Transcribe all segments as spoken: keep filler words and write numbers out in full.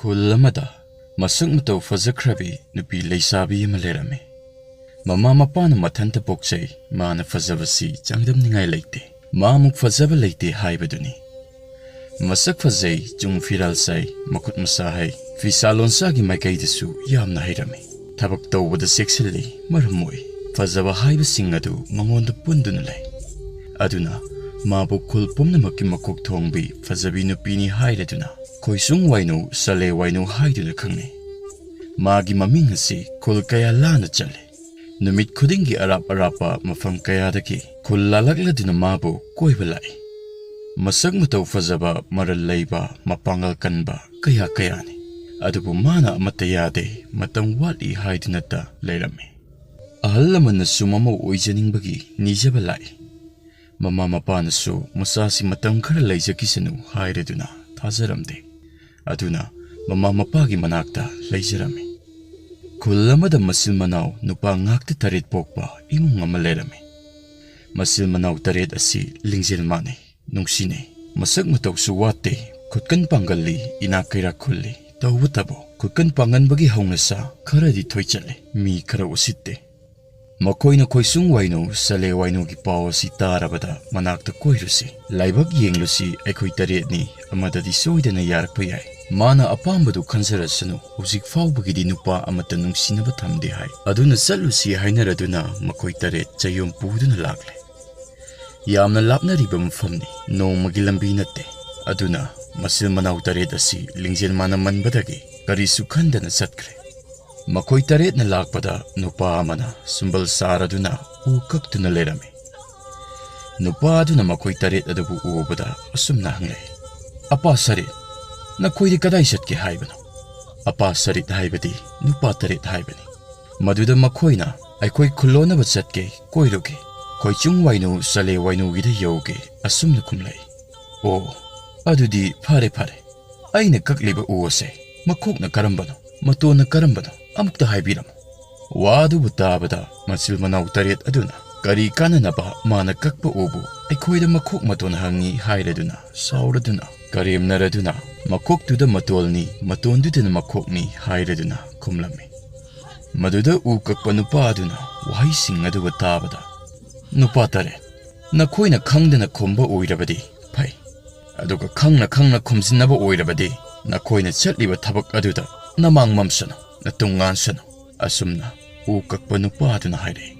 ꯈꯨꯜ ꯑꯃꯗ ꯃꯁꯛ ꯃꯇꯧ ꯐꯖꯈ꯭ꯔꯕꯤ ꯅꯨꯄꯤ ꯂꯩꯁꯥꯕꯤ ꯑꯃ ꯂꯩꯔꯝꯃꯤ꯫ ꯃꯃꯥ ꯃꯄꯥꯅ ꯃꯊꯟꯇ ꯄꯣꯛꯆꯩ, ꯃꯥꯅ ꯐꯖꯕꯁꯤ ꯆꯥꯡꯗꯝꯅꯤꯡꯉꯥꯏ ꯂꯩꯇꯦ꯫ ꯃꯥꯃꯨꯛ ꯐꯖꯕ ꯂꯩꯇꯦ ꯍꯥꯏꯕꯗꯨꯅꯤ꯫ ꯃꯁꯛ ꯐꯖꯩ, ꯆꯨꯡ ꯐꯤꯔꯥꯜ ꯆꯥꯏ, ꯃꯈꯨꯠ ꯃꯁꯥ ꯍꯩ, ꯐꯤꯁꯥ ꯂꯣꯟꯁꯥꯒꯤ ꯃꯥꯏꯀꯩꯗꯁꯨ ꯌꯥꯝꯅ ꯍꯩꯔꯝꯃꯤ꯫ ꯊꯕꯛ ꯇꯧꯕꯗ ꯆꯦꯛꯁꯤꯜꯂꯤ, ꯃꯔꯝ ꯃꯣꯛꯏ꯫ ꯐꯖꯕ ꯍꯥꯏꯕꯁꯤꯡ ꯑꯗꯨ ꯃꯉꯣꯟꯗ ꯄꯨꯟꯗꯨꯅ ꯂꯩ꯫ ꯑꯗꯨꯅ ꯃꯥꯕꯨ ꯈꯨꯜ ꯄꯨꯝꯅꯃꯛꯀꯤ ꯃꯀꯣꯛ ꯊꯣꯡꯕꯤ ꯐꯖꯕꯤ ꯅꯨꯄꯤꯅꯤ ꯍꯥꯏꯔꯗꯨꯅ ꯈꯣꯏꯁꯨꯡ ꯋꯥꯏꯅꯨ, ꯁꯂꯦ ꯋꯥꯏꯅꯨ ꯍꯥꯏꯗꯨꯅ ꯈꯪꯅꯩ꯫ ꯃꯥꯒꯤ ꯃꯃꯤꯡ ꯑꯁꯤ ꯈꯨꯜ ꯀꯌꯥ ꯂꯥꯟꯅ ꯆꯠꯂꯤ꯫ ꯅꯨꯃꯤꯠ ꯈꯨꯗꯤꯡꯒꯤ ꯑꯔꯥꯞ ꯑꯔꯥꯞꯄ ꯃꯐꯝ ꯀꯌꯥꯗꯒꯤ ꯈꯨꯜ ꯂꯥꯂꯛꯂꯗꯨꯅ ꯃꯥꯕꯨ ꯀꯣꯏꯕ ꯂꯥꯛꯏ꯫ ꯃꯁꯛ ꯃꯇꯧ ꯐꯖꯕ, ꯃꯔꯜ ꯂꯩꯕ, ꯃꯄꯥꯡꯒꯜ ꯀꯟꯕ ꯀꯌꯥ ꯀꯌꯥꯅꯤ꯫ ꯑꯗꯨꯕꯨ ꯃꯥꯅ ꯑꯃꯠꯇ ꯌꯥꯗꯦ, ꯃꯇꯝ ꯋꯥꯠꯂꯤ ꯍꯥꯏꯗꯨꯅꯇ ꯂꯩꯔꯝꯃꯤ꯫ ꯑꯍꯜ ꯂꯃꯟꯅꯁꯨ ꯃꯃꯧ ꯑꯣꯏꯖꯅꯤꯡꯕꯒꯤ ꯅꯤꯖꯕ ꯂꯥꯛꯏ꯫ ꯃꯃꯥ ꯃꯄꯥꯅꯁꯨ ꯃꯆꯥꯁꯤ ꯃꯇꯝ ꯈꯔ ꯂꯩꯖꯈꯤꯁꯅꯨ ꯍꯥꯏꯔꯗꯨꯅ ꯊꯥꯖꯔꯝꯗꯦ꯫ ꯑꯗꯨꯅ ꯃꯃꯥ ꯃꯄꯥꯒꯤ ꯃꯅꯥꯛꯇ ꯂꯩꯖꯔꯝꯃꯤ꯫ ꯈꯨꯜ ꯑꯃꯗ ꯃꯆꯤꯟ ꯃꯅꯥꯎ ꯅꯨꯄꯥ ꯉꯥꯛꯇ ꯇꯔꯦꯠ ꯄꯣꯛꯄ ꯏꯃꯨꯡ ꯑꯃ ꯂꯩꯔꯝꯃꯤ꯫ ꯃꯆꯤꯟ ꯃꯅꯥꯎ ꯇꯔꯦꯠ ꯑꯁꯤ ꯂꯤꯡꯖꯦꯜ ꯃꯥꯟꯅꯩ, ꯅꯨꯡꯁꯤꯅꯩ꯫ ꯃꯁꯛ ꯃꯇꯧꯁꯨ ꯋꯥꯠꯇꯦ, ꯈꯨꯠꯀꯟ ꯄꯥꯡꯒꯜꯂꯤ, ꯏꯅꯥꯛ ꯀꯩꯔꯥꯛ ꯈꯨꯜꯂꯤ꯫ ꯇꯧꯕꯇꯕꯨ ꯈꯨꯠꯀꯟ ꯄꯥꯡꯒꯟꯕꯒꯤ ꯍꯧꯅꯁꯥ ꯈꯔꯗꯤ ꯊꯣꯏ ꯆꯠꯂꯤ, ꯃꯤ ꯈꯔ ꯎꯁꯤꯠꯇꯦ꯫ ꯃꯈꯣꯏꯅ ꯈꯣꯏꯁꯨꯡ ꯋꯥꯏꯅꯨ, ꯁꯂꯦ ꯋꯥꯏꯅꯨꯒꯤ ꯄꯥꯎ ꯑꯁꯤ ꯇꯥꯔꯕꯗ ꯃꯅꯥꯛꯇ ꯀꯣꯏꯔꯨꯁꯤ, ꯂꯥꯏꯕꯛ ꯌꯦꯡꯂꯨꯁꯤ, ꯑꯩꯈꯣꯏ ꯇꯔꯦꯠꯅꯤ, ꯑꯃꯗꯗꯤ ꯁꯣꯏꯗꯅ ꯌꯥꯔꯛꯄ ꯌꯥꯏ꯫ ꯃꯥꯅ ꯑꯄꯥꯝꯕꯗꯨ ꯈꯟꯖꯔꯁꯅꯨ, ꯍꯧꯖꯤꯛ ꯐꯥꯎꯕꯒꯤꯗꯤ ꯅꯨꯄꯥ ꯑꯃꯠꯇ ꯅꯨꯡꯁꯤꯅꯕ ꯊꯝꯗꯦ ꯍꯥꯏ꯫ ꯑꯗꯨꯅ ꯆꯠꯂꯨꯁꯤ ꯍꯥꯏꯅꯔꯗꯨꯅ ꯃꯈꯣꯏ ꯇꯔꯦꯠ ꯆꯌꯣꯝ ꯄꯨꯗꯨꯅ ꯂꯥꯛꯂꯦ꯫ ꯌꯥꯝꯅ ꯂꯥꯞꯅꯔꯤꯕ ꯃꯐꯝꯅꯤ, ꯅꯣꯡꯃꯒꯤ ꯂꯝꯕꯤ ꯅꯠꯇꯦ꯫ ꯑꯗꯨꯅ ꯃꯆꯤꯟ ꯃꯅꯥꯎ ꯇꯔꯦꯠ ꯑꯁꯤ ꯂꯤꯡꯖꯦꯜ ꯃꯥꯟꯅꯃꯟꯕꯗꯒꯤ ꯀꯔꯤꯁꯨ ꯈꯟꯗꯅ ꯆꯠꯈ꯭ꯔꯦ꯫ ꯃꯈꯣꯏ ꯇꯔꯦꯠꯅ ꯂꯥꯛꯄꯗ ꯅꯨꯄꯥ ꯑꯃꯅ ꯁꯨꯝꯕꯜ ꯁꯥꯔꯗꯨꯅ ꯎ ꯀꯛꯇꯨꯅ ꯂꯩꯔꯝꯃꯤ꯫ ꯅꯨꯄꯥ ꯑꯗꯨꯅ ꯃꯈꯣꯏ ꯇꯔꯦꯠ ꯑꯗꯨꯕꯨ ꯎꯕꯗ ꯑꯁꯨꯝꯅ ꯍꯪꯂꯛꯏ, "ꯑꯄꯥ ꯁꯔꯦꯠ, ꯅꯈꯣꯏꯗꯤ ꯀꯗꯥꯏ ꯆꯠꯀꯦ ꯍꯥꯏꯕꯅꯣ?" ꯑꯄꯥ ꯁꯔꯦꯠ ꯍꯥꯏꯕꯗꯤ ꯅꯨꯄꯥ ꯇꯔꯦꯠ ꯍꯥꯏꯕꯅꯤ꯫ ꯃꯗꯨꯗ ꯃꯈꯣꯏꯅ, "ꯑꯩꯈꯣꯏ ꯈꯨꯜꯂꯣꯟꯅꯕ ꯆꯠꯀꯦ, ꯀꯣꯏꯔꯨꯒꯦ, ꯈꯣꯏꯆꯨꯡ ꯋꯥꯏꯅꯨ, ꯆꯂꯦ ꯋꯥꯏꯅꯨꯒꯤꯗ ꯌꯧꯒꯦ", ꯑꯁꯨꯝꯅ ꯈꯨꯝꯂꯛꯏ꯫ "ꯑꯣ, ꯑꯗꯨꯗꯤ ꯐꯔꯦ ꯐꯔꯦ꯫ ꯑꯩꯅ ꯀꯛꯂꯤꯕ ꯎ ꯑꯁꯦ ꯃꯈꯣꯛꯅ ꯀꯔꯝꯕꯅꯣ, ꯃꯇꯣꯟꯅ ꯀꯔꯝꯕꯅꯣ, ꯑꯃꯨꯛꯇ ꯍꯥꯏꯕꯤꯔꯝꯃꯨ"꯫ ꯋꯥ ꯑꯗꯨꯕꯨ ꯇꯥꯕꯗ ꯃꯆꯤꯜ ꯃꯅꯥꯎ ꯇꯔꯦꯠ ꯑꯗꯨꯅ ꯀꯔꯤ ꯀꯥꯟꯅꯅꯕ ꯃꯥꯅ ꯀꯛꯄ ꯎꯕꯨ ꯑꯩꯈꯣꯏꯗ ꯃꯈꯣꯛ ꯃꯇꯣꯟ ꯍꯪꯉꯤ ꯍꯥꯏꯔꯗꯨꯅ ꯁꯥꯎꯔꯗꯨꯅ ꯀꯔꯦꯝꯅꯔꯗꯨꯅ "ꯃꯀꯣꯛꯇꯨꯗ ꯃꯇꯣꯜꯅꯤ, ꯃꯇꯣꯟꯗꯨꯗꯅ ꯃꯀꯣꯛꯅꯤ" ꯍꯥꯏꯔꯗꯨꯅ ꯈꯨꯝꯂꯝꯃꯤ꯫ ꯃꯗꯨꯗ ꯎ ꯀꯛꯄ ꯅꯨꯄꯥ ꯑꯗꯨꯅ ꯋꯥꯍꯩꯁꯤꯡ ꯑꯗꯨꯒ ꯇꯥꯕꯗ, "ꯅꯨꯄꯥ ꯇꯔꯦꯠ, ꯅꯈꯣꯏꯅ ꯈꯪꯗꯅ ꯈꯨꯝꯕ ꯑꯣꯏꯔꯕꯗꯤ ꯐꯩ, ꯑꯗꯨꯒ ꯈꯪꯅ ꯈꯪꯅ ꯈꯨꯝꯖꯤꯟꯅꯕ ꯑꯣꯏꯔꯕꯗꯤ ꯅꯈꯣꯏꯅ ꯆꯠꯂꯤꯕ ꯊꯕꯛ ꯑꯗꯨꯗ ꯅꯃꯥꯡ ꯃꯝꯁꯅꯨ, ꯅꯇꯨꯡ ꯉꯥꯟꯁꯅꯨ꯫ ꯑꯁꯨꯝꯅ ꯎ ꯀꯛꯄ ꯅꯨꯄꯥ ꯑꯗꯨꯅ ꯍꯥꯏꯔꯛꯏ꯫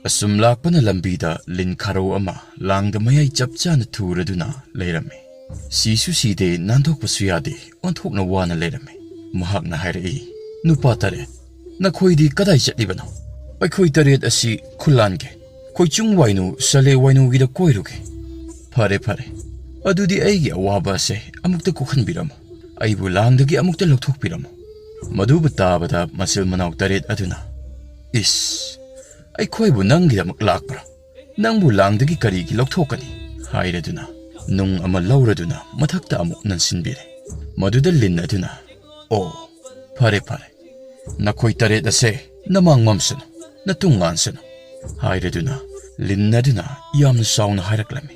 ꯑꯁꯨꯝ ꯂꯥꯛꯄꯅ ꯂꯝꯕꯤꯗ ꯂꯤꯟ ꯈꯥꯔꯧ ꯑꯃ ꯂꯥꯡꯗ ꯃꯌꯥꯏ ꯆꯞ ꯆꯥꯅ ꯊꯨꯔꯗꯨꯅ ꯂꯩꯔꯝꯃꯤ꯫ ꯁꯤꯁꯨ ꯁꯤꯗꯦ, ꯅꯥꯟꯊꯣꯛꯄꯁꯨ ꯌꯥꯗꯦ, ꯑꯣꯟꯊꯣꯛꯅ ꯋꯥꯅ ꯂꯩꯔꯝꯃꯤ꯫ ꯃꯍꯥꯛꯅ ꯍꯥꯏꯔꯛꯏ, "ꯅꯨꯄꯥ ꯇꯔꯦꯠ, ꯅꯈꯣꯏꯗꯤ ꯀꯗꯥꯏ ꯆꯠꯂꯤꯕꯅꯣ? ꯑꯩꯈꯣꯏ ꯇꯔꯦꯠ ꯑꯁꯤ ꯈꯨꯂꯥꯟꯒꯦ, ꯈꯣꯏꯆꯨꯡ ꯋꯥꯏꯅꯨ, ꯁꯂꯦ ꯋꯥꯏꯅꯨꯒꯤꯗ ꯀꯣꯏꯔꯨꯒꯦ"꯫ "ꯐꯔꯦ, ꯐꯔꯦ, ꯑꯗꯨꯗꯤ ꯑꯩꯒꯤ ꯑꯋꯥꯕ ꯑꯁꯦ ꯑꯃꯨꯛꯇ ꯀꯣꯛꯍꯟꯕꯤꯔꯝꯃꯨ, ꯑꯩꯕꯨ ꯂꯥꯡꯗꯒꯤ ꯑꯃꯨꯛꯇ ꯂꯧꯊꯣꯛꯄꯤꯔꯝꯃꯨ"꯫ ꯃꯗꯨꯕꯨ ꯇꯥꯕꯗ ꯃꯆꯤꯜ ꯃꯅꯥꯎ ꯇꯔꯦꯠ ꯑꯗꯨꯅ, "ꯏꯁ, ꯑꯩꯈꯣꯏꯕꯨ ꯅꯪꯒꯤꯗꯃꯛ ꯂꯥꯛꯄ꯭ꯔꯥ? ꯅꯪꯕꯨ ꯂꯥꯡꯗꯒꯤ ꯀꯔꯤꯒꯤ ꯂꯧꯊꯣꯛꯀꯅꯤ?" ꯍꯥꯏꯔꯗꯨꯅ ꯅꯨꯡ ꯑꯃ ꯂꯧꯔꯗꯨꯅ ꯃꯊꯛꯇ ꯑꯃꯨꯛ ꯅꯟꯁꯤꯟꯕꯤꯔꯦ꯫ ꯃꯗꯨꯗ ꯂꯤꯟ ꯑꯗꯨꯅ, "ꯑꯣ, ꯐꯔꯦ, ꯐꯔꯦ, ꯅꯈꯣꯏ ꯇꯔꯦꯠ ꯑꯁꯦ ꯅꯃꯥꯡ ꯃꯝꯁꯅꯨ, ꯅꯇꯨꯡ ꯉꯥꯟꯁꯅꯨ" ꯍꯥꯏꯔꯗꯨꯅ ꯂꯤꯟ ꯑꯗꯨꯅ ꯌꯥꯝꯅ ꯆꯥꯎꯅ ꯍꯥꯏꯔꯛꯂꯝꯃꯤ꯫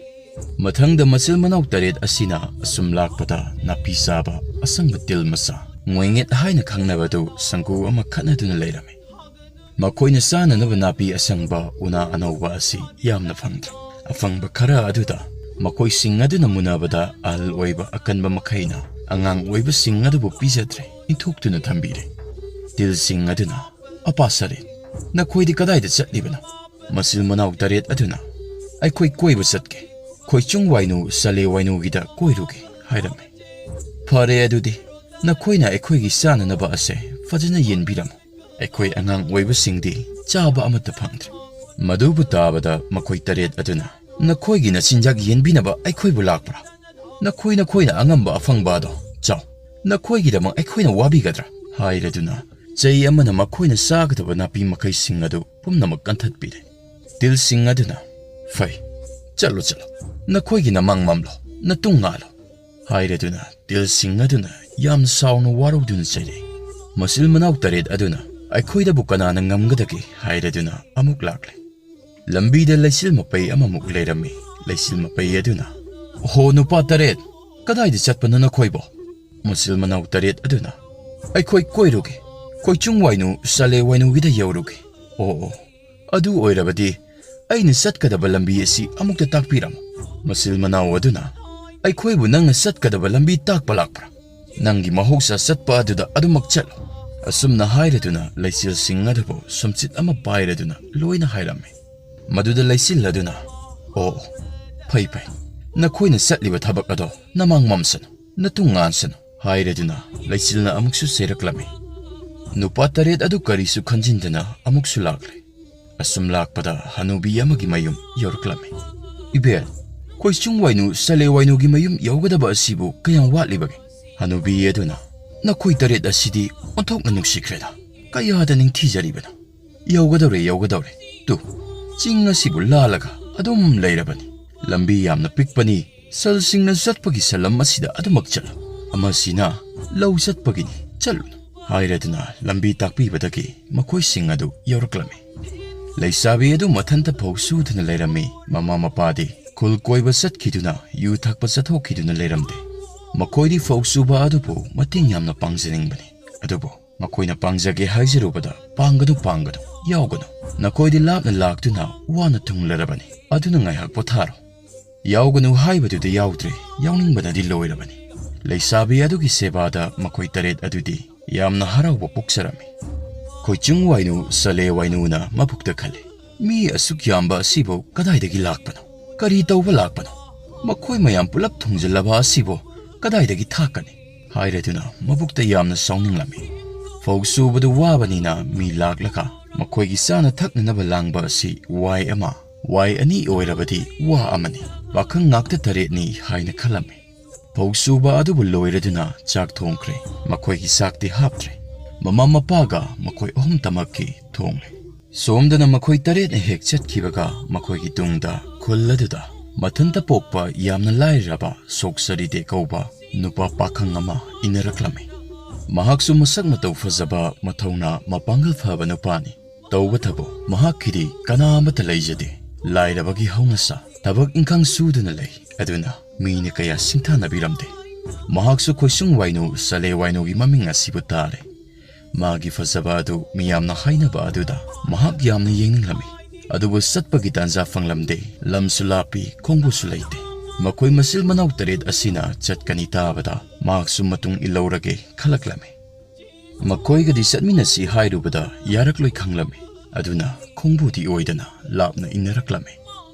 ꯃꯊꯪꯗ ꯃꯆꯤꯜ ꯃꯅꯥꯎ ꯇꯔꯦꯠ ꯑꯁꯤꯅ ꯑꯁꯨꯝ ꯂꯥꯛꯄꯗ ꯅꯥꯄꯤ ꯆꯥꯕ ꯑꯁꯪꯕ ꯇꯤꯜ ꯃꯆꯥ ꯉꯣꯏꯉꯦꯠ ꯍꯥꯏꯅ ꯈꯪꯅꯕꯗꯨ ꯁꯪꯒꯨ ꯑꯃ ꯈꯠꯅꯗꯨꯅ ꯂꯩꯔꯝꯃꯤ꯫ ꯃꯈꯣꯏꯅ ꯆꯥꯅꯅꯕ ꯅꯥꯄꯤ ꯑꯁꯪꯕ ꯎꯅꯥ ꯑꯅꯧꯕ ꯑꯁꯤ ꯌꯥꯝꯅ ꯐꯪꯗ꯭ꯔꯦ꯫ ꯑꯐꯪꯕ ꯈꯔ ꯑꯗꯨꯗ ꯃꯈꯣꯏꯁꯤꯡ ꯑꯗꯨꯅ ꯃꯨꯟꯅꯕꯗ ꯑꯍꯜ ꯑꯣꯏꯕ ꯑꯀꯟꯕ ꯃꯈꯩꯅ ꯑꯉꯥꯡ ꯑꯣꯏꯕꯁꯤꯡ ꯑꯗꯨꯕꯨ ꯄꯤꯖꯗ꯭ꯔꯦ, ꯏꯟꯊꯣꯛꯇꯨꯅ ꯊꯝꯕꯤꯔꯦ꯫ ꯇꯤꯜꯁꯤꯡ ꯑꯗꯨꯅ, "ꯑꯄꯥ ꯁꯔꯦꯠ, ꯅꯈꯣꯏꯗꯤ ꯀꯗꯥꯏꯗ ꯆꯠꯂꯤꯕꯅꯣ?" ꯃꯆꯤꯜ ꯃꯅꯥꯎ ꯇꯔꯦꯠ ꯑꯗꯨꯅ, "ꯑꯩꯈꯣꯏ ꯀꯣꯏꯕ ꯆꯠꯀꯦ, ꯈꯣꯏꯆꯨꯡ ꯋꯥꯏꯅꯨ, ꯁꯂꯦ ꯋꯥꯏꯅꯨꯒꯤꯗ ꯀꯣꯏꯔꯨꯒꯦ" ꯍꯥꯏꯔꯝꯃꯤ꯫ "ꯐꯔꯦ, ꯑꯗꯨꯗꯤ ꯅꯈꯣꯏꯅ ꯑꯩꯈꯣꯏꯒꯤ ꯆꯥꯅꯅꯕ ꯑꯁꯦ ꯐꯖꯅ ꯌꯦꯟꯕꯤꯔꯝꯃꯨ꯫ ꯑꯩꯈꯣꯏ ꯑꯉꯥꯡ ꯑꯣꯏꯕꯁꯤꯡꯗꯤ ꯆꯥꯕ ꯑꯃꯠꯇ ꯐꯪꯗ꯭ꯔꯦ"꯫ ꯃꯗꯨꯕꯨ ꯇꯥꯕꯗ ꯃꯈꯣꯏ ꯇꯔꯦꯠ ꯑꯗꯨꯅ, "ꯅꯈꯣꯏꯒꯤ ꯅꯆꯤꯟꯖꯥꯛ ꯌꯦꯟꯕꯤꯅꯕ ꯑꯩꯈꯣꯏꯕꯨ ꯂꯥꯛꯄ꯭ꯔꯥ? ꯅꯈꯣꯏ ꯅꯈꯣꯏꯅ ꯑꯉꯝꯕ ꯑꯐꯪꯕ ꯑꯗꯣ ꯆꯥꯎ꯫ ꯅꯈꯣꯏꯒꯤꯗꯃꯛ ꯑꯩꯈꯣꯏꯅ ꯋꯥꯕꯤꯒꯗ꯭ꯔꯥ?" ꯍꯥꯏꯔꯗꯨꯅ ꯆꯩ ꯑꯃꯅ ꯃꯈꯣꯏꯅ ꯆꯥꯒꯗꯕ ꯅꯥꯄꯤ ꯃꯈꯩꯁꯤꯡ ꯑꯗꯨ ꯄꯨꯝꯅꯃꯛ ꯀꯟꯊꯠꯄꯤꯔꯦ꯫ ꯇꯤꯜꯁꯤꯡ ꯑꯗꯨꯅ, "ꯐꯩ, ꯆꯠꯂꯣ, ꯆꯠꯂꯣ, ꯅꯈꯣꯏꯒꯤ ꯅꯃꯥꯡ ꯃꯝꯂꯣ, ꯅꯇꯨꯡ ꯉꯥꯜꯂꯣ" ꯍꯥꯏꯔꯗꯨꯅ ꯇꯤꯜꯁꯤꯡ ꯑꯗꯨꯅ ꯌꯥꯝ ꯁꯥꯎꯅ ꯋꯥꯔꯧꯗꯨꯅ ꯆꯩꯔꯛꯏ꯫ ꯃꯆꯤꯜ ꯃꯅꯥꯎ ꯇꯔꯦꯠ ꯑꯗꯨꯅ, "ꯑꯩꯈꯣꯏꯗꯕꯨ ꯀꯅꯥꯅ ꯉꯝꯒꯗꯒꯦ?" ꯍꯥꯏꯔꯗꯨꯅ ꯑꯃꯨꯛ ꯂꯥꯛꯂꯦ꯫ ꯂꯝꯕꯤꯗ ꯂꯩꯆꯤꯜ ꯃꯄꯩ ꯑꯃꯃꯨꯛ ꯂꯩꯔꯝꯃꯤ꯫ ꯂꯩꯆꯤꯜ ꯃꯄꯩ ꯑꯗꯨꯅ, "ꯍꯣ, ꯅꯨꯄꯥ ꯇꯔꯦꯠ, ꯀꯗꯥꯏꯗ ꯆꯠꯄꯅꯣ ꯅꯈꯣꯏꯕꯣ?" ꯃꯆꯤꯜ ꯃꯅꯥꯎ ꯇꯔꯦꯠ ꯑꯗꯨꯅ, "ꯑꯩꯈꯣꯏ ꯀꯣꯏꯔꯨꯒꯦ, ꯈꯣꯏꯆꯨꯡ ꯋꯥꯏꯅꯨ ꯁꯂꯦ ꯋꯥꯏꯅꯨꯒꯤꯗ ꯌꯧꯔꯨꯒꯦ꯫ ꯑꯣ, ꯑꯣ, ꯑꯗꯨ ꯑꯣꯏꯔꯕꯗꯤ ꯑꯩꯅ ꯆꯠꯀꯗꯕ ꯂꯝꯕꯤ ꯑꯁꯤ ꯑꯃꯨꯛꯇ ꯇꯥꯛꯄꯤꯔꯝꯃꯨ꯫" ꯃꯆꯤꯜ ꯃꯅꯥꯎ ꯑꯗꯨꯅ, "ꯑꯩꯈꯣꯏꯕꯨ ꯅꯪꯅ ꯆꯠꯀꯗꯕ ꯂꯝꯕꯤ ꯇꯥꯛꯄ ꯂꯥꯛꯄ꯭ꯔꯥ? ꯅꯪꯒꯤ ꯃꯍꯧꯁꯥ ꯆꯠꯄ ꯑꯗꯨꯗ ꯑꯗꯨꯃꯛ ꯆꯠꯂꯨ꯫" ꯑꯁꯨꯝꯅ ꯍꯥꯏꯔꯗꯨꯅ ꯂꯩꯆꯤꯜꯁꯤꯡ ꯑꯗꯨꯕꯨ ꯁꯨꯝꯆꯤꯠ ꯑꯃ ꯄꯥꯏꯔꯗꯨꯅ ꯂꯣꯏꯅ ꯍꯥꯏꯔꯝꯃꯤ꯫ ꯃꯗꯨꯗ ꯂꯩꯆꯤꯜ ꯑꯗꯨꯅ, "ꯑꯣ, ꯐꯩ ꯐꯩ, ꯅꯈꯣꯏꯅ ꯆꯠꯂꯤꯕ ꯊꯕꯛ ꯑꯗꯣ ꯅꯃꯥꯡ ꯃꯝꯁꯅꯨ, ꯅꯇꯨꯡ ꯉꯥꯟꯁꯅꯨ" ꯍꯥꯏꯔꯗꯨꯅ ꯂꯩꯆꯤꯜꯅ ꯑꯃꯨꯛꯁꯨ ꯆꯩꯔꯛꯂꯝꯃꯤ꯫ ꯅꯨꯄꯥ ꯇꯔꯦꯠ ꯑꯗꯨ ꯀꯔꯤꯁꯨ ꯈꯟꯖꯤꯟꯗꯅ ꯑꯃꯨꯛꯁꯨ ꯂꯥꯛꯂꯦ꯫ ꯑꯁꯨꯝ ꯂꯥꯛꯄꯗ ꯍꯅꯨꯕꯤ ꯑꯃꯒꯤ ꯃꯌꯨꯝ ꯌꯧꯔꯛꯂꯝꯃꯤ꯫ "ꯏꯕꯦꯜ, ꯈꯣꯏꯆꯨꯡ ꯋꯥꯏꯅꯨ ꯁꯂꯦ ꯋꯥꯏꯅꯨꯒꯤ ꯃꯌꯨꯝ ꯌꯧꯒꯗꯕ ꯑꯁꯤꯕꯨ ꯀꯌꯥꯝ ꯋꯥꯠꯂꯤꯕꯒꯦ?" ꯍꯅꯨꯕꯤ ꯑꯗꯨꯅ, "ꯅꯈꯣꯏ ꯇꯔꯦꯠ ꯑꯁꯤꯗꯤ ꯑꯣꯟꯊꯣꯛꯅ ꯅꯨꯡꯁꯤꯈ꯭ꯔꯦꯗ, ꯀꯌꯥꯗ ꯅꯤꯡꯊꯤꯖꯔꯤꯕꯅꯣ꯫ ꯌꯧꯒꯗꯧꯔꯦ, ꯌꯧꯒꯗꯧꯔꯦ꯫ ꯇꯨ, ꯆꯤꯡ ꯑꯁꯤꯕꯨ ꯂꯥꯜꯂꯒ ꯑꯗꯨꯝ ꯂꯩꯔꯕꯅꯤ꯫ ꯂꯝꯕꯤ ꯌꯥꯝꯅ ꯄꯤꯛꯄꯅꯤ, ꯁꯜꯁꯤꯡꯅ ꯆꯠꯄꯒꯤ ꯁꯂꯝ ꯑꯁꯤꯗ ꯑꯗꯨꯃꯛ ꯆꯠꯂꯨ꯫ ꯑꯃꯁꯤꯅ ꯂꯧ ꯆꯠꯄꯒꯤꯅꯤ, ꯆꯠꯂꯨꯅꯨ" ꯍꯥꯏꯔꯗꯨꯅ ꯂꯝꯕꯤ ꯇꯥꯛꯄꯤꯕꯗꯒꯤ ꯃꯈꯣꯏꯁꯤꯡ ꯑꯗꯨ ꯌꯧꯔꯛꯂꯝꯃꯤ꯫ ꯂꯩꯁꯥꯕꯤ ꯑꯗꯨ ꯃꯊꯟꯇ ꯐꯧ ꯁꯨꯗꯨꯅ ꯂꯩꯔꯝꯃꯤ꯫ ꯃꯃꯥ ꯃꯄꯥꯗꯤ ꯈꯨꯜ ꯀꯣꯏꯕ ꯆꯠꯈꯤꯗꯨꯅ ꯌꯨ ꯊꯛꯄ ꯆꯠꯊꯣꯛꯈꯤꯗꯨꯅ ꯂꯩꯔꯝꯗꯦ꯫ ꯃꯈꯣꯏꯗꯤ ꯐꯧ ꯁꯨꯕ ꯑꯗꯨꯕꯨ ꯃꯇꯦꯡ ꯌꯥꯝꯅ ꯄꯥꯡꯖꯅꯤꯡꯕꯅꯤ꯫ ꯑꯗꯨꯕꯨ ꯃꯈꯣꯏꯅ ꯄꯥꯡꯖꯒꯦ ꯍꯥꯏꯖꯔꯨꯕꯗ ꯄꯥꯡꯒꯅꯨ, ꯄꯥꯡꯒꯅꯨ, ꯌꯥꯎꯒꯅꯨ꯫ ꯅꯈꯣꯏꯗꯤ ꯂꯥꯞꯅ ꯂꯥꯛꯇꯨꯅ ꯋꯥꯅ ꯊꯨꯡꯂꯔꯕꯅꯤ꯫ ꯑꯗꯨꯅ ꯉꯥꯏꯍꯥꯛ ꯄꯣꯊꯥꯔꯣ꯫ ꯌꯥꯎꯒꯅꯨ ꯍꯥꯏꯕꯗꯨꯗ ꯌꯥꯎꯗ꯭ꯔꯦ, ꯌꯥꯎꯅꯤꯡꯕꯅꯗꯤ ꯂꯣꯏꯔꯕꯅꯤ꯫ ꯂꯩꯁꯥꯕꯤ ꯑꯗꯨꯒꯤ ꯁꯦꯕꯥꯗ ꯃꯈꯣꯏ ꯇꯔꯦꯠ ꯑꯗꯨꯗꯤ ꯌꯥꯝꯅ ꯍꯔꯥꯎꯕ ꯄꯣꯛꯆꯔꯝꯃꯤ꯫ ꯈꯣꯏꯆꯨꯡ ꯋꯥꯏꯅꯨ, ꯁꯂꯦ ꯋꯥꯏꯅꯨꯅ ꯃꯕꯨꯛꯇ ꯈꯜꯂꯤ, "ꯃꯤ ꯑꯁꯨꯛ ꯌꯥꯝꯕ ꯑꯁꯤꯕꯨ ꯀꯗꯥꯏꯗꯒꯤ ꯂꯥꯛꯄꯅꯣ? ꯀꯔꯤ ꯇꯧꯕ ꯂꯥꯛꯄꯅꯣ? ꯃꯈꯣꯏ ꯃꯌꯥꯝ ꯄꯨꯂꯞ ꯊꯣꯡꯖꯤꯜꯂꯕ ꯑꯁꯤꯕꯨ ꯀꯗꯥꯏꯗꯒꯤ ꯊꯥꯛꯀꯅꯤ?" ꯍꯥꯏꯔꯗꯨꯅ ꯃꯕꯨꯛꯇ ꯌꯥꯝꯅ ꯁꯥꯎꯅꯤꯡꯂꯝꯃꯤ꯫ ꯐꯧ ꯁꯨꯕꯗꯨ ꯋꯥꯕꯅꯤꯅ ꯃꯤ ꯂꯥꯛꯂꯒ ꯃꯈꯣꯏꯒꯤ ꯆꯥꯅ ꯊꯛꯅꯅꯕ ꯂꯥꯡꯕ ꯑꯁꯤ ꯋꯥꯏ ꯑꯃ, ꯋꯥꯏ ꯑꯅꯤ ꯑꯣꯏꯔꯕꯗꯤ ꯋꯥ ꯑꯃꯅꯤ꯫ ꯄꯥꯈꯪ ꯉꯥꯛꯇ ꯇꯔꯦꯠꯅꯤ ꯍꯥꯏꯅ ꯈꯜꯂꯝꯃꯤ꯫ ꯐꯧ ꯁꯨꯕ ꯑꯗꯨꯕꯨ ꯂꯣꯏꯔꯗꯨꯅ ꯆꯥꯛ ꯊꯣꯡꯈ꯭ꯔꯦ꯫ ꯃꯈꯣꯏꯒꯤ ꯆꯥꯛꯇꯤ ꯍꯥꯞꯇ꯭ꯔꯦ꯫ ꯃꯃꯥ ꯃꯄꯥꯒ ꯃꯈꯣꯏ ꯑꯍꯨꯝꯇꯃꯛꯀꯤ ꯊꯣꯡꯂꯦ꯫ ꯁꯣꯝꯗꯅ ꯃꯈꯣꯏ ꯇꯔꯦꯠꯅ ꯍꯦꯛ ꯆꯠꯈꯤꯕꯒ ꯃꯈꯣꯏꯒꯤ ꯇꯨꯡꯗ ꯈꯨꯜ ꯑꯗꯨꯗ ꯃꯊꯟꯇ ꯄꯣꯛꯄ ꯌꯥꯝꯅ ꯂꯥꯏꯔꯕ ꯁꯣꯛꯁꯔꯤꯗꯦ ꯀꯧꯕ ꯅꯨꯄꯥ ꯄꯥꯈꯪ ꯑꯃ ꯏꯟꯅꯔꯛꯂꯝꯃꯤ꯫ ꯃꯍꯥꯛꯁꯨ ꯃꯁꯛ ꯃꯇꯧ ꯐꯖꯕ, ꯃꯊꯧꯅꯥ, ꯃꯄꯥꯡꯒꯜ ꯐꯕ ꯅꯨꯄꯥꯅꯤ꯫ ꯇꯧꯕꯇꯕꯨ ꯃꯍꯥꯛꯀꯤꯗꯤ ꯀꯅꯥ ꯑꯃꯠꯇ ꯂꯩꯖꯗꯦ꯫ ꯂꯥꯏꯔꯕꯒꯤ ꯍꯧꯅꯁꯥ, ꯊꯕꯛ ꯏꯪꯈꯥꯡ ꯁꯨꯗꯨꯅ ꯂꯩ꯫ ꯑꯗꯨꯅ ꯃꯤꯅ ꯀꯌꯥ ꯁꯤꯡꯊꯥꯅꯕꯤꯔꯝꯗꯦ꯫ ꯃꯍꯥꯛꯁꯨ ꯈꯣꯏꯁꯨꯡ ꯋꯥꯏꯅꯨ ꯁꯂꯦ ꯋꯥꯏꯅꯨꯒꯤ ꯃꯃꯤꯡ ꯑꯁꯤꯕꯨ ꯇꯥꯔꯦ꯫ ꯃꯥꯒꯤ ꯐꯖꯕ ꯑꯗꯨ ꯃꯤꯌꯥꯝꯅ ꯍꯥꯏꯅꯕ ꯑꯗꯨꯗ ꯃꯍꯥꯛ ꯌꯥꯝꯅ ꯌꯦꯡꯅꯤꯡꯂꯝꯃꯤ꯫ ꯑꯗꯨꯕꯨ ꯆꯠꯄꯒꯤ ꯇꯥꯟꯖꯥ ꯐꯪꯂꯝꯗꯦ꯫ ꯂꯝꯁꯨ ꯂꯥꯞꯄꯤ, ꯈꯣꯡꯕꯨꯁꯨ ꯂꯩꯇꯦ꯫ ꯃꯈꯣꯏ ꯃꯆꯤꯜ ꯃꯅꯥꯎ ꯇꯔꯦꯠ ꯑꯁꯤꯅ ꯆꯠꯀꯅꯤ ꯇꯥꯕꯗ ꯃꯍꯥꯛꯁꯨ ꯃꯇꯨꯡ ꯏꯜꯍꯧꯔꯒꯦ ꯈꯜꯂꯛꯂꯝꯃꯤ꯫ ꯃꯈꯣꯏꯒꯗꯤ ꯆꯠꯃꯤꯟꯅꯁꯤ ꯍꯥꯏꯔꯨꯕꯗ ꯌꯥꯔꯛꯂꯣꯏ ꯈꯪꯂꯝꯃꯤ꯫ ꯑꯗꯨꯅ ꯈꯣꯡꯕꯨꯗꯤ ꯑꯣꯏꯗꯅ ꯂꯥꯞꯅ ꯏꯟꯅꯔꯛꯂꯝꯃꯤ꯫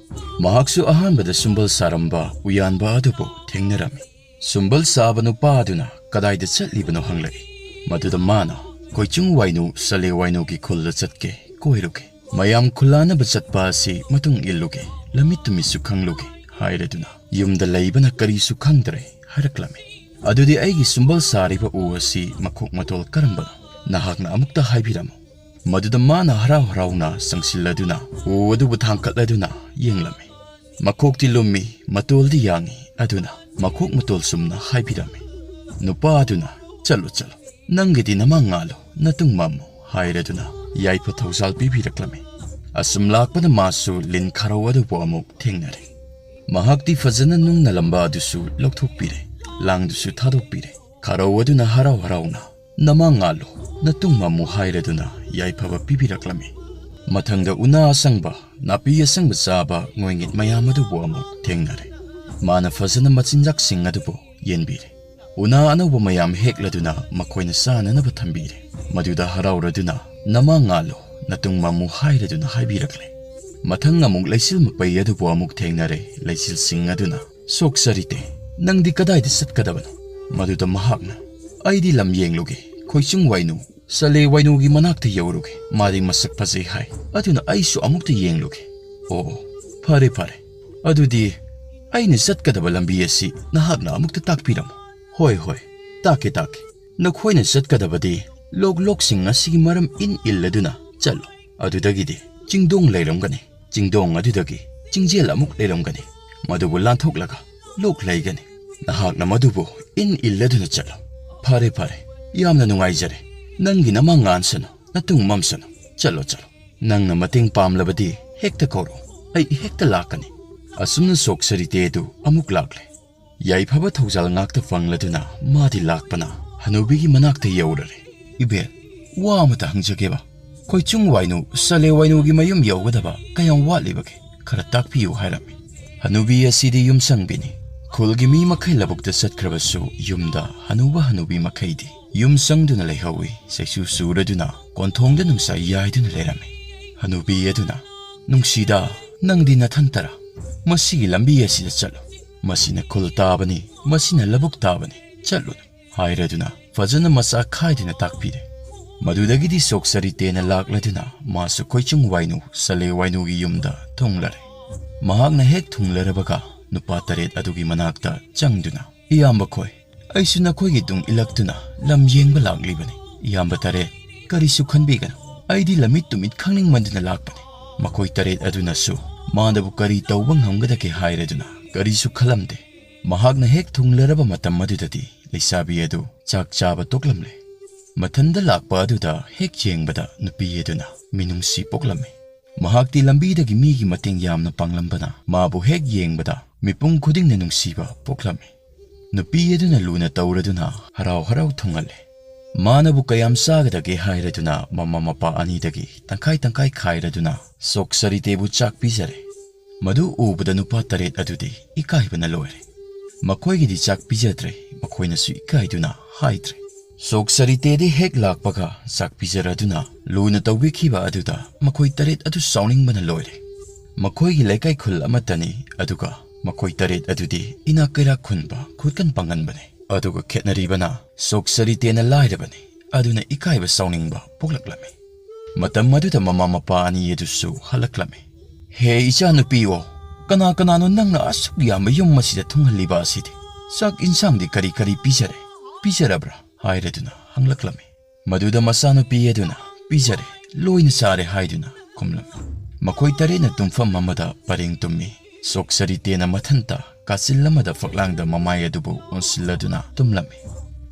ꯃꯍꯥꯛꯁꯨ ꯑꯍꯥꯟꯕꯗ ꯁꯨꯝꯕꯜ ꯁꯥꯔꯝꯕ ꯎꯌꯥꯟꯕ ꯑꯗꯨꯕꯨ ꯊꯦꯡꯅꯔꯝꯃꯤ꯫ ꯁꯨꯝꯕꯜ ꯁꯥꯕ ꯅꯨꯄꯥ ꯑꯗꯨꯅ ꯀꯗꯥꯏꯗ ꯆꯠꯂꯤꯕꯅꯣ ꯍꯪꯂꯛꯏ꯫ ꯃꯗꯨꯗ ꯃꯥꯅ, "ꯈꯣꯏꯆꯨꯡ ꯋꯥꯏꯅꯨ ꯁꯂꯦ ꯋꯥꯏꯅꯨꯒꯤ ꯈꯨꯜꯗ ꯆꯠꯀꯦ, ꯀꯣꯏꯔꯨꯒꯦ꯫ ꯃꯌꯥꯝ ꯈꯨꯜꯂꯥꯟꯅꯕ ꯆꯠꯄ ꯑꯁꯤ ꯃꯇꯨꯡ ꯏꯜꯂꯨꯒꯦ, ꯂꯝꯃꯤꯠ ꯇꯨꯃꯤꯠꯁꯨ ꯈꯪꯂꯨꯒꯦ" ꯍꯥꯏꯔꯗꯨꯅ ꯌꯨꯝꯗ ꯂꯩꯕꯅ ꯀꯔꯤꯁꯨ ꯈꯪꯗ꯭ꯔꯦ ꯍꯥꯏꯔꯛꯂꯝꯃꯤ꯫ "ꯑꯗꯨꯗꯤ ꯑꯩꯒꯤ ꯁꯨꯝꯕꯜ ꯁꯥꯔꯤꯕ ꯎ ꯑꯁꯤ ꯃꯈꯣꯛ ꯃꯇꯣꯜ ꯀꯔꯝꯕꯅꯣ? ꯅꯍꯥꯛꯅ ꯑꯃꯨꯛꯇ ꯍꯥꯏꯕꯤꯔꯝꯃꯨ"꯫ ꯃꯗꯨꯗ ꯃꯥꯅ ꯍꯔꯥꯎ ꯍꯔꯥꯎꯅ ꯆꯪꯁꯤꯜꯂꯗꯨꯅ ꯎ ꯑꯗꯨꯕꯨ ꯊꯥꯡꯀꯠꯂꯗꯨꯅ ꯌꯦꯡꯂꯝꯃꯤ꯫ "ꯃꯈꯣꯛꯇꯤ ꯂꯨꯝꯃꯤ, ꯃꯇꯣꯜꯗꯤ ꯌꯥꯡꯏ, ꯑꯗꯨꯅ ꯃꯈꯣꯛ ꯃꯇꯣꯜ ꯆꯨꯝꯅ ꯍꯥꯏꯕꯤꯔꯝꯃꯤ"꯫ ꯅꯨꯄꯥ ꯑꯗꯨꯅ, "ꯆꯠꯂꯨ, ꯆꯠꯂꯨ, ꯅꯪꯒꯤꯗꯤ ꯅꯃꯥꯡ ꯉꯥꯜꯂꯨ, ꯅꯇꯨꯡ ꯃꯝꯃꯨ" ꯍꯥꯏꯔꯗꯨꯅ ꯌꯥꯏꯐ ꯊꯧꯖꯥꯜ ꯄꯤꯕꯤꯔꯛꯂꯝꯃꯤ꯫ ꯑꯁꯨꯝ ꯂꯥꯛꯄꯗ ꯃꯥꯁꯨ ꯂꯤꯟ ꯈꯥꯔꯧ ꯑꯗꯨꯕꯨ ꯑꯃꯨꯛ ꯊꯦꯡꯅꯔꯦ꯫ ꯃꯍꯥꯛꯇꯤ ꯐꯖꯅ ꯅꯨꯡ ꯅꯂꯝꯕ ꯑꯗꯨꯁꯨ ꯂꯧꯊꯣꯛꯄꯤꯔꯦ, ꯂꯥꯡꯗꯨꯁꯨ ꯊꯥꯗꯣꯛꯄꯤꯔꯦ꯫ ꯈꯥꯔꯧ ꯑꯗꯨꯅ ꯍꯔꯥꯎ ꯍꯔꯥꯎꯅ, "ꯅꯃꯥꯡ ꯉꯥꯜꯂꯨ, ꯅꯇꯨꯡ ꯃꯝꯃꯨ" ꯍꯥꯏꯔꯗꯨꯅ ꯌꯥꯏꯐꯕ ꯄꯤꯕꯤꯔꯛꯂꯝꯃꯤ꯫ ꯃꯊꯪꯗ ꯎꯅꯥ ꯑꯁꯪꯕ, ꯅꯥꯄꯤ ꯑꯁꯪꯕ ꯆꯥꯕ ꯉꯣꯏꯉꯤꯠ ꯃꯌꯥꯝ ꯑꯗꯨꯕꯨ ꯑꯃꯨꯛ ꯊꯦꯡꯅꯔꯦ꯫ ꯃꯥꯅ ꯐꯖꯅ ꯃꯆꯤꯟꯖꯥꯛꯁꯤꯡ ꯑꯗꯨꯕꯨ ꯌꯦꯟꯕꯤꯔꯦ꯫ ꯎꯅꯥ ꯑꯅꯧꯕ ꯃꯌꯥꯝ ꯍꯦꯛꯂꯗꯨꯅ ꯃꯈꯣꯏꯅ ꯆꯥꯅꯅꯕ ꯊꯝꯕꯤꯔꯦ꯫ ꯃꯗꯨꯗ ꯍꯔꯥꯎꯔꯗꯨꯅ, "ꯅꯃꯥꯡ ꯉꯥꯜꯂꯨ, ꯅꯇꯨꯡ ꯃꯝꯃꯨ" ꯍꯥꯏꯔꯗꯨꯅ ꯍꯥꯏꯕꯤꯔꯛꯂꯦ꯫ ꯃꯊꯪ ꯑꯃꯨꯛ ꯂꯩꯆꯤꯜ ꯃꯄꯩ ꯑꯗꯨꯕꯨ ꯑꯃꯨꯛ ꯊꯦꯡꯅꯔꯦ꯫ ꯂꯩꯆꯤꯜꯁꯤꯡ ꯑꯗꯨꯅ, "ꯁꯣꯛꯆꯔꯤꯇꯦ, ꯅꯪꯗꯤ ꯀꯗꯥꯏꯗ ꯆꯠꯀꯗꯕꯅꯣ?" ꯃꯗꯨꯗ ꯃꯍꯥꯛꯅ, "ꯑꯩꯗꯤ ꯂꯝ ꯌꯦꯡꯂꯨꯒꯦ, ꯈꯣꯏꯆꯨꯡ ꯋꯥꯏꯅꯨ ꯁꯂꯦ ꯋꯥꯏꯅꯨꯒꯤ ꯃꯅꯥꯛꯇ ꯌꯧꯔꯨꯒꯦ, ꯃꯥꯗꯤ ꯃꯁꯛ ꯐꯖꯩ ꯍꯥꯏ, ꯑꯗꯨꯅ ꯑꯩꯁꯨ ꯑꯃꯨꯛꯇ ꯌꯦꯡꯂꯨꯒꯦ"꯫ "ꯑꯣ, ꯐꯔꯦ ꯐꯔꯦ, ꯑꯗꯨꯗꯤ ꯑꯩꯅ ꯆꯠꯀꯗꯕ ꯂꯝꯕꯤ ꯑꯁꯤ ꯅꯍꯥꯛꯅ ꯑꯃꯨꯛꯇ ꯇꯥꯛꯄꯤꯔꯝꯃꯨ"꯫ "ꯍꯣꯏ ꯍꯣꯏ, ꯇꯥꯛꯀꯦ ꯇꯥꯛꯀꯦ꯫ ꯅꯈꯣꯏꯅ ꯆꯠꯀꯗꯕꯗꯤ ꯂꯣꯛ ꯂꯣꯛꯁꯤꯡ ꯑꯁꯤꯒꯤ ꯃꯔꯝ ꯏꯟ ꯏꯜꯂꯗꯨꯅ ꯆꯠꯂꯨ꯫ ꯑꯗꯨꯗꯒꯤꯗꯤ ꯆꯤꯡꯗꯣꯡ ꯂꯩꯔꯝꯒꯅꯤ, ꯆꯤꯡꯗꯣꯡ ꯑꯗꯨꯗꯒꯤ ꯆꯤꯡꯖꯦꯜ ꯑꯃꯨꯛ ꯂꯩꯔꯝꯒꯅꯤ, ꯃꯗꯨꯕꯨ ꯂꯥꯟꯊꯣꯛꯂꯒ ꯂꯣꯛ ꯂꯩꯒꯅꯤ꯫ ꯅꯍꯥꯛꯅ ꯃꯗꯨꯕꯨ ꯏꯟ ꯏꯜꯂꯗꯨꯅ ꯆꯠꯂꯨ"꯫ "ꯐꯔꯦ ꯐꯔꯦ, ꯌꯥꯝꯅ ꯅꯨꯡꯉꯥꯏꯖꯔꯦ꯫ ꯅꯪꯒꯤ ꯅꯃꯥꯡ ꯉꯥꯟꯁꯅꯨ, ꯅꯇꯨꯡ ꯃꯝꯁꯅꯨ꯫ ꯆꯠꯂꯣ ꯆꯠꯂꯣ꯫ ꯅꯪꯅ ꯃꯇꯦꯡ ꯄꯥꯝꯂꯕꯗꯤ ꯍꯦꯛꯇ ꯀꯧꯔꯛꯎ, ꯑꯩ ꯍꯦꯛꯇ ꯂꯥꯛꯀꯅꯤ"꯫ ꯑꯁꯨꯝꯅ ꯁꯣꯛꯆꯔꯤꯇꯦ ꯑꯗꯨ ꯑꯃꯨꯛ ꯂꯥꯛꯂꯦ꯫ ꯌꯥꯏꯐꯕ ꯊꯧꯖꯥꯜ ꯉꯥꯛꯇ ꯐꯪꯂꯗꯨꯅ ꯃꯥꯗꯤ ꯂꯥꯛꯄꯅ ꯍꯅꯨꯕꯤꯒꯤ ꯃꯅꯥꯛꯇ ꯌꯧꯔꯔꯦ꯫ "ꯏꯕꯦꯜ, ꯋꯥ ꯑꯃꯇ ꯍꯪꯖꯒꯦꯕ꯫ ꯈꯣꯏꯆꯨꯡ ꯋꯥꯏꯅꯨ, ꯁꯂꯦ ꯋꯥꯏꯅꯨꯒꯤ ꯃꯌꯨꯝ ꯌꯧꯒꯗꯕ ꯀꯌꯥꯝ ꯋꯥꯠꯂꯤꯕꯒꯦ? ꯈꯔ ꯇꯥꯛꯄꯤꯌꯨ" ꯍꯥꯏꯔꯝꯃꯤ꯫ ꯍꯅꯨꯕꯤ ꯑꯁꯤꯗꯤ ꯌꯨꯝꯁꯪꯕꯤꯅꯤ꯫ ꯈꯨꯜꯒꯤ ꯃꯤ ꯃꯈꯩ ꯂꯧꯕꯨꯛꯇ ꯆꯠꯈ꯭ꯔꯕꯁꯨ ꯌꯨꯝꯗ ꯍꯅꯨꯕ ꯍꯅꯨꯕꯤ ꯃꯈꯩꯗꯤ ꯌꯨꯝ ꯆꯪꯗꯨꯅ ꯂꯩꯍꯧꯏ꯫ ꯆꯩꯁꯨ ꯆꯨꯔꯗꯨꯅ ꯀꯣꯟꯊꯣꯡꯗ ꯅꯨꯡꯁꯥ ꯌꯥꯏꯗꯨꯅ ꯂꯩꯔꯝꯃꯤ꯫ ꯍꯅꯨꯕꯤ ꯑꯗꯨꯅ, "ꯅꯨꯡꯁꯤꯗꯥ, ꯅꯪꯗꯤ ꯅꯊꯟꯇꯔꯥ? ꯃꯁꯤꯒꯤ ꯂꯝꯕꯤ ꯑꯁꯤꯗ ꯆꯠꯂꯨ꯫ ꯃꯁꯤꯅ ꯈꯨꯜ ꯇꯥꯕꯅꯤ, ꯃꯁꯤꯅ ꯂꯧꯕꯨꯛ ꯇꯥꯕꯅꯤ꯫ ꯆꯠꯂꯨꯅꯨ" ꯍꯥꯏꯔꯗꯨꯅ ꯐꯖꯅ ꯃꯆꯥ ꯈꯥꯏꯗꯨꯅ ꯇꯥꯛꯄꯤꯔꯦ꯫ ꯃꯗꯨꯗꯒꯤꯗꯤ ꯁꯣꯛ ꯁꯔꯤꯇꯦꯅ ꯂꯥꯛꯂꯗꯨꯅ ꯃꯥꯁꯨ ꯈꯣꯏꯆꯨꯡ ꯋꯥꯏꯅꯨ, ꯁꯂꯦ ꯋꯥꯏꯅꯨꯒꯤ ꯌꯨꯝꯗ ꯊꯨꯡꯂꯔꯦ꯫ ꯃꯍꯥꯛꯅ ꯍꯦꯛ ꯊꯨꯡꯂꯔꯕꯒ ꯅꯨꯄꯥ ꯇꯔꯦꯠ ꯑꯗꯨꯒꯤ ꯃꯅꯥꯛꯇ ꯆꯪꯗꯨꯅ, "ꯏꯌꯥꯝꯕ ꯈꯣꯏ, ꯑꯩꯁꯨ ꯅꯈꯣꯏꯒꯤ ꯇꯨꯡ ꯏꯜꯂꯛꯇꯨꯅ ꯂꯝ ꯌꯦꯡꯕ ꯂꯥꯛꯂꯤꯕꯅꯤ꯫ ꯏꯌꯥꯝꯕ ꯇꯔꯦꯠ, ꯀꯔꯤꯁꯨ ꯈꯟꯕꯤꯒꯅꯨ꯫ ꯑꯩꯗꯤ ꯂꯝꯃꯤꯠ ꯇꯨꯃꯤꯠ ꯈꯪꯅꯤꯡꯃꯟꯗꯨꯅ ꯂꯥꯛꯄꯅꯤ"꯫ ꯃꯈꯣꯏ ꯇꯔꯦꯠ ꯑꯗꯨꯅꯁꯨ ꯃꯥꯅꯕꯨ ꯀꯔꯤ ꯇꯧꯕ ꯉꯝꯒꯗꯒꯦ ꯍꯥꯏꯔꯗꯨꯅ ꯀꯔꯤꯁꯨ ꯈꯜꯂꯝꯗꯦ꯫ ꯃꯍꯥꯛꯅ ꯍꯦꯛ ꯊꯨꯡꯂꯔꯕ ꯃꯇꯝ ꯑꯗꯨꯗꯗꯤ ꯂꯩꯁꯥꯕꯤ ꯑꯗꯨ ꯆꯥꯛ ꯆꯥꯕ ꯇꯣꯛꯂꯝꯂꯦ꯫ ꯃꯊꯟꯗ ꯂꯥꯛꯄ ꯑꯗꯨꯗ ꯍꯦꯛ ꯌꯦꯡꯕꯗ ꯅꯨꯄꯤ ꯑꯗꯨꯅ ꯃꯤꯅꯨꯡꯁꯤ ꯄꯣꯛꯂꯝꯃꯤ꯫ ꯃꯍꯥꯛꯇꯤ ꯂꯝꯕꯤꯗꯒꯤ ꯃꯤꯒꯤ ꯃꯇꯦꯡ ꯌꯥꯝꯅ ꯄꯥꯡꯂꯝꯕꯅ ꯃꯥꯕꯨ ꯍꯦꯛ ꯌꯦꯡꯕꯗ ꯃꯤꯄꯨꯝ ꯈꯨꯗꯤꯡꯅ ꯅꯨꯡꯁꯤꯕ ꯄꯣꯛꯂꯝꯃꯤ꯫ ꯅꯨꯄꯤ ꯑꯗꯨꯅ ꯂꯨꯅ ꯇꯧꯔꯗꯨꯅ ꯍꯔꯥꯎ ꯍꯔꯥꯎ ꯊꯨꯡꯍꯜꯂꯦ꯫ ꯃꯥꯅꯕꯨ ꯀꯌꯥꯝ ꯆꯥꯒꯗꯒꯦ ꯍꯥꯏꯔꯗꯨꯅ ꯃꯃꯥ ꯃꯄꯥ ꯑꯅꯤꯗꯒꯤ ꯇꯪꯈꯥꯏ ꯇꯪꯈꯥꯏ ꯈꯥꯏꯔꯗꯨꯅ ꯁꯣꯛ ꯁꯔꯤꯇꯦꯕꯨ ꯆꯥꯛ ꯄꯤꯖꯔꯦ꯫ ꯃꯗꯨ ꯎꯕꯗ ꯅꯨꯄꯥ ꯇꯔꯦꯠ ꯑꯗꯨꯗꯤ ꯏꯀꯥꯏꯕꯅ ꯂꯣꯏꯔꯦ꯫ ꯃꯈꯣꯏꯒꯤꯗꯤ ꯆꯥꯛ ꯄꯤꯖꯗ꯭ꯔꯦ, ꯃꯈꯣꯏꯅꯁꯨ ꯏꯀꯥꯏꯗꯨꯅ ꯍꯥꯏꯗ꯭ꯔꯦ꯫ ꯁꯣꯛ ꯁꯔꯤꯇꯦꯗꯤ ꯍꯦꯛ ꯂꯥꯛꯄꯒ ꯆꯥꯛ ꯄꯤꯖꯔꯗꯨꯅ ꯂꯨꯅ ꯇꯧꯕꯤꯈꯤꯕ ꯑꯗꯨꯗ ꯃꯈꯣꯏ ꯇꯔꯦꯠ ꯑꯗꯨ ꯁꯥꯎꯅꯤꯡꯕꯅ ꯂꯣꯏꯔꯦ꯫ ꯃꯈꯣꯏꯒꯤ ꯂꯩꯀꯥꯏ ꯈꯨꯜ ꯑꯃꯠꯇꯅꯤ, ꯑꯗꯨꯒ ꯃꯈꯣꯏ ꯇꯔꯦꯠ ꯑꯗꯨꯗꯤ ꯏꯅꯥꯛ ꯀꯩꯔꯥꯛ ꯈꯨꯟꯕ ꯈꯨꯠꯀꯟ ꯄꯥꯡꯒꯟꯕꯅꯤ꯫ ꯑꯗꯨꯒ ꯈꯦꯠꯅꯔꯤꯕꯅ ꯁꯣꯛ ꯁꯔꯤꯇꯦꯅ ꯂꯥꯏꯔꯕꯅꯤ, ꯑꯗꯨꯅ ꯏꯀꯥꯏꯕ ꯁꯥꯎꯅꯤꯡꯕ ꯄꯣꯛꯂꯛꯂꯝꯃꯤ꯫ ꯃꯇꯝ ꯑꯗꯨꯗ ꯃꯃꯥ ꯃꯄꯥ ꯑꯅꯤ ꯑꯗꯨꯁꯨ ꯍꯜꯂꯛꯂꯝꯃꯤ꯫ "ꯍꯦ ꯏꯆꯥꯅꯨꯄꯤꯑꯣ, ꯀꯅꯥ ꯀꯅꯥꯅꯣ ꯅꯪꯅ ꯑꯁꯨꯛ ꯌꯥꯝꯕ ꯌꯨꯝ ꯑꯁꯤꯗ ꯊꯨꯡꯍꯜꯂꯤꯕ ꯑꯁꯤꯗꯤ? ꯆꯥꯛ ꯏꯟꯁꯥꯡꯗꯤ ꯀꯔꯤ ꯀꯔꯤ ꯄꯤꯖꯔꯦ? ꯄꯤꯖꯔꯕ꯭ꯔꯥ?" ꯍꯥꯏꯔꯗꯨꯅ ꯍꯪꯂꯛꯂꯝꯃꯤ꯫ ꯃꯗꯨꯗ ꯃꯆꯥꯅꯨꯄꯤ ꯑꯗꯨꯅ, "ꯄꯤꯖꯔꯦ, ꯂꯣꯏꯅ ꯆꯥꯔꯦ" ꯍꯥꯏꯗꯨꯅ ꯈꯨꯝꯂꯝꯃꯤ꯫ ꯃꯈꯣꯏ ꯇꯔꯦꯠꯅ ꯇꯨꯝꯐꯝ ꯑꯃꯗ ꯄꯔꯦꯡ ꯇꯨꯝꯃꯤ꯫ ꯁꯣꯛ ꯁꯔꯤꯇꯦꯅ ꯃꯊꯟꯇ ꯀꯥꯆꯤꯜ ꯑꯃꯗ ꯐꯛꯂꯥꯡꯗ ꯃꯃꯥꯏ ꯑꯗꯨꯕꯨ ꯑꯣꯟꯁꯤꯜꯂꯗꯨꯅ ꯇꯨꯝꯂꯝꯃꯤ꯫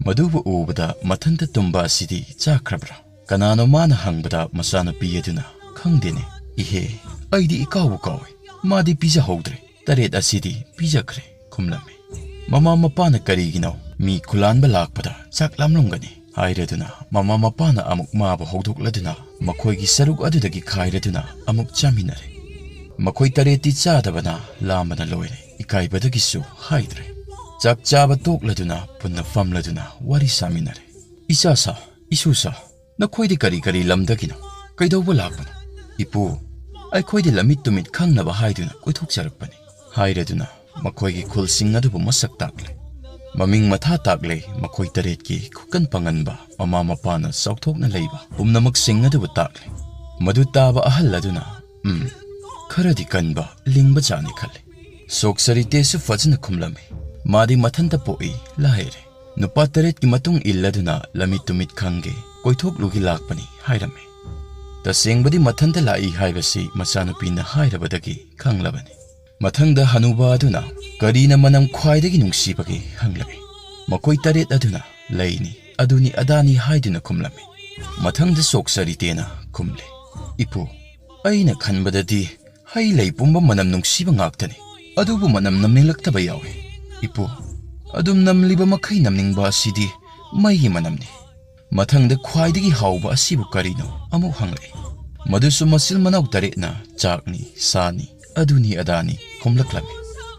ꯃꯗꯨꯕꯨ ꯎꯕꯗ ꯃꯊꯟꯇ ꯇꯨꯝꯕ ꯑꯁꯤꯗꯤ ꯆꯥꯈ꯭ꯔꯕ꯭ꯔꯥ? ꯀꯅꯥꯅꯣ ꯃꯥꯅ ꯍꯪꯕꯗ ꯃꯆꯥꯅꯨꯄꯤ ꯑꯗꯨꯅ, "ꯈꯪꯗꯦꯅꯦ, ꯏꯍꯦ, ꯑꯩꯗꯤ ꯏꯀꯥꯎꯕꯨ ꯀꯥꯎꯏ꯫ ꯃꯥꯗꯤ ꯄꯤꯖꯍꯧꯗ꯭ꯔꯦ꯫ ꯇꯔꯦꯠ ꯑꯁꯤꯗꯤ ꯄꯤꯖꯈ꯭ꯔꯦ" ꯈꯨꯝꯂꯝꯃꯤ꯫ "ꯃꯃꯥ ꯃꯄꯥꯅ ꯀꯔꯤꯒꯤꯅꯣ ꯃꯤ ꯈꯨꯂꯥꯟꯕ ꯂꯥꯛꯄꯗ ꯆꯥꯛ ꯂꯥꯝꯂꯝꯒꯅꯤ?" ꯍꯥꯏꯔꯗꯨꯅ ꯃꯃꯥ ꯃꯄꯥꯅ ꯑꯃꯨꯛ ꯃꯥꯕꯨ ꯍꯧꯗꯣꯛꯂꯗꯨꯅ ꯃꯈꯣꯏꯒꯤ ꯁꯔꯨꯛ ꯑꯗꯨꯗꯒꯤ ꯈꯥꯏꯔꯗꯨꯅ ꯑꯃꯨꯛ ꯆꯥꯃꯤꯟꯅꯔꯦ꯫ ꯃꯈꯣꯏ ꯇꯔꯦꯠꯇꯤ ꯆꯥꯗꯕꯅ ꯂꯥꯝꯕꯅ ꯂꯣꯏꯔꯦ꯫ ꯏꯀꯥꯏꯕꯗꯒꯤꯁꯨ ꯍꯥꯏꯗ꯭ꯔꯦ꯫ ꯆꯥꯛ ꯆꯥꯕ ꯇꯣꯛꯂꯗꯨꯅ ꯄꯨꯟꯅ ꯐꯝꯂꯗꯨꯅ ꯋꯥꯔꯤ ꯁꯥꯃꯤꯟꯅꯔꯦ꯫ "ꯏꯆꯥ ꯁꯥ, ꯏꯁꯨ ꯁꯥ, ꯅꯈꯣꯏꯗꯤ ꯀꯔꯤ ꯀꯔꯤ ꯂꯝꯗꯒꯤꯅꯣ? ꯀꯩꯗꯧꯕ ꯂꯥꯛꯄꯅꯣ?" "ꯏꯄꯨ, ꯑꯩꯈꯣꯏꯗꯤ ꯂꯝꯃꯤꯠ ꯇꯨꯃꯤꯠ ꯈꯪꯅꯕ ꯍꯥꯏꯗꯨꯅ ꯀꯣꯏꯊꯣꯛꯆꯔꯛꯄꯅꯤ" ꯍꯥꯏꯔꯗꯨꯅ ꯃꯈꯣꯏꯒꯤ ꯈꯨꯜꯁꯤꯡ ꯑꯗꯨꯕꯨ ꯃꯁꯛ ꯇꯥꯛꯂꯦ꯫ ꯃꯃꯤꯡ ꯃꯊꯥ ꯇꯥꯛꯂꯦ꯫ ꯃꯈꯣꯏ ꯇꯔꯦꯠꯀꯤ ꯈꯨꯀꯟ ꯄꯥꯡꯒꯟꯕ, ꯃꯃꯥ ꯃꯄꯥꯅ ꯆꯥꯎꯊꯣꯛꯅ ꯂꯩꯕ ꯄꯨꯝꯅꯃꯛꯁꯤꯡ ꯑꯗꯨꯕꯨ ꯇꯥꯛꯂꯦ꯫ ꯃꯗꯨ ꯇꯥꯕ ꯑꯍꯜ ꯑꯗꯨꯅ, "ꯎꯝ, ꯈꯔꯗꯤ ꯀꯟꯕ, ꯂꯤꯡꯕ ꯖꯥꯠꯅꯤ" ꯈꯜꯂꯤ꯫ ꯁꯣꯛ ꯁꯔꯤꯇꯦꯁꯨ ꯐꯖꯅ ꯈꯨꯝꯂꯝꯃꯤ꯫ ꯃꯥꯗꯤ ꯃꯊꯟꯇ ꯄꯣꯛꯏ, ꯂꯥꯏꯔꯦ꯫ ꯅꯨꯄꯥ ꯇꯔꯦꯠꯀꯤ ꯃꯇꯨꯡ ꯏꯜꯂꯗꯨꯅ ꯂꯝꯃꯤꯠ ꯇꯨꯃꯤꯠ ꯈꯪꯒꯦ, ꯀꯣꯏꯊꯣꯛꯂꯨꯒꯦ ꯂꯥꯛꯄꯅꯤ ꯍꯥꯏꯔꯝꯃꯤ꯫ ꯇꯁꯦꯡꯕꯗꯤ ꯃꯊꯟꯇ ꯂꯥꯛꯏ ꯍꯥꯏꯕꯁꯤ ꯃꯆꯥꯅꯨꯄꯤꯅ ꯍꯥꯏꯔꯕꯗꯒꯤ ꯈꯪꯂꯕꯅꯤ꯫ ꯃꯊꯪꯗ ꯍꯅꯨꯕ ꯑꯗꯨꯅ, "ꯀꯔꯤꯅ ꯃꯅꯝ ꯈ꯭ꯋꯥꯏꯗꯒꯤ ꯅꯨꯡꯁꯤꯕꯒꯦ?" ꯍꯪꯂꯝꯃꯤ꯫ ꯃꯈꯣꯏ ꯇꯔꯦꯠ ꯑꯗꯨꯅ, "ꯂꯩꯅꯤ, ꯑꯗꯨꯅꯤ ꯑꯗꯥꯅꯤ" ꯍꯥꯏꯗꯨꯅ ꯈꯨꯝꯂꯝꯃꯤ꯫ ꯃꯊꯪꯗ ꯁꯣꯛ ꯁꯔꯤꯇꯦꯅ ꯈꯨꯝꯂꯦ, "ꯏꯄꯨ, ꯑꯩꯅ ꯈꯟꯕꯗꯗꯤ ꯍꯩ ꯂꯩ ꯄꯨꯝꯕ ꯃꯅꯝ ꯅꯨꯡꯁꯤꯕ ꯉꯥꯛꯇꯅꯤ, ꯑꯗꯨꯕꯨ ꯃꯅꯝ ꯅꯝꯅꯤꯡꯂꯛꯇꯕ ꯌꯥꯎꯏ꯫ ꯏꯄꯨ, ꯑꯗꯨꯝ ꯅꯝꯂꯤꯕ ꯃꯈꯩ ꯅꯝꯅꯤꯡꯕ ꯑꯁꯤꯗꯤ ꯃꯩꯒꯤ ꯃꯅꯝꯅꯤ꯫ ꯃꯊꯪꯗ ꯈ꯭ꯋꯥꯏꯗꯒꯤ ꯍꯥꯎꯕ ꯑꯁꯤꯕꯨ ꯀꯔꯤꯅꯣ?" ꯑꯃꯨꯛ ꯍꯪꯂꯛꯏ꯫ ꯃꯗꯨꯁꯨ ꯃꯆꯤꯜ ꯃꯅꯥꯎ ꯇꯔꯦꯠꯅ ꯆꯥꯛꯅꯤ, ꯁꯥꯅꯤ, ꯑꯗꯨꯅꯤ ꯑꯗꯥꯅꯤ ꯈꯨꯝꯂꯛꯂꯝꯃꯤ꯫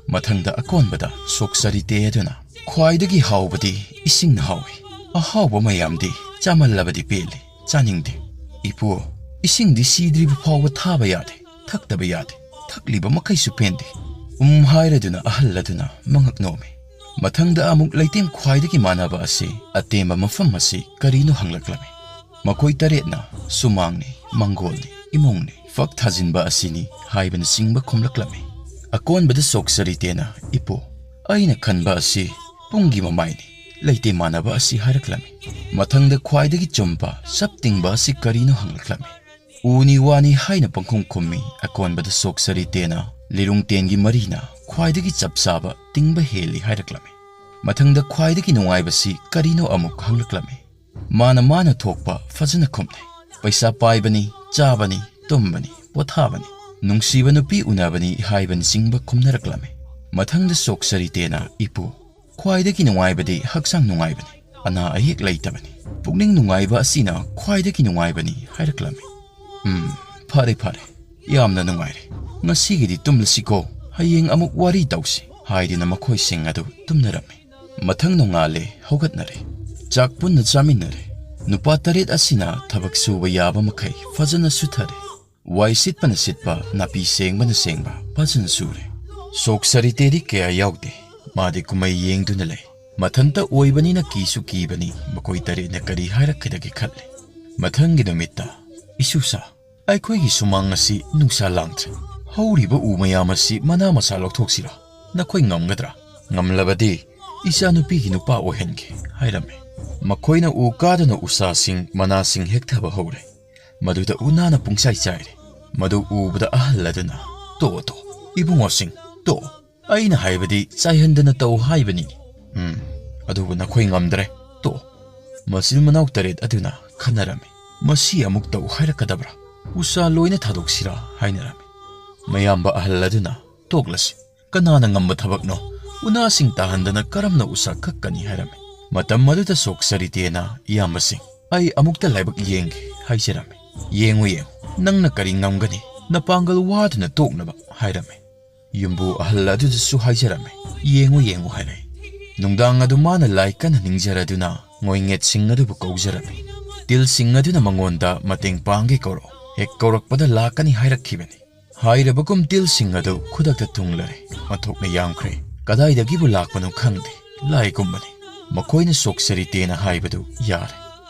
ꯃꯊꯪꯗ ꯑꯀꯣꯟꯕꯗ ꯁꯣꯛ ꯁꯔꯤꯇꯦ ꯑꯗꯨꯅ, "ꯈ꯭ꯋꯥꯏꯗꯒꯤ ꯍꯥꯎꯕꯗꯤ ꯏꯁꯤꯡꯅ ꯍꯥꯎꯏ꯫ ꯑꯍꯥꯎꯕ ꯃꯌꯥꯝꯗꯤ ꯆꯥꯃꯜꯂꯕꯗꯤ ꯄꯦꯜꯂꯤ, ꯆꯥꯅꯤꯡꯗꯦ꯫ ꯏꯄꯨ, ꯏꯁꯤꯡꯗꯤ ꯁꯤꯗ꯭ꯔꯤꯕ ꯐꯥꯎꯕ ꯊꯥꯕ ꯌꯥꯗꯦ, ꯊꯛꯇꯕ ꯌꯥꯗꯦ, ꯊꯛꯂꯤꯕ ꯃꯈꯩꯁꯨ ꯄꯦꯟꯗꯦ"꯫ "ꯎꯝ" ꯍꯥꯏꯔꯗꯨꯅ ꯑꯍꯜ ꯑꯗꯨꯅ ꯃꯉꯛ ꯅꯣꯝꯃꯤ꯫ ꯃꯊꯪꯗ ꯑꯃꯨꯛ ꯂꯩꯇꯦꯝ ꯈ꯭ꯋꯥꯏꯗꯒꯤ ꯃꯥꯟꯅꯕ ꯑꯁꯤ ꯑꯇꯦꯝꯕ ꯃꯐꯝ ꯑꯁꯤ ꯀꯔꯤꯅꯣ ꯍꯪꯂꯛꯂꯝꯃꯤ꯫ ꯃꯈꯣꯏ ꯇꯔꯦꯠꯅ "ꯁꯨꯃꯥꯡꯅꯤ, ꯃꯪꯒꯣꯜꯅꯤ, ꯏꯃꯨꯡꯅꯤ, ꯐꯛ ꯊꯥꯖꯤꯟꯕ ꯑꯁꯤꯅꯤ" ꯍꯥꯏꯕꯅꯆꯤꯡꯕ ꯈꯨꯝꯂꯛꯂꯝꯃꯤ꯫ ꯑꯀꯣꯟꯕꯗ ꯁꯣꯛ ꯁꯔꯤꯇꯦꯅ, "ꯏꯄꯨ, ꯑꯩꯅ ꯈꯟꯕ ꯑꯁꯤ ꯄꯨꯡꯒꯤ ꯃꯃꯥꯏꯅꯤ, ꯂꯩꯇꯦꯝ ꯃꯥꯟꯅꯕ ꯑꯁꯤ" ꯍꯥꯏꯔꯛꯂꯝꯃꯤ꯫ ꯃꯊꯪꯗ ꯈ꯭ꯋꯥꯏꯗꯒꯤ ꯆꯨꯝꯕ ꯆꯞ ꯇꯤꯡꯕ ꯑꯁꯤ ꯀꯔꯤꯅꯣ ꯍꯪꯂꯛꯂꯝꯃꯤ꯫ "ꯎꯅꯤ ꯋꯥꯅꯤ" ꯍꯥꯏꯅ ꯄꯪꯈꯨꯝ ꯈꯨꯝꯃꯤ꯫ ꯑꯀꯣꯟꯕꯗ ꯁꯣꯛ ꯁꯔꯤꯇꯦꯅ, "ꯂꯤꯔꯨꯡ ꯇꯦꯟꯒꯤ ꯃꯔꯤꯅ ꯈ꯭ꯋꯥꯏꯗꯒꯤ ꯆꯞ ꯆꯥꯕ ꯇꯤꯡꯕ ꯍꯦꯜꯂꯤ" ꯍꯥꯏꯔꯛꯂꯝꯃꯤ꯫ ꯃꯊꯪꯗ ꯈ꯭ꯋꯥꯏꯗꯒꯤ ꯅꯨꯡꯉꯥꯏꯕꯁꯤ ꯀꯔꯤꯅꯣ ꯑꯃꯨꯛ ꯍꯪꯂꯛꯂꯝꯃꯤ꯫ ꯃꯥꯅ ꯃꯥꯅ ꯊꯣꯛꯄ ꯐꯖꯅ ꯈꯨꯝꯅꯩ꯫ "ꯄꯩꯁꯥ ꯄꯥꯏꯕꯅꯤ, ꯆꯥꯕꯅꯤ, ꯇꯨꯝꯕꯅꯤ, ꯄꯣꯊꯥꯕꯅꯤ, ꯅꯨꯡꯁꯤꯕ ꯅꯨꯄꯤ ꯎꯅꯕꯅꯤ" ꯍꯥꯏꯕꯅꯆꯤꯡꯕ ꯈꯨꯝꯅꯔꯛꯂꯝꯃꯤ꯫ ꯃꯊꯪꯗ ꯁꯣꯛ ꯁꯔꯤꯇꯦꯅ, "ꯏꯄꯨ, ꯈ꯭ꯋꯥꯏꯗꯒꯤ ꯅꯨꯡꯉꯥꯏꯕꯗꯤ ꯍꯛꯆꯥꯡ ꯅꯨꯡꯉꯥꯏꯕꯅꯤ, ꯑꯅꯥ ꯑꯌꯦꯛ ꯂꯩꯇꯕꯅꯤ, ꯄꯨꯛꯅꯤꯡ ꯅꯨꯡꯉꯥꯏꯕ ꯑꯁꯤꯅ ꯈ꯭ꯋꯥꯏꯗꯒꯤ ꯅꯨꯡꯉꯥꯏꯕꯅꯤ" ꯍꯥꯏꯔꯛꯂꯝꯃꯤ꯫ "ꯎꯝ, ꯐꯔꯦ ꯐꯔꯦ, ꯌꯥꯝꯅ ꯅꯨꯡꯉꯥꯏꯔꯦ꯫ ꯉꯁꯤꯒꯤꯗꯤ ꯇꯨꯝꯂꯁꯤꯀꯣ, ꯍꯌꯦꯡ ꯑꯃꯨꯛ ꯋꯥꯔꯤ ꯇꯧꯁꯤ" ꯍꯥꯏꯗꯨꯅ ꯃꯈꯣꯏꯁꯤꯡ ꯑꯗꯨ ꯇꯨꯝꯅꯔꯝꯃꯤ꯫ ꯃꯊꯪ ꯅꯣꯡꯉꯥꯜꯂꯦ, ꯍꯧꯒꯠꯅꯔꯦ꯫ ꯆꯥꯛ ꯄꯨꯟꯅ ꯆꯥꯃꯤꯟꯅꯔꯦ꯫ ꯅꯨꯄꯥ ꯇꯔꯦꯠ ꯑꯁꯤꯅ ꯊꯕꯛ ꯁꯨꯕ ꯌꯥꯕ ꯃꯈꯩ ꯐꯖꯅ ꯁꯨꯊꯔꯦ꯫ ꯋꯥꯏ ꯁꯤꯠꯄꯅ ꯁꯤꯠꯄ, ꯅꯥꯄꯤ ꯁꯦꯡꯕꯅ ꯁꯦꯡꯕ ꯐꯖꯅ ꯁꯨꯔꯦ꯫ ꯁꯣꯛ ꯁꯔꯤꯇꯦꯗꯤ ꯀꯌꯥ ꯌꯥꯎꯗꯦ꯫ ꯃꯥꯗꯤ ꯀꯨꯝꯍꯩ ꯌꯦꯡꯗꯨꯅ ꯂꯩ꯫ ꯃꯊꯟꯇ ꯑꯣꯏꯕꯅꯤꯅ ꯀꯤꯁꯨ ꯀꯤꯕꯅꯤ, ꯃꯈꯣꯏ ꯇꯔꯦꯠꯅ ꯀꯔꯤ ꯍꯥꯏꯔꯛꯀꯗꯒꯦ ꯈꯜꯂꯤ꯫ ꯃꯊꯪꯒꯤ ꯅꯨꯃꯤꯠꯇ, "ꯏꯁꯨꯁꯥ, ꯑꯩꯈꯣꯏꯒꯤ ꯁꯨꯃꯥꯡ ꯑꯁꯤ ꯅꯨꯡꯁꯥ ꯂꯥꯡꯗ꯭ꯔꯦ꯫ ꯍꯧꯔꯤꯕ ꯎ ꯃꯌꯥꯝ ꯑꯁꯤ ꯃꯅꯥ ꯃꯁꯥ ꯂꯧꯊꯣꯛꯁꯤꯔꯥ? ꯅꯈꯣꯏ ꯉꯝꯒꯗ꯭ꯔꯥ? ꯉꯝꯂꯕꯗꯤ ꯏꯆꯥꯅꯨꯄꯤꯒꯤ ꯅꯨꯄꯥ ꯑꯣꯏꯍꯟꯒꯦ" ꯍꯥꯏꯔꯝꯃꯤ꯫ ꯃꯈꯣꯏꯅ ꯎ ꯀꯥꯗꯨꯅ ꯎꯁꯥꯁꯤꯡ, ꯃꯅꯥꯁꯤꯡ ꯍꯦꯛꯊꯕ ꯍꯧꯔꯦ꯫ ꯃꯗꯨꯗ ꯎꯅꯥꯅ ꯄꯨꯡꯆꯥꯏ ꯆꯥꯏꯔꯦ꯫ ꯃꯗꯨ ꯎꯕꯗ ꯑꯍꯜ ꯑꯗꯨꯅ, "ꯇꯣꯛꯑꯣ, ꯇꯣꯛꯑꯣ, ꯏꯕꯨꯡꯉꯣꯁꯤꯡ, ꯇꯣꯛꯑꯣ꯫ ꯑꯩꯅ ꯍꯥꯏꯕꯗꯤ ꯆꯥꯏꯍꯟꯗꯅ ꯇꯧ ꯍꯥꯏꯕꯅꯤ꯫ ꯎꯝ, ꯑꯗꯨꯕꯨ ꯅꯈꯣꯏ ꯉꯝꯗ꯭ꯔꯦ, ꯇꯣꯛꯑꯣ"꯫ ꯃꯆꯤꯟ ꯃꯅꯥꯎ ꯇꯔꯦꯠ ꯑꯗꯨꯅ ꯈꯟꯅꯔꯝꯃꯤ꯫ "ꯃꯁꯤ ꯑꯃꯨꯛ ꯇꯧ ꯍꯥꯏꯔꯛꯀꯗꯕ꯭ꯔꯥ? ꯎꯁꯥ ꯂꯣꯏꯅ ꯊꯥꯗꯣꯛꯁꯤꯔꯥ?" ꯍꯥꯏꯅꯔꯝꯃꯤ꯫ ꯃꯌꯥꯝꯕ ꯑꯍꯜ ꯑꯗꯨꯅ, "ꯇꯣꯛꯂꯁꯤ, ꯀꯅꯥꯅ ꯉꯝꯕ ꯊꯕꯛꯅꯣ? ꯎꯅꯥꯁꯤꯡ ꯇꯥꯍꯟꯗꯅ ꯀꯔꯝꯅ ꯎꯁꯥ ꯀꯛꯀꯅꯤ?" ꯍꯥꯏꯔꯝꯃꯤ꯫ ꯃꯇꯝ ꯑꯗꯨꯗ ꯁꯣꯛ ꯁꯔꯤꯇꯦꯅ, "ꯏꯌꯥꯝꯕꯁꯤꯡ, ꯑꯩ ꯑꯃꯨꯛꯇ ꯂꯥꯏꯕꯛ ꯌꯦꯡꯒꯦ" ꯍꯥꯏꯖꯔꯝꯃꯤ꯫ "ꯌꯦꯡꯉꯨ, ꯌꯦꯡꯉꯨ, ꯅꯪꯅ ꯀꯔꯤ ꯉꯝꯒꯅꯤ? ꯅꯄꯥꯡꯒꯜ ꯋꯥꯗꯨꯅ ꯇꯣꯛꯅꯕ" ꯍꯥꯏꯔꯝꯃꯤ꯫ ꯌꯨꯝꯕꯨ ꯑꯍꯜ ꯑꯗꯨꯗꯁꯨ ꯍꯥꯏꯖꯔꯝꯃꯤ꯫ "ꯌꯦꯡꯉꯨ, ꯌꯦꯡꯉꯨ" ꯍꯥꯏꯔꯛꯏ꯫ ꯅꯨꯡꯗꯥꯡ ꯑꯗꯨ ꯃꯥꯅ ꯂꯥꯏ ꯀꯟꯅ ꯅꯤꯡꯖꯔꯗꯨꯅ ꯉꯣꯏꯉꯦꯠꯁꯤꯡ ꯑꯗꯨꯕꯨ ꯀꯧꯖꯔꯝꯃꯤ꯫ ꯇꯤꯜꯁꯤꯡ ꯑꯗꯨꯅ ꯃꯉꯣꯟꯗ ꯃꯇꯦꯡ ꯄꯥꯡꯒꯦ ꯀꯧꯔꯛꯑꯣ꯫ ꯍꯦꯛ ꯀꯧꯔꯛꯄꯗ ꯂꯥꯛꯀꯅꯤ ꯍꯥꯏꯔꯛꯈꯤꯕꯅꯤ꯫ ꯍꯥꯏꯔꯕꯒꯨꯝ ꯇꯤꯜꯁꯤꯡ ꯑꯗꯨ ꯈꯨꯗꯛꯇ ꯊꯨꯡꯂꯔꯦ꯫ ꯑꯣꯟꯊꯣꯛꯅ ꯌꯥꯝꯈ꯭ꯔꯦ꯫ ꯀꯗꯥꯏꯗꯒꯤꯕꯨ ꯂꯥꯛꯄꯅꯣ ꯈꯪꯗꯦ꯫ ꯂꯥꯏꯒꯨꯝꯕꯅꯤ꯫ ꯃꯈꯣꯏꯅ ꯁꯣꯛ ꯁꯔꯤꯇꯦꯅ ꯍꯥꯏꯕꯗꯨ ꯌꯥꯔꯦ꯫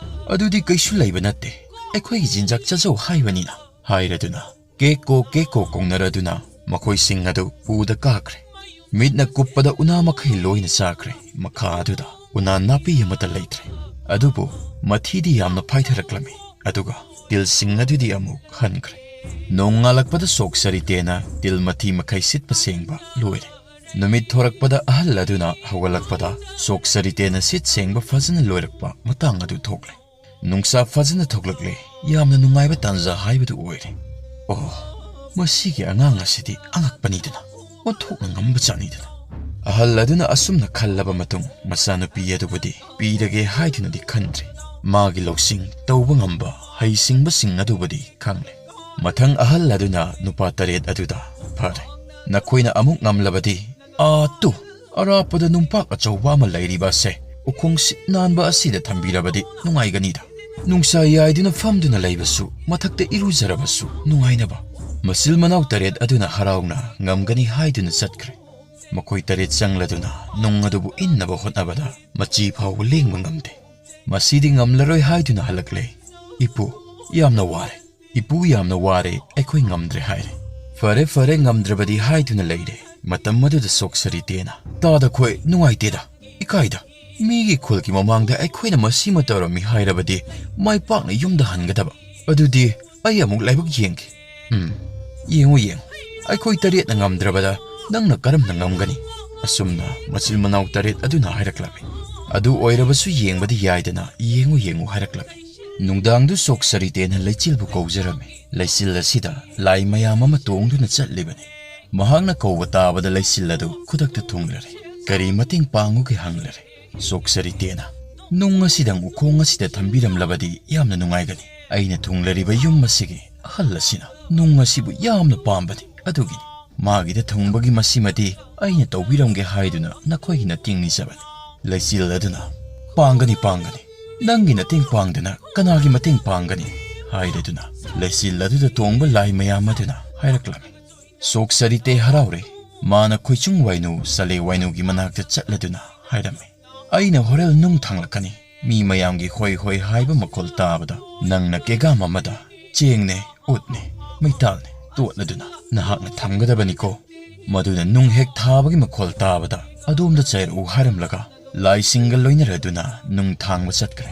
"ꯑꯗꯨꯗꯤ ꯀꯩꯁꯨ ꯂꯩꯕ ꯅꯠꯇꯦ꯫ ꯑꯩꯈꯣꯏꯒꯤ ꯆꯤꯟꯖꯥꯛ ꯆꯥꯖꯧ ꯍꯥꯏꯕꯅꯤꯅ" ꯍꯥꯏꯔꯗꯨꯅ ꯀꯦꯛꯀꯣ ꯀꯦꯛꯀꯣ ꯀꯧꯅꯔꯗꯨꯅ ꯃꯈꯣꯏꯁꯤꯡ ꯑꯗꯨ ꯎꯗ ꯀꯥꯈ꯭ꯔꯦ꯫ ꯃꯤꯠꯅ ꯀꯨꯞꯄꯗ ꯎꯅꯥ ꯃꯈꯩ ꯂꯣꯏꯅ ꯆꯥꯈ꯭ꯔꯦ꯫ ꯃꯈꯥ ꯑꯗꯨꯗ ꯎꯅꯥ ꯅꯥꯄꯤ ꯑꯃꯠꯇ ꯂꯩꯇ꯭ꯔꯦ꯫ ꯑꯗꯨꯕꯨ ꯃꯊꯤꯗꯤ ꯌꯥꯝꯅ ꯐꯥꯏꯊꯔꯛꯂꯝꯃꯤ꯫ ꯑꯗꯨꯒ ꯇꯤꯜꯁꯤꯡ ꯑꯗꯨꯗꯤ ꯑꯃꯨꯛ ꯍꯟꯈ꯭ꯔꯦ꯫ ꯅꯣꯡꯉꯥꯜꯂꯛꯄꯗ ꯁꯣꯛ ꯁꯔꯤꯇꯦꯅ ꯇꯤꯜ ꯃꯊꯤ ꯃꯈꯩ ꯁꯤꯠꯄ ꯁꯦꯡꯕ ꯂꯣꯏꯔꯦ꯫ ꯅꯨꯃꯤꯠ ꯊꯣꯔꯛꯄꯗ ꯑꯍꯜ ꯑꯗꯨꯅ ꯍꯧꯒꯠꯂꯛꯄꯗ ꯁꯣꯛ ꯁꯔꯤꯇꯦꯅ ꯁꯤꯠ ꯁꯦꯡꯕ ꯐꯖꯅ ꯂꯣꯏꯔꯛꯄ ꯃꯇꯥꯡ ꯑꯗꯨ ꯊꯣꯛꯂꯦ꯫ ꯅꯨꯡꯁꯥ ꯐꯖꯅ ꯊꯣꯛꯂꯛꯂꯦ꯫ ꯌꯥꯝꯅ ꯅꯨꯡꯉꯥꯏꯕ ꯇꯥꯟꯖꯥ ꯍꯥꯏꯕꯗꯨ ꯑꯣꯏꯔꯦ꯫ "ꯑꯣ, ꯃꯁꯤꯒꯤ ꯑꯉꯥꯡ ꯑꯁꯤꯗꯤ ꯑꯉꯛꯄꯅꯤꯗꯅ꯫ ꯑꯣꯟꯊꯣꯛꯅ ꯉꯝꯕ ꯆꯥꯅꯤꯗꯅ꯫ ꯑꯍꯜ ꯑꯗꯨꯅ ꯑꯁꯨꯝꯅ ꯈꯜꯂꯕ ꯃꯇꯨꯡ, ꯃꯆꯥꯅꯨꯄꯤ ꯑꯗꯨꯕꯨꯗꯤ ꯄꯤꯔꯒꯦ ꯍꯥꯏꯗꯨꯅꯗꯤ ꯈꯟꯗ꯭ꯔꯦ꯫ ꯃꯥꯒꯤ ꯂꯧꯁꯤꯡ, ꯇꯧꯕ ꯉꯝꯕ, ꯍꯩꯁꯤꯡꯕꯁꯤꯡ ꯑꯗꯨꯕꯨꯗꯤ ꯈꯪꯂꯦ꯫ ꯃꯊꯪ ꯑꯍꯜ ꯑꯗꯨꯅ ꯅꯨꯄꯥ ꯇꯔꯦꯠ ꯑꯗꯨꯗ, "ꯐꯔꯦ, ꯅꯈꯣꯏꯅ ꯑꯃꯨꯛ ꯉꯝꯂꯕꯗꯤ, ꯑꯥ ꯇꯨ, ꯑꯔꯥꯞꯄꯗ ꯅꯨꯡꯄꯥꯛ ꯑꯆꯧꯕ ꯑꯃ ꯂꯩꯔꯤꯕ ꯑꯁꯦ ꯎꯈꯣꯡ ꯁꯤꯠ ꯅꯥꯟꯕ ꯑꯁꯤꯗ ꯊꯝꯕꯤꯔꯕꯗꯤ ꯅꯨꯡꯉꯥꯏꯒꯅꯤꯗ꯫ ꯅꯨꯡꯁꯥ ꯌꯥꯏꯗꯨꯅ ꯐꯝꯗꯨꯅ ꯂꯩꯕꯁꯨ, ꯃꯊꯛꯇ ꯏꯔꯨꯖꯔꯕꯁꯨ ꯅꯨꯡꯉꯥꯏꯅꯕ꯫" ꯃꯆꯤꯜ ꯃꯅꯥꯎ ꯇꯔꯦꯠ ꯑꯗꯨꯅ ꯍꯔꯥꯎꯅ ꯉꯝꯒꯅꯤ ꯍꯥꯏꯗꯨꯅ ꯆꯠꯈ꯭ꯔꯦ꯫ ꯃꯈꯣꯏ ꯇꯔꯦꯠ ꯆꯪꯂꯗꯨꯅ ꯅꯨꯡ ꯑꯗꯨꯕꯨ ꯏꯟꯅꯕ ꯍꯣꯠꯅꯕꯗ ꯃꯆꯤ ꯐꯥꯎꯕ ꯂꯦꯡꯕ ꯉꯝꯗꯦ꯫ ꯃꯁꯤꯗꯤ ꯉꯝꯂꯔꯣꯏ ꯍꯥꯏꯗꯨꯅ ꯍꯜꯂꯛꯂꯦ꯫ "ꯏꯄꯨ, ꯌꯥꯝꯅ ꯋꯥꯔꯦ꯫ ꯏꯄꯨ, ꯌꯥꯝꯅ ꯋꯥꯔꯦ, ꯑꯩꯈꯣꯏ ꯉꯝꯗ꯭ꯔꯦ" ꯍꯥꯏꯔꯦ꯫ "ꯐꯔꯦ, ꯐꯔꯦ, ꯉꯝꯗ꯭ꯔꯕꯗꯤ" ꯍꯥꯏꯗꯨꯅ ꯂꯩꯔꯦ꯫ ꯃꯇꯝ ꯑꯗꯨꯗ ꯁꯣꯛ ꯁꯔꯤꯇꯦꯅ, "ꯇꯥꯗ ꯈꯣꯏ ꯅꯨꯡꯉꯥꯏꯇꯦꯗ, ꯏꯀꯥꯏꯗ꯫ ꯃꯤꯒꯤ ꯈꯨꯜꯒꯤ ꯃꯃꯥꯡꯗ ꯑꯩꯈꯣꯏꯅ ꯃꯁꯤꯃ ꯇꯧꯔꯝꯃꯤ ꯍꯥꯏꯔꯕꯗꯤ ꯃꯥꯏ ꯄꯥꯛꯅ ꯌꯨꯝꯗ ꯍꯟꯒꯗꯕ꯫ ꯑꯗꯨꯗꯤ ꯑꯩ ꯑꯃꯨꯛ ꯂꯥꯏꯕꯛ ꯌꯦꯡꯒꯦ꯫" "ꯎꯝ, ꯌꯦꯡꯉꯨ, ꯌꯦꯡꯉꯨ꯫ ꯑꯩꯈꯣꯏ ꯇꯔꯦꯠꯅ ꯉꯝꯗ꯭ꯔꯕꯗ ꯅꯪꯅ ꯀꯔꯝꯅ ꯉꯝꯒꯅꯤ?" ꯑꯁꯨꯝꯅ ꯃꯆꯤꯜ ꯃꯅꯥꯎ ꯇꯔꯦꯠ ꯑꯗꯨꯅ ꯍꯥꯏꯔꯛꯂꯝꯃꯤ꯫ "ꯑꯗꯨ ꯑꯣꯏꯔꯕꯁꯨ ꯌꯦꯡꯕꯗꯤ ꯌꯥꯏꯗꯅ, ꯌꯦꯡꯉꯨ, ꯌꯦꯡꯉꯨ" ꯍꯥꯏꯔꯛꯂꯝꯃꯤ꯫ ꯅꯨꯡꯗꯥꯡꯗꯨ ꯁꯣꯛ ꯁꯔꯤꯇꯦꯟꯅ ꯂꯩꯆꯤꯜꯕꯨ ꯀꯧꯖꯔꯝꯃꯤ꯫ ꯂꯩꯆꯤꯜ ꯑꯁꯤꯗ ꯂꯥꯏ ꯃꯌꯥꯝ ꯑꯃ ꯇꯣꯡꯗꯨꯅ ꯆꯠꯂꯤꯕꯅꯤ꯫ ꯃꯍꯥꯛꯅ ꯀꯧꯕ ꯇꯥꯕꯗ ꯂꯩꯆꯤꯜ ꯑꯗꯨ ꯈꯨꯗꯛꯇ ꯊꯨꯡꯂꯔꯦ꯫ "ꯀꯔꯤ ꯃꯇꯦꯡ ꯄꯥꯡꯉꯨꯒꯦ?" ꯍꯪꯂꯔꯦ꯫ ꯁꯣꯛ ꯁꯔꯤꯇꯦꯅ, "ꯅꯨꯡ ꯑꯁꯤꯗꯪ ꯎꯈꯣꯡ ꯑꯁꯤꯗ ꯊꯝꯕꯤꯔꯝꯂꯕꯗꯤ ꯌꯥꯝꯅ ꯅꯨꯡꯉꯥꯏꯒꯅꯤ꯫ ꯑꯩꯅ ꯊꯨꯡꯂꯔꯤꯕ ꯌꯨꯝ ꯑꯁꯤꯒꯤ ꯑꯍꯜ ꯑꯁꯤꯅ ꯅꯨꯡ ꯑꯁꯤꯕꯨ ꯌꯥꯝꯅ ꯄꯥꯝꯕꯅꯤ, ꯑꯗꯨꯒꯤꯅꯤ꯫ ꯃꯥꯒꯤꯗ ꯊꯨꯡꯕꯒꯤ ꯃꯁꯤꯃꯗꯤ ꯑꯩꯅ ꯇꯧꯕꯤꯔꯝꯒꯦ ꯍꯥꯏꯗꯨꯅ ꯅꯈꯣꯏꯒꯤ ꯅꯇꯦꯡ ꯅꯤꯖꯕꯅꯤ꯫" ꯂꯩꯆꯤꯜ ꯑꯗꯨꯅ, "ꯄꯥꯡꯒꯅꯤ, ꯄꯥꯡꯒꯅꯤ꯫ ꯅꯪꯒꯤ ꯅꯇꯦꯡ ꯄꯥꯡꯗꯅ ꯀꯅꯥꯒꯤ ꯃꯇꯦꯡ ꯄꯥꯡꯒꯅꯤ?" ꯍꯥꯏꯔꯗꯨꯅ ꯂꯩꯆꯤꯜ ꯑꯗꯨꯗ ꯇꯣꯡꯕ ꯂꯥꯏ ꯃꯌꯥꯝ ꯑꯗꯨꯅ ꯍꯥꯏꯔꯛꯂꯝꯃꯤ꯫ ꯁꯣꯛ ꯁꯔꯤꯇꯦ ꯍꯔꯥꯎꯔꯦ꯫ ꯃꯥꯅ ꯈꯣꯏꯆꯨꯡ ꯋꯥꯏꯅꯨ, ꯆꯂꯦ ꯋꯥꯏꯅꯨꯒꯤ ꯃꯅꯥꯛꯇ ꯆꯠꯂꯗꯨꯅ ꯍꯥꯏꯔꯝꯃꯤ, "ꯑꯩꯅ ꯍꯣꯔꯦꯟ ꯅꯨꯡ ꯊꯥꯡꯂꯛꯀꯅꯤ꯫ ꯃꯤ ꯃꯌꯥꯝꯒꯤ ꯍꯣꯏ ꯍꯣꯏ ꯍꯥꯏꯕ ꯃꯈꯣꯜ ꯇꯥꯕꯗ ꯅꯪꯅ ꯀꯦꯒꯥꯝ ꯑꯃꯗ ꯆꯦꯡꯅꯦ, ꯎꯠꯅꯦ, ꯃꯩꯇꯥꯜꯅꯦ ꯇꯣꯠꯂꯗꯨꯅ ꯅꯍꯥꯛꯅ ꯊꯝꯒꯗꯕꯅꯤꯀꯣ꯫ ꯃꯗꯨꯅ ꯅꯨꯡ ꯍꯦꯛ ꯊꯥꯕꯒꯤ ꯃꯈꯣꯜ ꯇꯥꯕꯗ ꯑꯗꯣꯝꯗ ꯆꯥꯏꯔꯛꯎ" ꯍꯥꯏꯔꯝꯂꯒ ꯂꯥꯏꯁꯤꯡꯒ ꯂꯣꯏꯅꯔꯗꯨꯅ ꯅꯨꯡ ꯊꯥꯡꯕ ꯆꯠꯈ꯭ꯔꯦ꯫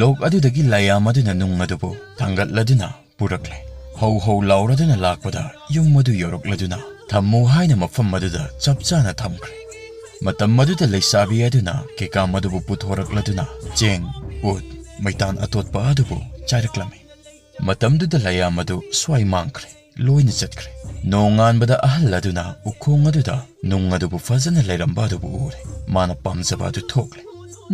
ꯂꯣꯛ ꯑꯗꯨꯗꯒꯤ ꯂꯥꯏꯌꯥꯝ ꯑꯗꯨꯅ ꯅꯨꯡ ꯑꯗꯨꯕꯨ ꯊꯥꯡꯒꯠꯂꯗꯨꯅ ꯄꯨꯔꯛꯂꯦ꯫ ꯍꯧ ꯍꯧ ꯂꯥꯎꯔꯗꯨꯅ ꯂꯥꯛꯄꯗ ꯌꯨꯝ ꯑꯗꯨ ꯌꯧꯔꯛꯂꯗꯨꯅ ꯊꯝꯃꯨ ꯍꯥꯏꯅ ꯃꯐꯝ ꯑꯗꯨꯗ ꯆꯞ ꯆꯥꯅ ꯊꯝꯈ꯭ꯔꯦ꯫ ꯃꯇꯝ ꯑꯗꯨꯗ ꯂꯩꯁꯥꯕꯤ ꯑꯗꯨꯅ ꯀꯦꯀꯥꯝ ꯑꯗꯨꯕꯨ ꯄꯨꯊꯣꯔꯛꯂꯗꯨꯅ ꯆꯦꯡ, ꯎꯠ, ꯃꯩꯇꯥꯟ ꯑꯇꯣꯠꯄ ꯑꯗꯨꯕꯨ ꯆꯥꯏꯔꯛꯂꯝꯃꯤ꯫ ꯃꯇꯝꯗꯨꯗ ꯂꯥꯏꯌꯥꯝ ꯑꯗꯨ ꯁ꯭ꯋꯥꯏ ꯃꯥꯡꯈ꯭ꯔꯦ꯫ ꯂꯣꯏꯅ ꯆꯠꯈ꯭ꯔꯦ꯫ ꯅꯣꯡꯉꯥꯟꯕꯗ ꯑꯍꯜ ꯑꯗꯨꯅ ꯎꯈꯣꯡ ꯑꯗꯨꯗ ꯅꯨꯡ ꯑꯗꯨꯕꯨ ꯐꯖꯅ ꯂꯩꯔꯝꯕ ꯑꯗꯨꯕꯨ ꯎꯔꯦ꯫ ꯃꯥꯅ ꯄꯥꯝꯖꯕ ꯑꯗꯨ ꯊꯣꯛꯂꯦ꯫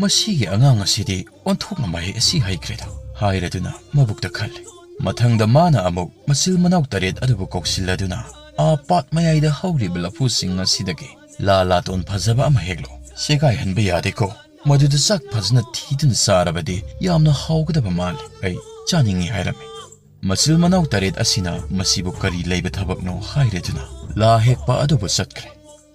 "ꯃꯁꯤꯒꯤ ꯑꯉꯥꯡ ꯑꯁꯤꯗꯤ ꯑꯣꯟꯊꯣꯛꯅ ꯃꯍꯩ ꯑꯁꯤ ꯍꯩꯈ꯭ꯔꯦꯗ" ꯍꯥꯏꯔꯗꯨꯅ ꯃꯕꯨꯛꯇ ꯈꯜꯂꯦ꯫ ꯃꯊꯪꯗ ꯃꯥꯅ ꯑꯃꯨꯛ ꯃꯆꯤꯜ ꯃꯅꯥꯎ ꯇꯔꯦꯠ ꯑꯗꯨꯕꯨ ꯀꯧꯁꯤꯜꯂꯗꯨꯅ, "ꯑꯥ ꯄꯥꯠ ꯃꯌꯥꯏꯗ ꯍꯧꯔꯤꯕ ꯂꯐꯨꯁꯤꯡ ꯑꯁꯤꯗꯒꯤ ꯂꯥ ꯂꯥꯇꯣꯟ ꯐꯖꯕ ꯑꯃ ꯍꯦꯛꯂꯣ꯫ ꯁꯦꯒꯥꯏꯍꯟꯕ ꯌꯥꯗꯦꯀꯣ꯫ ꯃꯗꯨꯗ ꯆꯥꯛ ꯐꯖꯅ ꯊꯤꯗꯨꯅ ꯆꯥꯔꯕꯗꯤ ꯌꯥꯝꯅ ꯍꯥꯎꯒꯗꯕ ꯃꯥꯜꯂꯤ꯫ ꯑꯩ ꯆꯥꯅꯤꯡꯏ" ꯍꯥꯏꯔꯝꯃꯤ꯫ ꯃꯆꯤꯜ ꯃꯅꯥꯎ ꯇꯔꯦꯠ ꯑꯁꯤꯅ ꯃꯁꯤꯕꯨ ꯀꯔꯤ ꯂꯩꯕ ꯊꯕꯛꯅꯣ ꯍꯥꯏꯔꯗꯨꯅ ꯂꯥ ꯍꯦꯛꯄ ꯑꯗꯨꯕꯨ ꯆꯠꯈ꯭ꯔꯦ꯫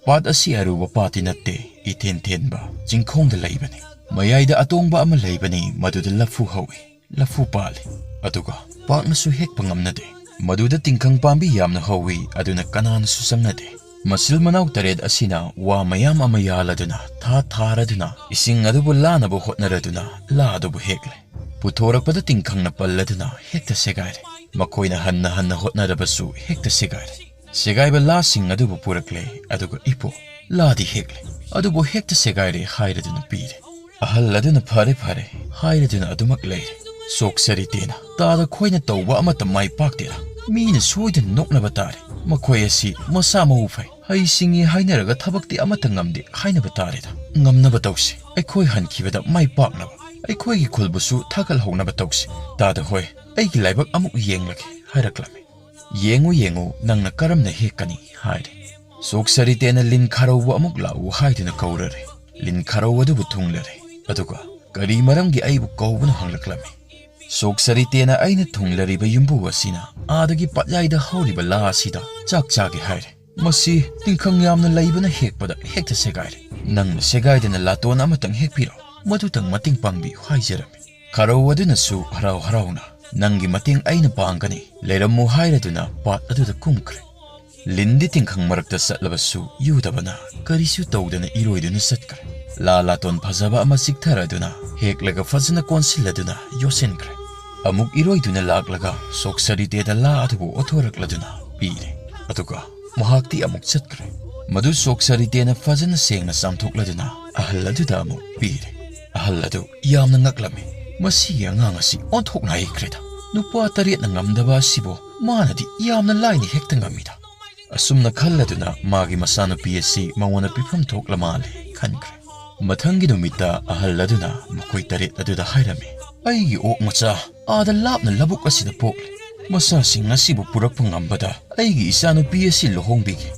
ꯄꯥꯠ ꯑꯁꯤ ꯑꯔꯨꯕ ꯄꯥꯠꯇꯤ ꯅꯠꯇꯦ, ꯏꯊꯦꯟ ꯊꯦꯟꯕ ꯆꯤꯡꯈꯣꯡꯗ ꯂꯩꯕꯅꯤ꯫ ꯃꯌꯥꯏꯗ ꯑꯇꯣꯡꯕ ꯑꯃ ꯂꯩꯕꯅꯤ, ꯃꯗꯨꯗ ꯂꯐꯨ ꯍꯧꯏ, ꯂꯐꯨ ꯄꯥꯜꯂꯤ꯫ ꯑꯗꯨꯒ ꯄꯥꯛꯅꯁꯨ ꯍꯦꯛꯄ ꯉꯝꯅꯗꯦ꯫ ꯃꯗꯨꯗ ꯇꯤꯡꯈꯪ ꯄꯥꯝꯕꯤ ꯌꯥꯝꯅ ꯍꯧꯏ, ꯑꯗꯨꯅ ꯀꯅꯥꯅꯁꯨ ꯆꯪꯅꯗꯦ꯫ ꯃꯆꯤꯜ ꯃꯅꯥꯎ ꯇꯔꯦꯠ ꯑꯁꯤꯅ ꯋꯥ ꯃꯌꯥꯝ ꯑꯃ ꯌꯥꯜꯂꯗꯨꯅ, ꯊꯥ ꯊꯥꯔꯗꯨꯅ, ꯏꯁꯤꯡ ꯑꯗꯨꯕꯨ ꯂꯥꯅꯕ ꯍꯣꯠꯅꯔꯗꯨꯅ ꯂꯥ ꯑꯗꯨꯕꯨ ꯍꯦꯛꯂꯦ꯫ ꯄꯨꯊꯣꯔꯛꯄꯗ ꯇꯤꯡꯈꯪꯅ ꯄꯜꯂꯗꯨꯅ ꯍꯦꯛꯇ ꯁꯦꯒꯥꯏꯔꯦ꯫ ꯃꯈꯣꯏꯅ ꯍꯟꯅ ꯍꯟꯅ ꯍꯣꯠꯅꯔꯕꯁꯨ ꯍꯦꯛꯇ ꯁꯦꯒꯥꯏꯔꯦ꯫ ꯁꯦꯒꯥꯏꯕ ꯂꯥꯁꯤꯡ ꯑꯗꯨꯕꯨ ꯄꯨꯔꯛꯂꯦ, ꯑꯗꯨꯒ "ꯏꯄꯨ, ꯂꯥꯗꯤ ꯍꯦꯛꯂꯦ, ꯑꯗꯨꯕꯨ ꯍꯦꯛꯇ ꯁꯦꯒꯥꯏꯔꯦ" ꯍꯥꯏꯔꯗꯨꯅ ꯄꯤꯔꯦ꯫ ꯑꯍꯜ ꯑꯗꯨꯅ "ꯐꯔꯦ, ꯐꯔꯦ" ꯍꯥꯏꯔꯗꯨꯅ ꯑꯗꯨꯃꯛ ꯂꯩꯔꯦ꯫ ꯁꯣꯛ ꯁꯔꯤꯇꯦꯅ, "ꯇꯥꯗ ꯈꯣꯏꯅ ꯇꯧꯕ ꯑꯃꯠꯇ ꯃꯥꯏ ꯄꯥꯛꯇꯦꯗ꯫ ꯃꯤꯅ ꯁꯣꯏꯗꯅ ꯅꯣꯛꯅꯕ ꯇꯥꯔꯦ꯫ ꯃꯈꯣꯏ ꯑꯁꯤ ꯃꯁꯥ ꯃꯎ ꯐꯩ, ꯍꯩ ꯁꯤꯡꯉꯤ ꯍꯥꯏꯅꯔꯒ ꯊꯕꯛꯇꯤ ꯑꯃꯠꯇ ꯉꯝꯗꯦ ꯍꯥꯏꯅꯕ ꯇꯥꯔꯦꯗ꯫ ꯉꯝꯅꯕ ꯇꯧꯁꯤ꯫ ꯑꯩꯈꯣꯏ ꯍꯟꯈꯤꯕꯗ ꯃꯥꯏ ꯄꯥꯛꯅꯕ, ꯑꯩꯈꯣꯏꯒꯤ ꯈꯨꯜꯕꯨꯁꯨ ꯊꯥꯒꯠꯍꯧꯅꯕ ꯇꯧꯁꯤ꯫ ꯇꯥꯗ ꯍꯣꯏ, ꯑꯩꯒꯤ ꯂꯥꯏꯕꯛ ꯑꯃꯨꯛ ꯌꯦꯡꯂꯒꯦ" ꯍꯥꯏꯔꯛꯂꯝꯃꯤ꯫ "ꯌꯦꯡꯉꯨ, ꯌꯦꯡꯉꯨ, ꯅꯪꯅ ꯀꯔꯝꯅ ꯍꯦꯛꯀꯅꯤ" ꯍꯥꯏꯔꯦ꯫ ꯁꯣꯛ ꯁꯔꯤꯇꯦꯅ "ꯂꯤꯟ ꯈꯥꯔꯧꯕ ꯑꯃꯨꯛ ꯂꯥꯛꯎ" ꯍꯥꯏꯗꯨꯅ ꯀꯧꯔꯔꯦ꯫ ꯂꯤꯟ ꯈꯥꯔꯧ ꯑꯗꯨꯕꯨ ꯊꯨꯡꯂꯔꯦ꯫ ꯑꯗꯨꯒ "ꯀꯔꯤ ꯃꯔꯝꯒꯤ ꯑꯩꯕꯨ ꯀꯧꯕꯅꯣ?" ꯍꯪꯂꯛꯂꯝꯃꯤ꯫ ꯁꯣꯛ ꯁꯔꯤꯇꯦꯅ "ꯑꯩꯅ ꯊꯨꯡꯂꯔꯤꯕ ꯌꯨꯝꯕꯨ ꯑꯁꯤꯅ ꯑꯥꯗꯒꯤ ꯄꯥꯠꯌꯥꯏꯗ ꯍꯧꯔꯤꯕ ꯂꯥ ꯑꯁꯤꯗ ꯆꯥꯛ ꯆꯥꯒꯦ ꯍꯥꯏꯔꯦ꯫ ꯃꯁꯤ ꯇꯤꯡꯈꯪ ꯌꯥꯝꯅ ꯂꯩꯕꯅ ꯍꯦꯛꯄꯗ ꯍꯦꯛꯇ ꯁꯦꯒꯥꯏꯔꯦ꯫ ꯅꯪꯅ ꯁꯦꯒꯥꯏꯗꯅ ꯂꯥꯇꯣꯟ ꯑꯃꯇꯪ ꯍꯦꯛꯄꯤꯔꯣ, ꯃꯗꯨꯇꯪ ꯃꯇꯦꯡ ꯄꯥꯡꯕꯤꯌꯨ" ꯍꯥꯏꯖꯔꯝꯃꯤ꯫ ꯈꯥꯔꯧ ꯑꯗꯨꯅꯁꯨ ꯍꯔꯥꯎ ꯍꯔꯥꯎꯅ "ꯅꯪꯒꯤ ꯃꯇꯦꯡ ꯑꯩꯅ ꯄꯥꯡꯒꯅꯤ, ꯂꯩꯔꯝꯃꯨ" ꯍꯥꯏꯔꯗꯨꯅ ꯄꯥꯠ ꯑꯗꯨꯗ ꯀꯨꯝꯈ꯭ꯔꯦ꯫ ꯂꯤꯟꯗꯤ ꯇꯤꯡꯈꯪ ꯃꯔꯛꯇ ꯆꯠꯂꯕꯁꯨ ꯌꯨꯗꯕꯅ ꯀꯔꯤꯁꯨ ꯇꯧꯗꯅ ꯏꯔꯣꯏꯗꯨꯅ ꯆꯠꯈ꯭ꯔꯦ꯫ ꯂꯥ ꯂꯥꯇꯣꯟ ꯐꯖꯕ ꯑꯃ ꯆꯤꯛꯊꯔꯗꯨꯅ ꯍꯦꯛꯂꯒ ꯐꯖꯅ ꯀꯣꯟꯁꯤꯜꯂꯗꯨꯅ ꯌꯣꯠꯁꯤꯟꯈ꯭ꯔꯦ꯫ ꯑꯃꯨꯛ ꯏꯔꯣꯏꯗꯨꯅ ꯂꯥꯛꯂꯒ ꯁꯣꯛ ꯁꯔꯤꯇꯦꯗ ꯂꯥ ꯑꯗꯨꯕꯨ ꯑꯣꯠꯊꯣꯔꯛꯂꯗꯨꯅ ꯄꯤꯔꯦ꯫ ꯑꯗꯨꯒ ꯃꯍꯥꯛꯇꯤ ꯑꯃꯨꯛ ꯆꯠꯈ꯭ꯔꯦ꯫ ꯃꯗꯨ ꯁꯣꯛ ꯁꯔꯤꯇꯦꯅ ꯐꯖꯅ ꯁꯦꯡꯅ ꯆꯥꯝꯊꯣꯛꯂꯗꯨꯅ ꯑꯍꯜ ꯑꯗꯨꯗ ꯑꯃꯨꯛ ꯄꯤꯔꯦ꯫ ꯑꯍꯜ ꯑꯗꯨ ꯌꯥꯝꯅ ꯉꯛꯂꯝꯃꯤ꯫ "ꯃꯁꯤꯒꯤ ꯑꯉꯥꯡ ꯑꯁꯤ ꯑꯣꯟꯊꯣꯛꯅ ꯍꯩꯈ꯭ꯔꯦꯗ꯫ ꯅꯨꯄꯥ ꯇꯔꯦꯠꯅ ꯉꯝꯗꯕ ꯑꯁꯤꯕꯨ ꯃꯥꯅꯗꯤ ꯌꯥꯝꯅ ꯂꯥꯏꯅ ꯍꯦꯛꯇ ꯉꯝꯃꯤꯗ꯫ ꯑꯁꯨꯝꯅ ꯈꯜꯂꯗꯨꯅ ꯃꯥꯒꯤ ꯃꯆꯥꯅꯨꯄꯤ ꯑꯁꯤ ꯃꯉꯣꯟꯗ ꯄꯤꯐꯝ ꯊꯣꯛꯂ ꯃꯥꯜꯂꯦ ꯈꯟꯈ꯭ꯔꯦ꯫ ꯃꯊꯪꯒꯤ ꯅꯨꯃꯤꯠꯇ ꯑꯍꯜ ꯑꯗꯨꯅ ꯃꯈꯣꯏ ꯇꯔꯦꯠ ꯑꯗꯨꯗ ꯍꯥꯏꯔꯝꯃꯤ, "ꯑꯩꯒꯤ ꯑꯣꯛ ꯃꯆꯥ ꯑꯥꯗ ꯂꯥꯞꯅ ꯂꯧꯕꯨꯛ ꯑꯁꯤꯗ ꯄꯣꯛꯂꯦ꯫ ꯃꯆꯥꯁꯤꯡ ꯑꯁꯤꯕꯨ ꯄꯨꯔꯛꯄ ꯉꯝꯕꯗ ꯑꯩꯒꯤ ꯏꯆꯥꯅꯨꯄꯤ ꯑꯁꯤ ꯂꯨꯍꯣꯡꯕꯤꯒꯦ꯫"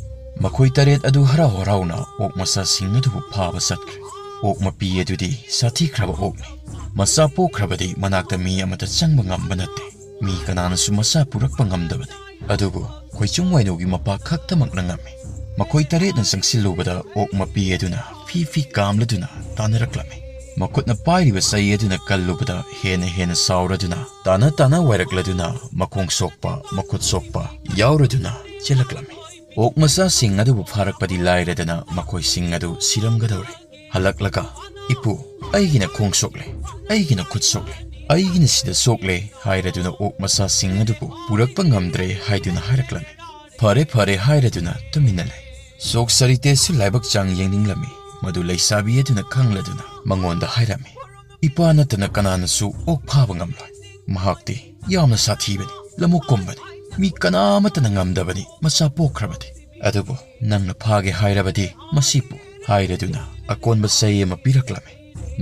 ꯃꯈꯣꯏ ꯇꯔꯦꯠ ꯑꯗꯨ ꯍꯔꯥꯎ ꯍꯔꯥꯎꯅ ꯑꯣꯛ ꯃꯆꯥꯁꯤꯡ ꯑꯗꯨꯕꯨ ꯐꯥꯕ ꯆꯠꯈ꯭ꯔꯦ꯫ ꯑꯣꯛ ꯃꯄꯤ ꯑꯗꯨꯗꯤ ꯁꯥꯊꯤꯈ꯭ꯔꯕ ꯑꯣꯛꯅꯤ꯫ ꯃꯆꯥ ꯄꯣꯛꯈ꯭ꯔꯕꯗꯤ ꯃꯅꯥꯛꯇ ꯃꯤ ꯑꯃꯠꯇ ꯆꯪꯕ ꯉꯝꯕ ꯅꯠꯇꯦ꯫ ꯃꯤ ꯀꯅꯥꯅꯁꯨ ꯃꯆꯥ ꯄꯨꯔꯛꯄ ꯉꯝꯗꯕꯅꯤ꯫ ꯑꯗꯨꯕꯨ ꯈꯣꯏꯆꯨꯝ ꯋꯥꯏꯅꯨꯒꯤ ꯃꯄꯥ ꯈꯛꯇꯃꯛꯅ ꯉꯝꯃꯤ꯫ ꯃꯈꯣꯏ ꯇꯔꯦꯠꯅ ꯆꯪꯁꯤꯜꯂꯨꯕꯗ ꯑꯣꯛ ꯃꯄꯤ ꯑꯗꯨꯅ ꯐꯤ ꯐꯤ ꯀꯥꯝꯂꯗꯨꯅ ꯇꯥꯟꯅꯔꯛꯂꯝꯃꯤ꯫ ꯃꯈꯨꯠꯅ ꯄꯥꯏꯔꯤꯕ ꯆꯩ ꯑꯗꯨꯅ ꯀꯜꯂꯨꯕꯗ ꯍꯦꯟꯅ ꯍꯦꯟꯅ ꯆꯥꯎꯔꯗꯨꯅ, ꯇꯥꯅ ꯇꯥꯅ ꯋꯥꯏꯔꯛꯂꯗꯨꯅ ꯃꯈꯣꯡ ꯁꯣꯛꯄ, ꯃꯈꯨꯠ ꯁꯣꯛꯄ ꯌꯥꯎꯔꯗꯨꯅ ꯆꯦꯜꯂꯛꯂꯝꯃꯤ꯫ ꯑꯣꯛ ꯃꯆꯥꯁꯤꯡ ꯑꯗꯨꯕꯨ ꯐꯥꯔꯛꯄꯗꯤ ꯂꯥꯏꯔꯗꯅ ꯃꯈꯣꯏꯁꯤꯡ ꯑꯗꯨ ꯁꯤꯔꯝꯒꯗꯧꯔꯦ꯫ ꯍꯜꯂꯛꯂꯒ, "ꯏꯄꯨ, ꯑꯩꯒꯤꯅ ꯈꯣꯡ ꯁꯣꯛꯂꯦ, ꯑꯩꯒꯤꯅ ꯈꯨꯠ ꯁꯣꯛꯂꯦ, ꯑꯩꯒꯤꯅ ꯁꯤꯗ ꯁꯣꯛꯂꯦ" ꯍꯥꯏꯔꯗꯨꯅ ꯑꯣꯛ ꯃꯆꯥꯁꯤꯡ ꯑꯗꯨꯕꯨ ꯄꯨꯔꯛꯄ ꯉꯝꯗ꯭ꯔꯦ ꯍꯥꯏꯗꯨꯅ ꯍꯥꯏꯔꯛꯂꯝꯃꯤ꯫ "ꯐꯔꯦ, ꯐꯔꯦ" ꯍꯥꯏꯔꯗꯨꯅ ꯇꯨꯃꯤꯟꯅ ꯂꯩ꯫ ꯁꯣꯛ ꯁꯔꯤꯇꯦꯁꯨ ꯂꯥꯏꯕꯛ ꯆꯥꯡ ꯌꯦꯡꯅꯤꯡꯂꯝꯃꯤ꯫ ꯃꯗꯨ ꯂꯩꯁꯥꯕꯤ ꯑꯗꯨꯅ ꯈꯪꯂꯗꯨꯅ ꯃꯉꯣꯟꯗ ꯍꯥꯏꯔꯝꯃꯤ, "ꯏꯄꯥ ꯅꯠꯇꯅ ꯀꯅꯥꯅꯁꯨ ꯑꯣꯛ ꯐꯥꯕ ꯉꯝꯂꯣꯏ꯫ ꯃꯍꯥꯛꯇꯤ ꯌꯥꯝꯅ ꯁꯥꯊꯤꯕꯅꯤ, ꯂꯃꯨꯛ ꯀꯨꯝꯕꯅꯤ꯫ ꯃꯤ ꯀꯅꯥ ꯑꯃꯠꯇꯅ ꯉꯝꯗꯕꯅꯤ ꯃꯆꯥ ꯄꯣꯛꯈ꯭ꯔꯕꯗꯤ꯫ ꯑꯗꯨꯕꯨ ꯅꯪꯅ ꯐꯥꯒꯦ ꯍꯥꯏꯔꯕꯗꯤ ꯃꯁꯤꯕꯨ" ꯍꯥꯏꯔꯗꯨꯅ ꯑꯀꯣꯟꯕ ꯆꯩ ꯑꯃ ꯄꯤꯔꯛꯂꯝꯃꯤ꯫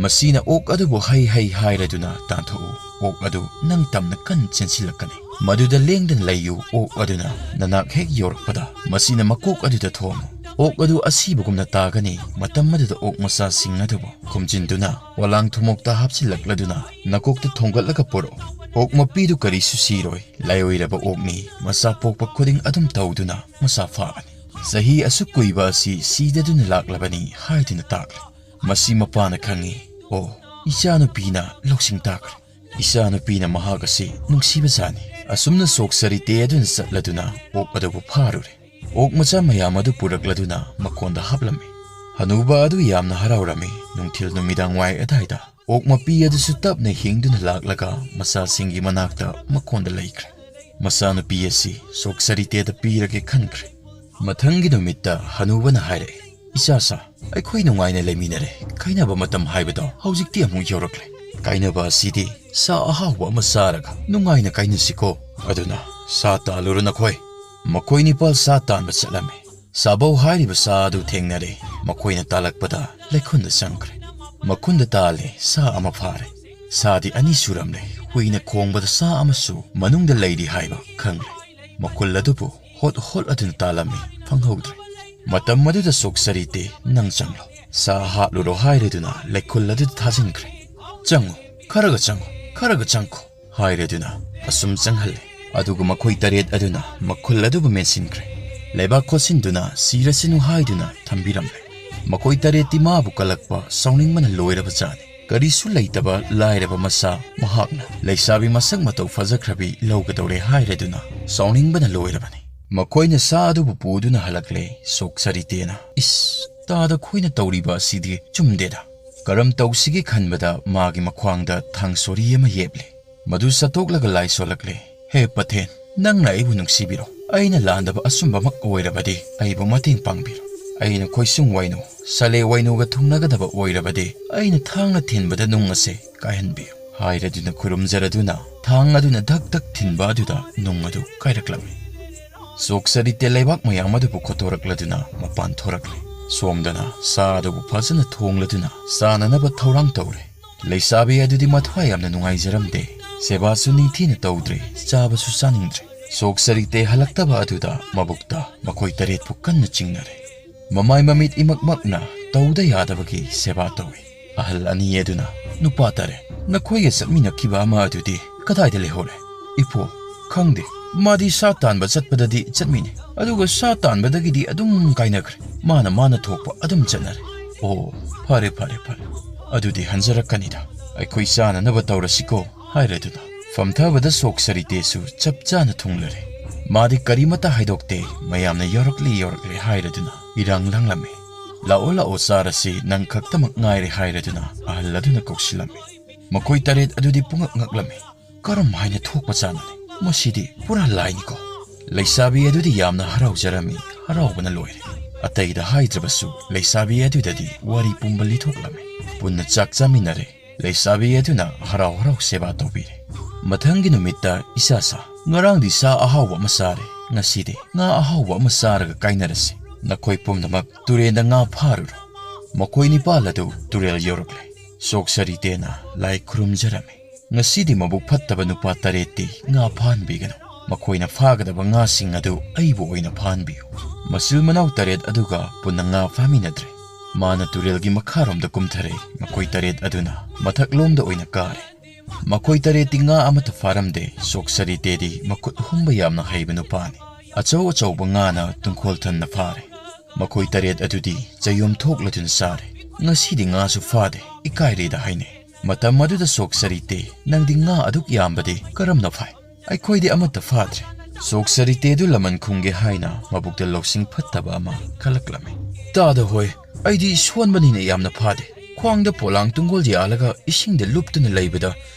"ꯃꯁꯤꯅ ꯑꯣꯛ ꯑꯗꯨꯕꯨ ꯍꯩ ꯍꯩ ꯍꯥꯏꯔꯗꯨꯅ ꯇꯥꯟꯊꯣꯛꯎ꯫ ꯑꯣꯛ ꯑꯗꯨ ꯅꯪ ꯇꯝꯅ ꯀꯟ ꯆꯦꯟꯁꯤꯜꯂꯛꯀꯅꯤ꯫ ꯃꯗꯨꯗ ꯂꯦꯡꯗꯅ ꯂꯩꯌꯨ꯫ ꯑꯣꯛ ꯑꯗꯨꯅ ꯅꯅꯥꯛ ꯍꯦꯛ ꯌꯧꯔꯛꯄꯗ ꯃꯁꯤꯅ ꯃꯀꯣꯛ ꯑꯗꯨꯗ ꯊꯣꯝꯃꯨ꯫ ꯑꯣꯛ ꯑꯗꯨ ꯑꯁꯤꯕꯒꯨꯝꯅ ꯇꯥꯒꯅꯤ꯫ ꯃꯇꯝ ꯑꯗꯨꯗ ꯑꯣꯛ ꯃꯆꯥꯁꯤꯡ ꯑꯗꯨꯕꯨ ꯈꯣꯝꯖꯤꯟꯗꯨꯅ ꯄꯣꯂꯥꯡ ꯊꯨꯝꯃꯣꯛꯇ ꯍꯥꯞꯆꯤꯜꯂꯛꯂꯗꯨꯅ ꯅꯀꯣꯛꯇ ꯊꯣꯡꯒꯠꯂꯒ ꯄꯨꯔꯛꯎ꯫ ꯑꯣꯛ ꯃꯄꯤꯗꯨ ꯀꯔꯤꯁꯨ ꯁꯤꯔꯣꯏ꯫ ꯂꯥꯏꯑꯣꯏꯔꯕ ꯑꯣꯛꯅꯤ꯫ ꯃꯆꯥ ꯄꯣꯛꯄ ꯈꯨꯗꯤꯡ ꯑꯗꯨꯝ ꯇꯧꯗꯨꯅ ꯃꯆꯥ ꯐꯥꯒꯅꯤ꯫ ꯆꯍꯤ ꯑꯁꯨꯛ ꯀꯨꯏꯕ ꯑꯁꯤ ꯁꯤꯗꯗꯨꯅ ꯂꯥꯛꯂꯕꯅꯤ" ꯍꯥꯏꯗꯨꯅ ꯇꯥꯛꯂꯦ꯫ ꯃꯁꯤ ꯃꯄꯥꯅ ꯈꯪꯏ꯫ ꯑꯣ, ꯏꯆꯥꯅꯨꯄꯤꯅ ꯂꯧꯁꯤꯡ ꯇꯥꯈ꯭ꯔꯦ꯫ ꯏꯆꯥꯅꯨꯄꯤꯅ ꯃꯍꯥꯛ ꯑꯁꯤ ꯅꯨꯡꯁꯤꯕꯖꯥꯠꯅꯤ꯫ ꯑꯁꯨꯝꯅ ꯁꯣꯛ ꯁꯔꯤꯇꯦ ꯑꯗꯨꯅ ꯆꯠꯂꯗꯨꯅ ꯑꯣꯛ ꯑꯗꯨꯕꯨ ꯐꯥꯔꯨꯔꯦ꯫ ꯑꯣꯛ ꯃꯆꯥ ꯃꯌꯥꯝ ꯑꯗꯨ ꯄꯨꯔꯛꯂꯗꯨꯅ ꯃꯀꯣꯟꯗ ꯍꯥꯞꯂꯝꯃꯤ꯫ ꯍꯅꯨꯕ ꯑꯗꯨ ꯌꯥꯝꯅ ꯍꯔꯥꯎꯔꯝꯃꯤ꯫ ꯅꯨꯡꯊꯤꯜ ꯅꯨꯃꯤꯗꯥꯡ ꯋꯥꯏ ꯑꯗꯥꯏꯗ ꯑꯣꯛ ꯃꯄꯤ ꯑꯗꯨꯁꯨ ꯇꯞꯅ ꯍꯤꯡꯗꯨꯅ ꯂꯥꯛꯂꯒ ꯃꯆꯥꯁꯤꯡꯒꯤ ꯃꯅꯥꯛꯇ ꯃꯀꯣꯟꯗ ꯂꯩꯈ꯭ꯔꯦ꯫ ꯃꯆꯥꯅꯨꯄꯤ ꯑꯁꯤ ꯁꯣꯛ ꯁꯔꯤꯇꯦꯗ ꯄꯤꯔꯒꯦ ꯈꯟꯈ꯭ꯔꯦ꯫ ꯃꯊꯪꯒꯤ ꯅꯨꯃꯤꯠꯇ ꯍꯅꯨꯕꯅ ꯍꯥꯏꯔꯛꯑꯦ, "ꯏꯆꯥꯁꯥ, ꯑꯩꯈꯣꯏ ꯅꯨꯡꯉꯥꯏꯅ ꯂꯩꯃꯤꯟꯅꯔꯦ꯫ ꯀꯥꯏꯅꯕ ꯃꯇꯝ ꯍꯥꯏꯕꯗꯣ ꯍꯧꯖꯤꯛꯇꯤ ꯑꯃꯨꯛ ꯌꯧꯔꯛꯂꯦ꯫ ꯀꯥꯏꯅꯕ ꯑꯁꯤꯗꯤ ꯁꯥ ꯑꯍꯥꯎꯕ ꯑꯃ ꯆꯥꯔꯒ ꯅꯨꯡꯉꯥꯏꯅ ꯀꯥꯏꯅꯁꯤꯀꯣ꯫ ꯑꯗꯨꯅ "ꯁꯥ ꯇꯥꯜꯂꯨꯔꯣ ꯅꯈꯣꯏ꯫" ꯃꯈꯣꯏ ꯅꯤꯄꯥꯜ ꯁꯥ ꯇꯥꯟꯕ ꯆꯠꯂꯝꯃꯤ꯫ ꯁꯥꯕꯧ ꯍꯥꯏꯔꯤꯕ ꯁꯥ ꯑꯗꯨ ꯊꯦꯡꯅꯔꯦ꯫ ꯃꯈꯣꯏꯅ ꯇꯥꯜꯂꯛꯄꯗ ꯂꯩꯈꯨꯜꯗ ꯆꯪꯈ꯭ꯔꯦ꯫ ꯃꯈꯨꯟꯗ ꯇꯥꯜꯂꯦ, ꯁꯥ ꯑꯃ ꯐꯥꯔꯦ꯫ ꯁꯥꯗꯤ ꯑꯅꯤ ꯁꯨꯔꯝꯂꯦ꯫ ꯍꯨꯏꯅ ꯈꯣꯡꯕꯗ ꯁꯥ ꯑꯃꯁꯨ ꯃꯅꯨꯡꯗ ꯂꯩꯔꯤ ꯍꯥꯏꯕ ꯈꯪꯂꯦ꯫ ꯃꯈꯨꯜ ꯑꯗꯨꯕꯨ ꯍꯣꯠ ꯍꯣꯠ ꯑꯗꯨꯅ ꯇꯥꯜꯂꯝꯃꯤ, ꯐꯪꯍꯧꯗ꯭ꯔꯦ꯫ ꯃꯇꯝ ꯑꯗꯨꯗ ꯁꯣꯛ ꯁꯔꯤꯇꯦ, "ꯅꯪ ꯆꯪꯂꯣ, ꯁꯥ ꯍꯥꯠꯂꯨꯔꯣ" ꯍꯥꯏꯔꯗꯨꯅ ꯂꯩꯈꯨꯜ ꯑꯗꯨꯗ ꯊꯥꯖꯤꯟꯈ꯭ꯔꯦ꯫ "ꯆꯪꯉꯨ, ꯈꯔꯒ ꯆꯪꯉꯨ, ꯈꯔꯒ ꯆꯪꯈꯣ" ꯍꯥꯏꯔꯗꯨꯅ ꯑꯁꯨꯝ ꯆꯪꯍꯜꯂꯦ꯫ ꯑꯗꯨꯒ ꯃꯈꯣꯏ ꯇꯔꯦꯠ ꯑꯗꯨꯅ ꯃꯈꯨꯜ ꯑꯗꯨꯕꯨ ꯃꯦꯟꯁꯤꯟꯈ꯭ꯔꯦ꯫ ꯂꯩꯕꯥꯛ ꯈꯣꯠꯆꯤꯟꯗꯨꯅ ꯁꯤꯔꯁꯅꯨ ꯍꯥꯏꯗꯨꯅ ꯊꯝꯕꯤꯔꯝꯂꯦ꯫ ꯃꯈꯣꯏ ꯇꯔꯦꯠꯇꯤ ꯃꯥꯕꯨ ꯀꯜꯂꯛꯄ ꯁꯥꯎꯅꯤꯡꯕꯅ ꯂꯣꯏꯔꯕ ꯖꯥꯠꯅꯤ꯫ ꯀꯔꯤꯁꯨ ꯂꯩꯇꯕ ꯂꯥꯏꯔꯕ ꯃꯆꯥ ꯃꯍꯥꯛꯅ ꯂꯩꯁꯥꯕꯤ ꯃꯁꯛ ꯃꯇꯧ ꯐꯖꯈ꯭ꯔꯕꯤ ꯂꯧꯒꯗꯧꯔꯦ ꯍꯥꯏꯔꯗꯨꯅ ꯁꯥꯎꯅꯤꯡꯕꯅ ꯂꯣꯏꯔꯕꯅꯤ꯫ ꯃꯈꯣꯏꯅ ꯁꯥ ꯑꯗꯨꯕꯨ ꯄꯨꯗꯨꯅ ꯍꯜꯂꯛꯂꯦ꯫ ꯁꯣꯛ ꯁꯔꯤꯇꯦꯅ, "ꯏꯁ, ꯇꯥꯗ ꯈꯣꯏꯅ ꯇꯧꯔꯤꯕ ꯑꯁꯤꯗꯤ ꯆꯨꯝꯗꯦꯗ"꯫ ꯀꯔꯝ ꯇꯧꯁꯤꯒꯦ ꯈꯟꯕꯗ ꯃꯥꯒꯤ ꯃꯈ꯭ꯋꯥꯡꯗ ꯊꯥꯡ ꯁꯣꯔꯤ ꯑꯃ ꯌꯦꯞꯂꯦ꯫ ꯃꯗꯨ ꯆꯠꯇꯣꯛꯂꯒ ꯂꯥꯏ ꯁꯣꯜꯂꯛꯂꯦ꯫ "ꯍꯦ ꯄꯊꯦꯟ, ꯅꯪꯅ ꯑꯩꯕꯨ ꯅꯨꯡꯁꯤꯕꯤꯔꯣ꯫ ꯑꯩꯅ ꯂꯥꯟꯗꯕ ꯑꯆꯨꯝꯕꯃꯛ ꯑꯣꯏꯔꯕꯗꯤ ꯑꯩꯕꯨ ꯃꯇꯦꯡ ꯄꯥꯡꯕꯤꯔꯣ꯫ ꯑꯩꯅ ꯈꯣꯏꯁꯨꯡ ꯋꯥꯏꯅꯨ, ꯁꯂꯦ ꯋꯥꯏꯅꯨꯒ ꯊꯨꯡꯅꯒꯗꯕ ꯑꯣꯏꯔꯕꯗꯤ ꯑꯩꯅ ꯊꯥꯡꯅ ꯊꯤꯟꯕꯗ ꯅꯨꯡ ꯑꯁꯦ ꯀꯥꯏꯍꯟꯕꯤꯌꯨ" ꯍꯥꯏꯔꯗꯨꯅ ꯈꯨꯔꯨꯝꯖꯔꯗꯨꯅ ꯊꯥꯡ ꯑꯗꯨꯅ ꯙꯛ ꯙꯛ ꯊꯤꯟꯕ ꯑꯗꯨꯗ ꯅꯨꯡ ꯑꯗꯨ ꯀꯥꯏꯔꯛꯂꯝꯃꯤ꯫ ꯁꯣꯛ ꯁꯔꯤꯇꯦ ꯂꯩꯕꯥꯛ ꯃꯌꯥꯝ ꯑꯗꯨꯕꯨ ꯈꯣꯠꯇꯣꯔꯛꯂꯗꯨꯅ ꯃꯄꯥꯟ ꯊꯣꯔꯛꯂꯦ꯫ ꯁꯣꯝꯗꯅ ꯁꯥ ꯑꯗꯨꯕꯨ ꯐꯖꯅ ꯊꯣꯡꯂꯗꯨꯅ ꯆꯥꯅꯅꯕ ꯊꯧꯔꯥꯡ ꯇꯧꯔꯦ꯫ ꯂꯩꯁꯥꯕꯤ ꯑꯗꯨꯗꯤ ꯃꯊ꯭ꯋꯥꯏ ꯌꯥꯝꯅ ꯅꯨꯡꯉꯥꯏꯖꯔꯝꯗꯦ꯫ ꯁꯦꯕꯥꯁꯨ ꯅꯤꯡꯊꯤꯅ ꯇꯧꯗ꯭ꯔꯦ, ꯆꯥꯕꯁꯨ ꯆꯥꯅꯤꯡꯗ꯭ꯔꯦ꯫ ꯁꯣꯛ ꯁꯔꯤꯇꯦ ꯍꯜꯂꯛꯇꯕ ꯑꯗꯨꯗ ꯃꯕꯨꯛꯇ ꯃꯈꯣꯏ ꯇꯔꯦꯠꯄꯨ ꯀꯟꯅ ꯆꯤꯡꯅꯔꯦ꯫ ꯃꯃꯥꯏ ꯃꯃꯤꯠ ꯏꯃꯛꯃꯛꯅ ꯇꯧꯗ ꯌꯥꯗꯕꯒꯤ ꯁꯦꯕꯥ ꯇꯧꯏ꯫ ꯑꯍꯜ ꯑꯅꯤ ꯑꯗꯨꯅ, "ꯅꯨꯄꯥ ꯇꯔꯦꯠ, ꯅꯈꯣꯏꯒ ꯆꯠꯃꯤꯟꯅꯈꯤꯕ ꯑꯃ ꯑꯗꯨꯗꯤ ꯀꯗꯥꯏꯗ ꯂꯩꯍꯧꯔꯦ?" "ꯏꯄꯨ, ꯈꯪꯗꯦ꯫ ꯃꯥꯗꯤ ꯁꯥ ꯇꯥꯟꯕ ꯆꯠꯄꯗꯗꯤ ꯆꯠꯃꯤꯟꯅꯩ, ꯑꯗꯨꯒ ꯁꯥ ꯇꯥꯟꯕꯗꯒꯤꯗꯤ ꯑꯗꯨꯝ ꯀꯥꯏꯅꯈ꯭ꯔꯦ꯫ ꯃꯥꯅ ꯃꯥꯅ ꯊꯣꯛꯄ ꯑꯗꯨꯝ ꯆꯠꯅꯔꯦ꯫" "ꯑꯣ, ꯐꯔꯦ, ꯐꯔꯦ, ꯐꯔꯦ꯫ ꯑꯗꯨꯗꯤ ꯍꯟꯖꯔꯛꯀꯅꯤꯗ꯫ ꯑꯩꯈꯣꯏ ꯆꯥꯅꯅꯕ ꯇꯧꯔꯁꯤꯀꯣ" ꯍꯥꯏꯔꯗꯨꯅ ꯐꯝꯊꯕꯗ ꯁꯣꯛ ꯁꯔꯤꯇꯦꯁꯨ ꯆꯞ ꯆꯥꯅ ꯊꯨꯡꯂꯔꯦ꯫ ꯃꯥꯗꯤ ꯀꯔꯤꯃꯠꯇ ꯍꯥꯏꯗꯣꯛꯇꯦ꯫ ꯃꯌꯥꯝꯅ "ꯌꯧꯔꯛꯂꯦ, ꯌꯧꯔꯛꯂꯦ" ꯍꯥꯏꯔꯗꯨꯅ ꯏꯔꯥꯡ ꯂꯥꯡꯂꯝꯃꯤ꯫ "ꯂꯥꯛꯑꯣ, ꯂꯥꯛꯑꯣ, ꯆꯥꯔꯁꯤ, ꯅꯪ ꯈꯛꯇꯃꯛ ꯉꯥꯏꯔꯦ" ꯍꯥꯏꯔꯗꯨꯅ ꯑꯍꯜ ꯑꯗꯨꯅ ꯀꯧꯁꯤꯜꯂꯝꯃꯤ꯫ ꯃꯈꯣꯏ ꯇꯔꯦꯠ ꯑꯗꯨꯗꯤ ꯄꯨꯡꯉꯛ ꯉꯛꯂꯝꯃꯤ꯫ "ꯀꯔꯝ ꯍꯥꯏꯅ ꯊꯣꯛꯄ ꯖꯥꯠꯅꯣꯅꯦ? ꯃꯁꯤꯗꯤ ꯄꯨꯔꯥ ꯂꯥꯏꯅꯤꯀꯣ!" ꯂꯩꯁꯥꯕꯤ ꯑꯗꯨꯗꯤ ꯌꯥꯝꯅ ꯍꯔꯥꯎꯖꯔꯝꯃꯤ, ꯍꯔꯥꯎꯕꯅ ꯂꯣꯏꯔꯦ꯫ ꯑꯇꯩꯗ ꯍꯥꯏꯗ꯭ꯔꯕꯁꯨ ꯂꯩꯁꯥꯕꯤ ꯑꯗꯨꯗꯗꯤ ꯋꯥꯔꯤ ꯄꯨꯝꯕ ꯂꯤꯊꯣꯛꯂꯝꯃꯤ꯫ ꯄꯨꯟꯅ ꯆꯥꯛ ꯆꯥꯃꯤꯟꯅꯔꯦ꯫ ꯂꯩꯁꯥꯕꯤ ꯑꯗꯨꯅ ꯍꯔꯥꯎ ꯍꯔꯥꯎ ꯁꯦꯕꯥ ꯇꯧꯕꯤꯔꯦ꯫ ꯃꯊꯪꯒꯤ ꯅꯨꯃꯤꯠꯇ, "ꯏꯆꯥꯁꯥ, "ꯉꯔꯥꯡꯗꯤ ꯁꯥ ꯑꯍꯥꯎꯕ ꯑꯃ ꯆꯥꯔꯦ, ꯉꯁꯤꯗꯤ ꯉꯥ ꯑꯍꯥꯎꯕ ꯑꯃ ꯆꯥꯔꯒ ꯀꯥꯏꯅꯔꯁꯤ꯫ ꯅꯈꯣꯏ ꯄꯨꯝꯅꯃꯛ ꯇꯨꯔꯦꯟꯗ ꯉꯥ ꯐꯥꯔꯨꯔꯣ꯫" ꯃꯈꯣꯏ ꯅꯤꯄꯥꯜ ꯑꯗꯨ ꯇꯨꯔꯦꯜ ꯌꯧꯔꯛꯂꯦ꯫ ꯁꯣꯛ ꯁꯔꯤꯇꯦꯅ ꯂꯥꯏ ꯈꯨꯔꯨꯝꯖꯔꯝꯃꯤ, "ꯉꯁꯤꯗꯤ ꯃꯕꯨꯛ ꯐꯠꯇꯕ ꯅꯨꯄꯥ ꯇꯔꯦꯠꯇꯤ ꯉꯥ ꯐꯥꯍꯟꯕꯤꯒꯅꯨ꯫ ꯃꯈꯣꯏꯅ ꯐꯥꯒꯗꯕ ꯉꯥꯁꯤꯡ ꯑꯗꯨ ꯑꯩꯕꯨ ꯑꯣꯏꯅ ꯐꯥꯍꯟꯕꯤꯌꯨ꯫" ꯃꯆꯤꯜ ꯃꯅꯥꯎ ꯇꯔꯦꯠ ꯑꯗꯨꯒ ꯄꯨꯟꯅ ꯉꯥ ꯐꯥꯃꯤꯟꯅꯗ꯭ꯔꯦ꯫ ꯃꯥꯅ ꯇꯨꯔꯦꯜꯒꯤ ꯃꯈꯥꯔꯣꯝꯗ ꯀꯨꯝꯊꯔꯛꯏ꯫ ꯃꯈꯣꯏ ꯇꯔꯦꯠ ꯑꯗꯨꯅ ꯃꯊꯛꯂꯣꯝꯗ ꯑꯣꯏꯅ ꯀꯥꯔꯦ꯫ ꯃꯈꯣꯏ ꯇꯔꯦꯠꯇꯤ ꯉꯥ ꯑꯃꯠꯇ ꯐꯥꯔꯝꯗꯦ꯫ ꯁꯣꯛ ꯁꯔꯤꯇꯦꯗꯤ ꯃꯈꯨꯠ ꯍꯨꯝꯕ ꯌꯥꯝꯅ ꯍꯩꯕ ꯅꯨꯄꯥꯅꯤ꯫ ꯑꯆꯧ ꯑꯆꯧꯕ ꯉꯥꯅ ꯇꯨꯡꯈꯣꯜ ꯊꯟꯅ ꯐꯥꯔꯦ꯫ ꯃꯈꯣꯏ ꯇꯔꯦꯠ ꯑꯗꯨꯗꯤ ꯆꯌꯣꯝ ꯊꯣꯛꯂꯗꯨꯅ ꯆꯥꯔꯦ꯫ "ꯉꯁꯤꯗꯤ ꯉꯥꯁꯨ ꯐꯥꯗꯦ, ꯏꯀꯥꯏꯔꯦꯗ" ꯍꯥꯏꯅꯩ꯫ ꯃꯇꯝ ꯑꯗꯨꯗ ꯁꯣꯛ ꯁꯔꯤꯇꯦ, "ꯅꯪꯗꯤ ꯉꯥ ꯑꯗꯨꯛ ꯌꯥꯝꯕꯗꯤ ꯀꯔꯝꯅ ꯐꯥꯏ? ꯑꯩꯈꯣꯏꯗꯤ ꯑꯃꯠꯇ ꯐꯥꯗ꯭ꯔꯦ꯫" ꯁꯣꯛ ꯁꯔꯤꯇꯦꯗꯨ ꯂꯃꯟ ꯈꯨꯝꯒꯦ ꯍꯥꯏꯅ ꯃꯕꯨꯛꯇ ꯂꯧꯁꯤꯡ ꯐꯠꯇꯕ ꯑꯃ ꯈꯜꯂꯛꯂꯝꯃꯤ꯫ "ꯇꯥꯗ ꯍꯣꯏ, ꯑꯩꯗꯤ ꯁꯣꯟꯕꯅꯤꯅ ꯌꯥꯝꯅ ꯐꯥꯗꯦ꯫ ꯈ꯭ꯋꯥꯡꯗ ꯄꯣꯂꯥꯡ ꯇꯨꯡꯒꯣꯜ ꯌꯥꯜꯂꯒ ꯏꯁꯤꯡꯗ ꯂꯨꯞꯇꯨꯅ ꯂꯩꯕꯗ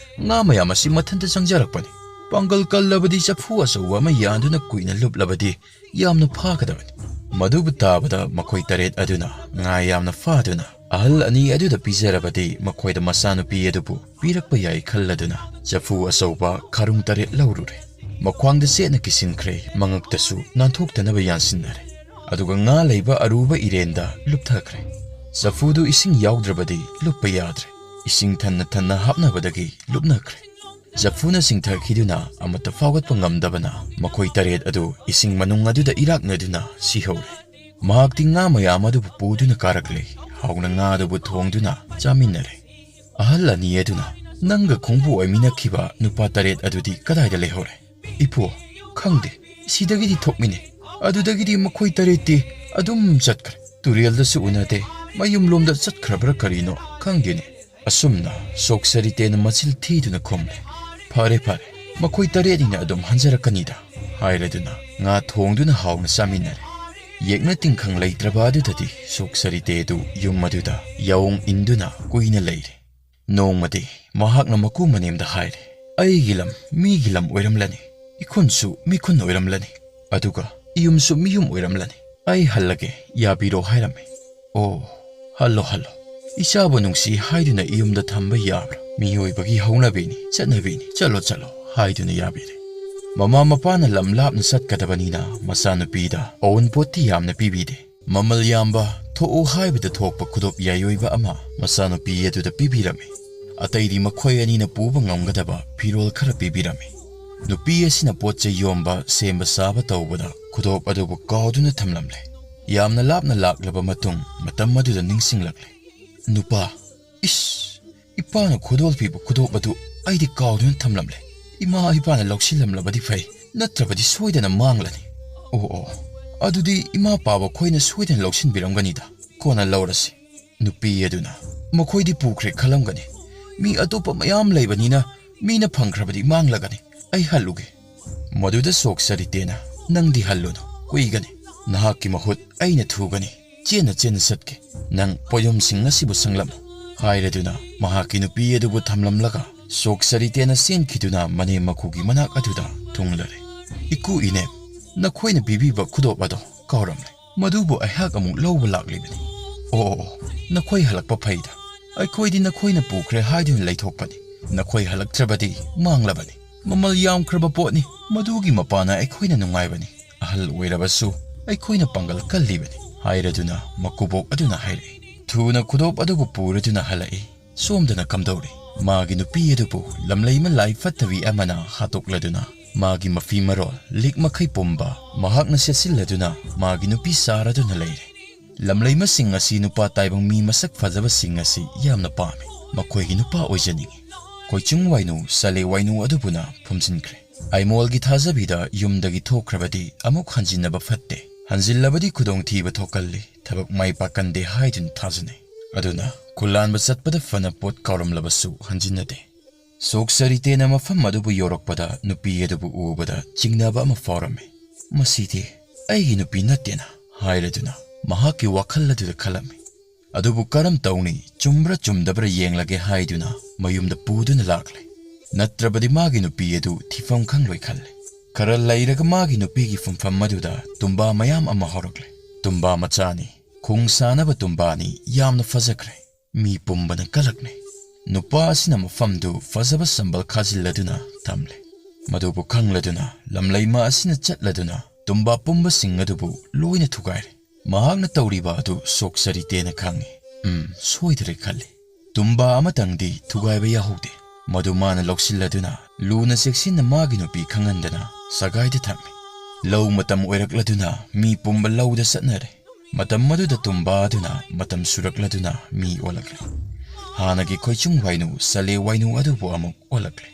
ꯉꯥ ꯃꯌꯥꯝ ꯑꯁꯤ ꯃꯊꯟꯇ ꯆꯪꯖꯔꯛꯄꯅꯤ꯫ ꯄꯥꯡꯒꯜ ꯀꯜꯂꯕꯗꯤ ꯆꯐꯨ ꯑꯆꯧꯕ ꯑꯃ ꯌꯥꯟꯗꯨꯅ ꯀꯨꯏꯅ ꯂꯨꯞꯂꯕꯗꯤ ꯌꯥꯝꯅ ꯐꯥꯒꯗꯕꯅꯤ꯫" ꯃꯗꯨꯕꯨ ꯇꯥꯕꯗ ꯃꯈꯣꯏ ꯇꯔꯦꯠ ꯑꯗꯨꯅ ꯉꯥ ꯌꯥꯝꯅ ꯐꯥꯗꯨꯅ ꯑꯍꯜ ꯑꯅꯤ ꯑꯗꯨꯗ ꯄꯤꯖꯔꯕꯗꯤ ꯃꯈꯣꯏꯗ ꯃꯆꯥꯅꯨꯄꯤ ꯑꯗꯨꯕꯨ ꯄꯤꯔꯛꯄ ꯌꯥꯏ ꯈꯜꯂꯗꯨꯅ ꯆꯐꯨ ꯑꯆꯧꯕ ꯈꯥꯔꯨꯡ ꯇꯔꯦꯠ ꯂꯧꯔꯨꯔꯦ꯫ ꯃꯈ꯭ꯋꯥꯡꯗ ꯆꯦꯠꯅ ꯀꯤꯁꯤꯟꯈ꯭ꯔꯦ, ꯃꯉꯛꯇꯁꯨ ꯅꯥꯟꯊꯣꯛꯇꯅꯕ ꯌꯥꯟꯁꯤꯟꯅꯔꯦ꯫ ꯑꯗꯨꯒ ꯉꯥ ꯂꯩꯕ ꯑꯔꯨꯕ ꯏꯔꯦꯟꯗ ꯂꯨꯞꯊꯈ꯭ꯔꯦ꯫ ꯆꯐꯨꯗꯨ ꯏꯁꯤꯡ ꯌꯥꯎꯗ꯭ꯔꯕꯗꯤ ꯂꯨꯞꯄ ꯌꯥꯗ꯭ꯔꯦ꯫ ꯏꯁꯤꯡ ꯊꯟꯅ ꯊꯟꯅ ꯍꯥꯞꯅꯕꯗꯒꯤ ꯂꯨꯞꯅꯈ꯭ꯔꯦ꯫ ꯆꯐꯨꯅ ꯆꯤꯡꯊꯈꯤꯗꯨꯅ ꯑꯃꯠꯇ ꯐꯥꯎꯒꯠꯄ ꯉꯝꯗꯕꯅ ꯃꯈꯣꯏ ꯇꯔꯦꯠ ꯑꯗꯨ ꯏꯁꯤꯡ ꯃꯅꯨꯡ ꯑꯗꯨꯗ ꯏꯔꯥꯛꯅꯗꯨꯅ ꯁꯤꯍꯧꯔꯦ꯫ ꯃꯍꯥꯛꯇꯤ ꯉꯥ ꯃꯌꯥꯝ ꯑꯗꯨꯕꯨ ꯄꯨꯗꯨꯅ ꯀꯥꯔꯛꯂꯦ꯫ ꯍꯥꯎꯅ ꯉꯥ ꯑꯗꯨꯕꯨ ꯊꯣꯡꯗꯨꯅ ꯆꯥꯃꯤꯟꯅꯔꯦ꯫ ꯑꯍꯜ ꯑꯅꯤ ꯑꯗꯨꯅ, "ꯅꯪꯒ ꯈꯣꯡꯕꯨ ꯑꯣꯏꯃꯤꯟꯅꯈꯤꯕ ꯅꯨꯄꯥ ꯇꯔꯦꯠ ꯑꯗꯨꯗꯤ ꯀꯗꯥꯏꯗ ꯂꯩꯍꯧꯔꯦ?" "ꯏꯄꯨ, ꯈꯪꯗꯦ꯫ ꯁꯤꯗꯒꯤꯗꯤ ꯊꯣꯛꯃꯤꯟꯅꯩ꯫ ꯑꯗꯨꯗꯒꯤꯗꯤ ꯃꯈꯣꯏ ꯇꯔꯦꯠꯇꯤ ꯑꯗꯨꯝ ꯆꯠꯈ꯭ꯔꯦ꯫ ꯇꯨꯔꯦꯜꯗꯁꯨ ꯎꯅꯗꯦ꯫ ꯃꯌꯨꯝꯂꯣꯝꯗ ꯆꯠꯈ꯭ꯔꯕ꯭ꯔꯥ ꯀꯔꯤꯅꯣ ꯈꯪꯗꯦꯅꯦ꯫" ꯑꯁꯨꯝꯅ ꯁꯣꯛ ꯁꯔꯤꯇꯦꯅ ꯃꯆꯤꯜ ꯊꯤꯗꯨꯅ ꯈꯨꯝꯂꯦ꯫ "ꯐꯔꯦ, ꯐꯔꯦ꯫ ꯃꯈꯣꯏ ꯇꯔꯦꯠꯅꯤꯅ ꯑꯗꯨꯝ ꯍꯟꯖꯔꯛꯀꯅꯤꯗ" ꯍꯥꯏꯔꯗꯨꯅ ꯉꯥ ꯊꯣꯡꯗꯨꯅ ꯍꯥꯎꯅ ꯆꯥꯃꯤꯟꯅꯔꯦ꯫ ꯌꯦꯛꯅ ꯇꯤꯡꯈꯪ ꯂꯩꯇ꯭ꯔꯕ ꯑꯗꯨꯗꯗꯤ ꯁꯣꯛ ꯁꯔꯤꯇꯦꯗꯨ ꯌꯨꯝ ꯑꯗꯨꯗ ꯌꯥꯑꯣꯡ ꯏꯟꯗꯨꯅ ꯀꯨꯏꯅ ꯂꯩꯔꯦ꯫ ꯅꯣꯡꯃꯗꯤ ꯃꯍꯥꯛꯅ ꯃꯀꯨ ꯃꯅꯦꯝꯗ ꯍꯥꯏꯔꯦ, "ꯑꯩꯒꯤ ꯂꯝ ꯃꯤꯒꯤ ꯂꯝ ꯑꯣꯏꯔꯝꯂꯅꯤ, ꯏꯈꯨꯟꯁꯨ ꯃꯤꯈꯨꯟ ꯑꯣꯏꯔꯝꯂꯅꯤ, ꯑꯗꯨꯒ ꯏꯌꯨꯝꯁꯨ ꯃꯤꯌꯨꯝ ꯑꯣꯏꯔꯝꯂꯅꯤ꯫ ꯑꯩ ꯍꯜꯂꯒꯦ, ꯌꯥꯕꯤꯔꯣ" ꯍꯥꯏꯔꯝꯃꯤ꯫ "ꯑꯣ, ꯍꯜꯂꯣ, ꯍꯜꯂꯣ꯫ ꯏꯆꯥꯕꯨ ꯅꯨꯡꯁꯤ ꯍꯥꯏꯗꯨꯅ ꯏꯌꯨꯝꯗ ꯊꯝꯕ ꯌꯥꯕ꯭ꯔꯥ? ꯃꯤꯑꯣꯏꯕꯒꯤ ꯍꯧꯅꯕꯤꯅꯤ, ꯆꯠꯅꯕꯤꯅꯤ꯫ ꯆꯠꯂꯣ, ꯆꯠꯂꯣ" ꯍꯥꯏꯗꯨꯅ ꯌꯥꯕꯤꯔꯦ꯫ ꯃꯃꯥ ꯃꯄꯥꯅ ꯂꯝ ꯂꯥꯞꯅ ꯆꯠꯀꯗꯕꯅꯤꯅ ꯃꯆꯥꯅꯨꯄꯤꯗ ꯑꯋꯨꯟꯄꯣꯠꯇꯤ ꯌꯥꯝꯅ ꯄꯤꯕꯤꯗꯦ꯫ ꯃꯃꯜ ꯌꯥꯝꯕ, ꯊꯣꯛꯎ ꯍꯥꯏꯕꯗ ꯊꯣꯛꯄ ꯈꯨꯗꯣꯞ ꯌꯥꯏꯑꯣꯏꯕ ꯑꯃ ꯃꯆꯥꯅꯨꯄꯤ ꯑꯗꯨꯗ ꯄꯤꯕꯤꯔꯝꯃꯤ꯫ ꯑꯇꯩꯗꯤ ꯃꯈꯣꯏ ꯑꯅꯤꯅ ꯄꯨꯕ ꯉꯝꯒꯗꯕ ꯐꯤꯔꯣꯜ ꯈꯔ ꯄꯤꯕꯤꯔꯝꯃꯤ꯫ ꯅꯨꯄꯤ ꯑꯁꯤꯅ ꯄꯣꯠ ꯆꯩ ꯌꯣꯟꯕ, ꯁꯦꯝꯕ ꯁꯥꯕ ꯇꯧꯕꯗ ꯈꯨꯗꯣꯞ ꯑꯗꯨꯕꯨ ꯀꯥꯎꯗꯨꯅ ꯊꯝꯂꯝꯂꯦ꯫ ꯌꯥꯝꯅ ꯂꯥꯞꯅ ꯂꯥꯛꯂꯕ ꯃꯇꯨꯡ ꯃꯇꯝ ꯑꯗꯨꯗ ꯅꯤꯡꯁꯤꯡꯂꯛꯂꯦ꯫ ꯅꯨꯄꯥ, ꯏꯁ, ꯏꯄꯥꯅ ꯈꯨꯗꯣꯜ ꯄꯤꯕ ꯈꯨꯗꯣꯞ ꯑꯗꯨ ꯑꯩꯗꯤ ꯀꯥꯎꯗꯨꯅ ꯊꯝꯂꯝꯂꯦ꯫ ꯏꯃꯥ ꯏꯄꯥꯅ ꯂꯧꯁꯤꯜꯂꯝꯂꯕꯗꯤ ꯐꯩ, ꯅꯠꯇ꯭ꯔꯕꯗꯤ ꯁꯣꯏꯗꯅ ꯃꯥꯡꯂꯅꯤ꯫ ꯑꯣ, ꯑꯣ, ꯑꯗꯨꯗꯤ ꯏꯃꯥ ꯄꯥꯕ ꯈꯣꯏꯅ ꯁꯣꯏꯗꯅ ꯂꯧꯁꯤꯟꯕꯤꯔꯝꯒꯅꯤꯗ, ꯀꯣꯟꯅ ꯂꯧꯔꯁꯤ꯫ ꯅꯨꯄꯤ ꯑꯗꯨꯅ, ꯃꯈꯣꯏꯗꯤ ꯄꯨꯈ꯭ꯔꯦ ꯈꯜꯂꯝꯒꯅꯤ꯫ ꯃꯤ ꯑꯇꯣꯞꯄ ꯃꯌꯥꯝ ꯂꯩꯕꯅꯤꯅ ꯃꯤꯅ ꯐꯪꯈ꯭ꯔꯕꯗꯤ ꯃꯥꯡꯂꯒꯅꯤ꯫ ꯑꯩ ꯍꯜꯂꯨꯒꯦ꯫ ꯃꯗꯨꯗ ꯁꯣꯛ ꯁꯔꯤꯇꯦꯅ, ꯅꯪꯗꯤ ꯍꯜꯂꯨꯅꯨ, ꯀꯨꯏꯒꯅꯤ꯫ ꯅꯍꯥꯛꯀꯤ ꯃꯍꯨꯠ ꯑꯩꯅ ꯊꯨꯒꯅꯤ꯫ ꯆꯦꯟꯅ ꯆꯦꯟꯅ ꯆꯠꯀꯦ꯫ ꯅꯪ ꯄꯣꯠꯌꯣꯝꯁꯤꯡ ꯑꯁꯤꯕꯨ ꯁꯪꯂꯝꯃꯨ꯫ ꯍꯥꯏꯔꯗꯨꯅ ꯃꯍꯥꯛꯀꯤ ꯅꯨꯄꯤ ꯑꯗꯨꯕꯨ ꯊꯝꯂꯝꯂꯒ ꯁꯣꯛ ꯁꯔꯤꯇꯦꯅ ꯆꯦꯟꯈꯤꯗꯨꯅ ꯃꯅꯦꯝ ꯃꯀꯨꯒꯤ ꯃꯅꯥꯛ ꯑꯗꯨꯗ ꯊꯨꯡꯂꯔꯦ꯫ ꯏꯀꯨ ꯏꯅꯦ, ꯅꯈꯣꯏꯅ ꯄꯤꯕꯤꯕ ꯈꯨꯗꯣꯞ ꯑꯗꯣ ꯀꯥꯎꯔꯝꯂꯦ꯫ ꯃꯗꯨꯕꯨ ꯑꯩꯍꯥꯛ ꯑꯃꯨꯛ ꯂꯧꯕ ꯂꯥꯛꯂꯤꯕꯅꯤ꯫ ꯑꯣ, ꯑꯣ, ꯑꯣ, ꯅꯈꯣꯏ ꯍꯜꯂꯛꯄ ꯐꯩꯗ꯫ ꯑꯩꯈꯣꯏꯗꯤ ꯅꯈꯣꯏꯅ ꯄꯨꯈ꯭ꯔꯦ ꯍꯥꯏꯗꯨꯅ ꯂꯩꯊꯣꯛꯄꯅꯤ꯫ ꯅꯈꯣꯏ ꯍꯜꯂꯛꯇ꯭ꯔꯕꯗꯤ ꯃꯥꯡꯂꯕꯅꯤ꯫ ꯃꯃꯜ ꯌꯥꯝꯈ꯭ꯔꯕ ꯄꯣꯠꯅꯤ꯫ ꯃꯗꯨꯒꯤ ꯃꯄꯥꯅ ꯑꯩꯈꯣꯏꯅ ꯅꯨꯡꯉꯥꯏꯕꯅꯤ꯫ ꯑꯍꯜ ꯑꯣꯏꯔꯕꯁꯨ ꯑꯩꯈꯣꯏꯅ ꯄꯥꯡꯒꯜ ꯀꯜꯂꯤꯕꯅꯤ, ꯍꯥꯏꯔꯗꯨꯅ ꯃꯀꯨꯕꯣꯛ ꯑꯗꯨꯅ ꯍꯥꯏꯔꯛꯏ꯫ ꯊꯨꯅ ꯈꯨꯗꯣꯞ ꯑꯗꯨꯕꯨ ꯄꯨꯔꯗꯨꯅ ꯍꯜꯂꯛꯏ꯫ ꯁꯣꯝꯗꯅ ꯀꯝꯗꯧꯔꯤ? ꯃꯥꯒꯤ ꯅꯨꯄꯤ ꯑꯗꯨꯕꯨ ꯂꯝꯂꯩꯃ ꯂꯥꯏ ꯐꯠꯇꯕꯤ ꯑꯃꯅ ꯍꯥꯠꯇꯣꯛꯂꯗꯨꯅ ꯃꯥꯒꯤ ꯃꯐꯤ ꯃꯔꯣꯜ, ꯂꯤꯛ ꯃꯈꯩ ꯄꯨꯝꯕ ꯃꯍꯥꯛꯅ ꯁꯦꯠꯆꯤꯜꯂꯗꯨꯅ ꯃꯥꯒꯤ ꯅꯨꯄꯤ ꯁꯥꯔꯗꯨꯅ ꯂꯩꯔꯦ꯫ ꯂꯝꯂꯩꯃꯁꯤꯡ ꯑꯁꯤ ꯅꯨꯄꯥ ꯇꯥꯏꯕꯪ ꯃꯤ ꯃꯁꯛ ꯐꯖꯕꯁꯤꯡ ꯑꯁꯤ ꯌꯥꯝꯅ ꯄꯥꯝꯃꯤ꯫ ꯃꯈꯣꯏꯒꯤ ꯅꯨꯄꯥ ꯑꯣꯏꯖꯅꯤꯡꯏ꯫ ꯈꯣꯏꯆꯨꯡ ꯋꯥꯏꯅꯨ, ꯁꯂꯦ ꯋꯥꯏꯅꯨ ꯑꯗꯨꯕꯨꯅ ꯐꯨꯝꯖꯤꯟꯈ꯭ꯔꯦ꯫ ꯑꯥꯏꯃꯣꯜꯒꯤ ꯊꯥꯖꯕꯤꯗ ꯌꯨꯝꯗꯒꯤ ꯊꯣꯛꯈ꯭ꯔꯕꯗꯤ ꯑꯃꯨꯛ ꯍꯟꯖꯤꯟꯅꯕ ꯐꯠꯇꯦ꯫ ꯍꯟꯖꯤꯜꯂꯕꯗꯤ ꯈꯨꯗꯣꯡꯊꯤꯕ ꯊꯣꯛꯀꯜꯂꯤ, ꯊꯕꯛ ꯃꯥꯏ ꯄꯥꯛꯀꯟꯗꯦ ꯍꯥꯏꯗꯨꯅ ꯊꯥꯖꯅꯩ꯫ ꯑꯗꯨꯅ ꯈꯨꯂꯥꯟꯕ ꯆꯠꯄꯗ ꯐꯅ ꯄꯣꯠ ꯀꯥꯎꯔꯝꯂꯕꯁꯨ ꯍꯟꯖꯤꯟꯅꯗꯦ꯫ ꯁꯣꯛ ꯁꯔꯤꯇꯦꯅ ꯃꯐꯝ ꯑꯗꯨꯕꯨ ꯌꯧꯔꯛꯄꯗ ꯅꯨꯄꯤ ꯑꯗꯨꯕꯨ ꯎꯕꯗ ꯆꯤꯡꯅꯕ ꯑꯃ ꯐꯥꯎꯔꯝꯃꯤ꯫ "ꯃꯁꯤꯗꯤ ꯑꯩꯒꯤ ꯅꯨꯄꯤ ꯅꯠꯇꯦꯅ" ꯍꯥꯏꯔꯗꯨꯅ ꯃꯍꯥꯛꯀꯤ ꯋꯥꯈꯜ ꯑꯗꯨꯗ ꯈꯜꯂꯝꯃꯤ꯫ ꯑꯗꯨꯕꯨ ꯀꯔꯝ ꯇꯧꯅꯤ, ꯆꯨꯝꯕ꯭ꯔꯥ ꯆꯨꯝꯗꯕ꯭ꯔꯥ ꯌꯦꯡꯂꯒꯦ ꯍꯥꯏꯗꯨꯅ ꯃꯌꯨꯝꯗ ꯄꯨꯗꯨꯅ ꯂꯥꯛꯂꯦ꯫ ꯅꯠꯇ꯭ꯔꯕꯗꯤ ꯃꯥꯒꯤ ꯅꯨꯄꯤ ꯑꯗꯨ ꯊꯤꯐꯝ ꯈꯪꯂꯣꯏ ꯈꯜꯂꯦ꯫ ꯈꯔ ꯂꯩꯔꯒ ꯃꯥꯒꯤ ꯅꯨꯄꯤꯒꯤ ꯐꯝꯐꯝ ꯑꯗꯨꯗ ꯇꯨꯝꯕꯥ ꯃꯌꯥꯝ ꯑꯃ ꯍꯧꯔꯛꯂꯦ꯫ ꯇꯨꯝꯕꯥ ꯃꯆꯥꯅꯤ, ꯈꯣꯡ ꯁꯥꯅꯕ ꯇꯨꯝꯕꯥꯅꯤ, ꯌꯥꯝꯅ ꯐꯖꯈ꯭ꯔꯦ꯫ ꯃꯤ ꯄꯨꯝꯕꯅ ꯀꯂꯛꯅꯩ꯫ ꯅꯨꯄꯥ ꯑꯁꯤꯅ ꯃꯐꯝꯗꯨ ꯐꯖꯕ ꯁꯝꯕꯜ ꯈꯥꯖꯤꯜꯂꯗꯨꯅ ꯊꯝꯂꯦ꯫ ꯃꯗꯨꯕꯨ ꯈꯪꯂꯗꯨꯅ ꯂꯝꯂꯩꯃ ꯑꯁꯤꯅ ꯆꯠꯂꯗꯨꯅ ꯇꯨꯝꯕꯥ ꯄꯨꯝꯕꯁꯤꯡ ꯑꯗꯨꯕꯨ ꯂꯣꯏꯅ ꯊꯨꯒꯥꯏꯔꯦ꯫ ꯃꯍꯥꯛꯅ ꯇꯧꯔꯤꯕ ꯑꯗꯨ ꯁꯣꯛ ꯁꯔꯤꯇꯦꯅ ꯈꯪꯏ꯫ "ꯎꯝ, ꯁꯣꯏꯗ꯭ꯔꯦ" ꯈꯜꯂꯤ꯫ ꯇꯨꯝꯕꯥ ꯑꯃꯇꯪꯗꯤ ꯊꯨꯒꯥꯏꯕ ꯌꯥꯍꯧꯗꯦ꯫ ꯃꯗꯨ ꯃꯥꯅ ꯂꯧꯁꯤꯜꯂꯗꯨꯅ ꯂꯨꯅ ꯆꯦꯛꯁꯤꯟꯅ ꯃꯥꯒꯤ ꯅꯨꯄꯤ ꯈꯪꯍꯟꯗꯅ ꯁꯒꯥꯏꯗ ꯊꯝꯃꯤ꯫ ꯂꯧ ꯃꯇꯝ ꯑꯣꯏꯔꯛꯂꯗꯨꯅ ꯃꯤ ꯄꯨꯝꯕ ꯂꯧꯗ ꯆꯠꯅꯔꯦ꯫ ꯃꯇꯝ ꯑꯗꯨꯗ ꯇꯨꯝꯕꯥ ꯑꯗꯨꯅ ꯃꯇꯝ ꯁꯨꯔꯛꯂꯗꯨꯅ ꯃꯤ ꯑꯣꯜꯂꯛꯂꯦ꯫ ꯍꯥꯟꯅꯒꯤ ꯈꯣꯏꯆꯨꯡ ꯋꯥꯏꯅꯨ, ꯆꯂꯦ ꯋꯥꯏꯅꯨ ꯑꯗꯨꯕꯨ ꯑꯃꯨꯛ ꯑꯣꯜꯂꯛꯂꯦ꯫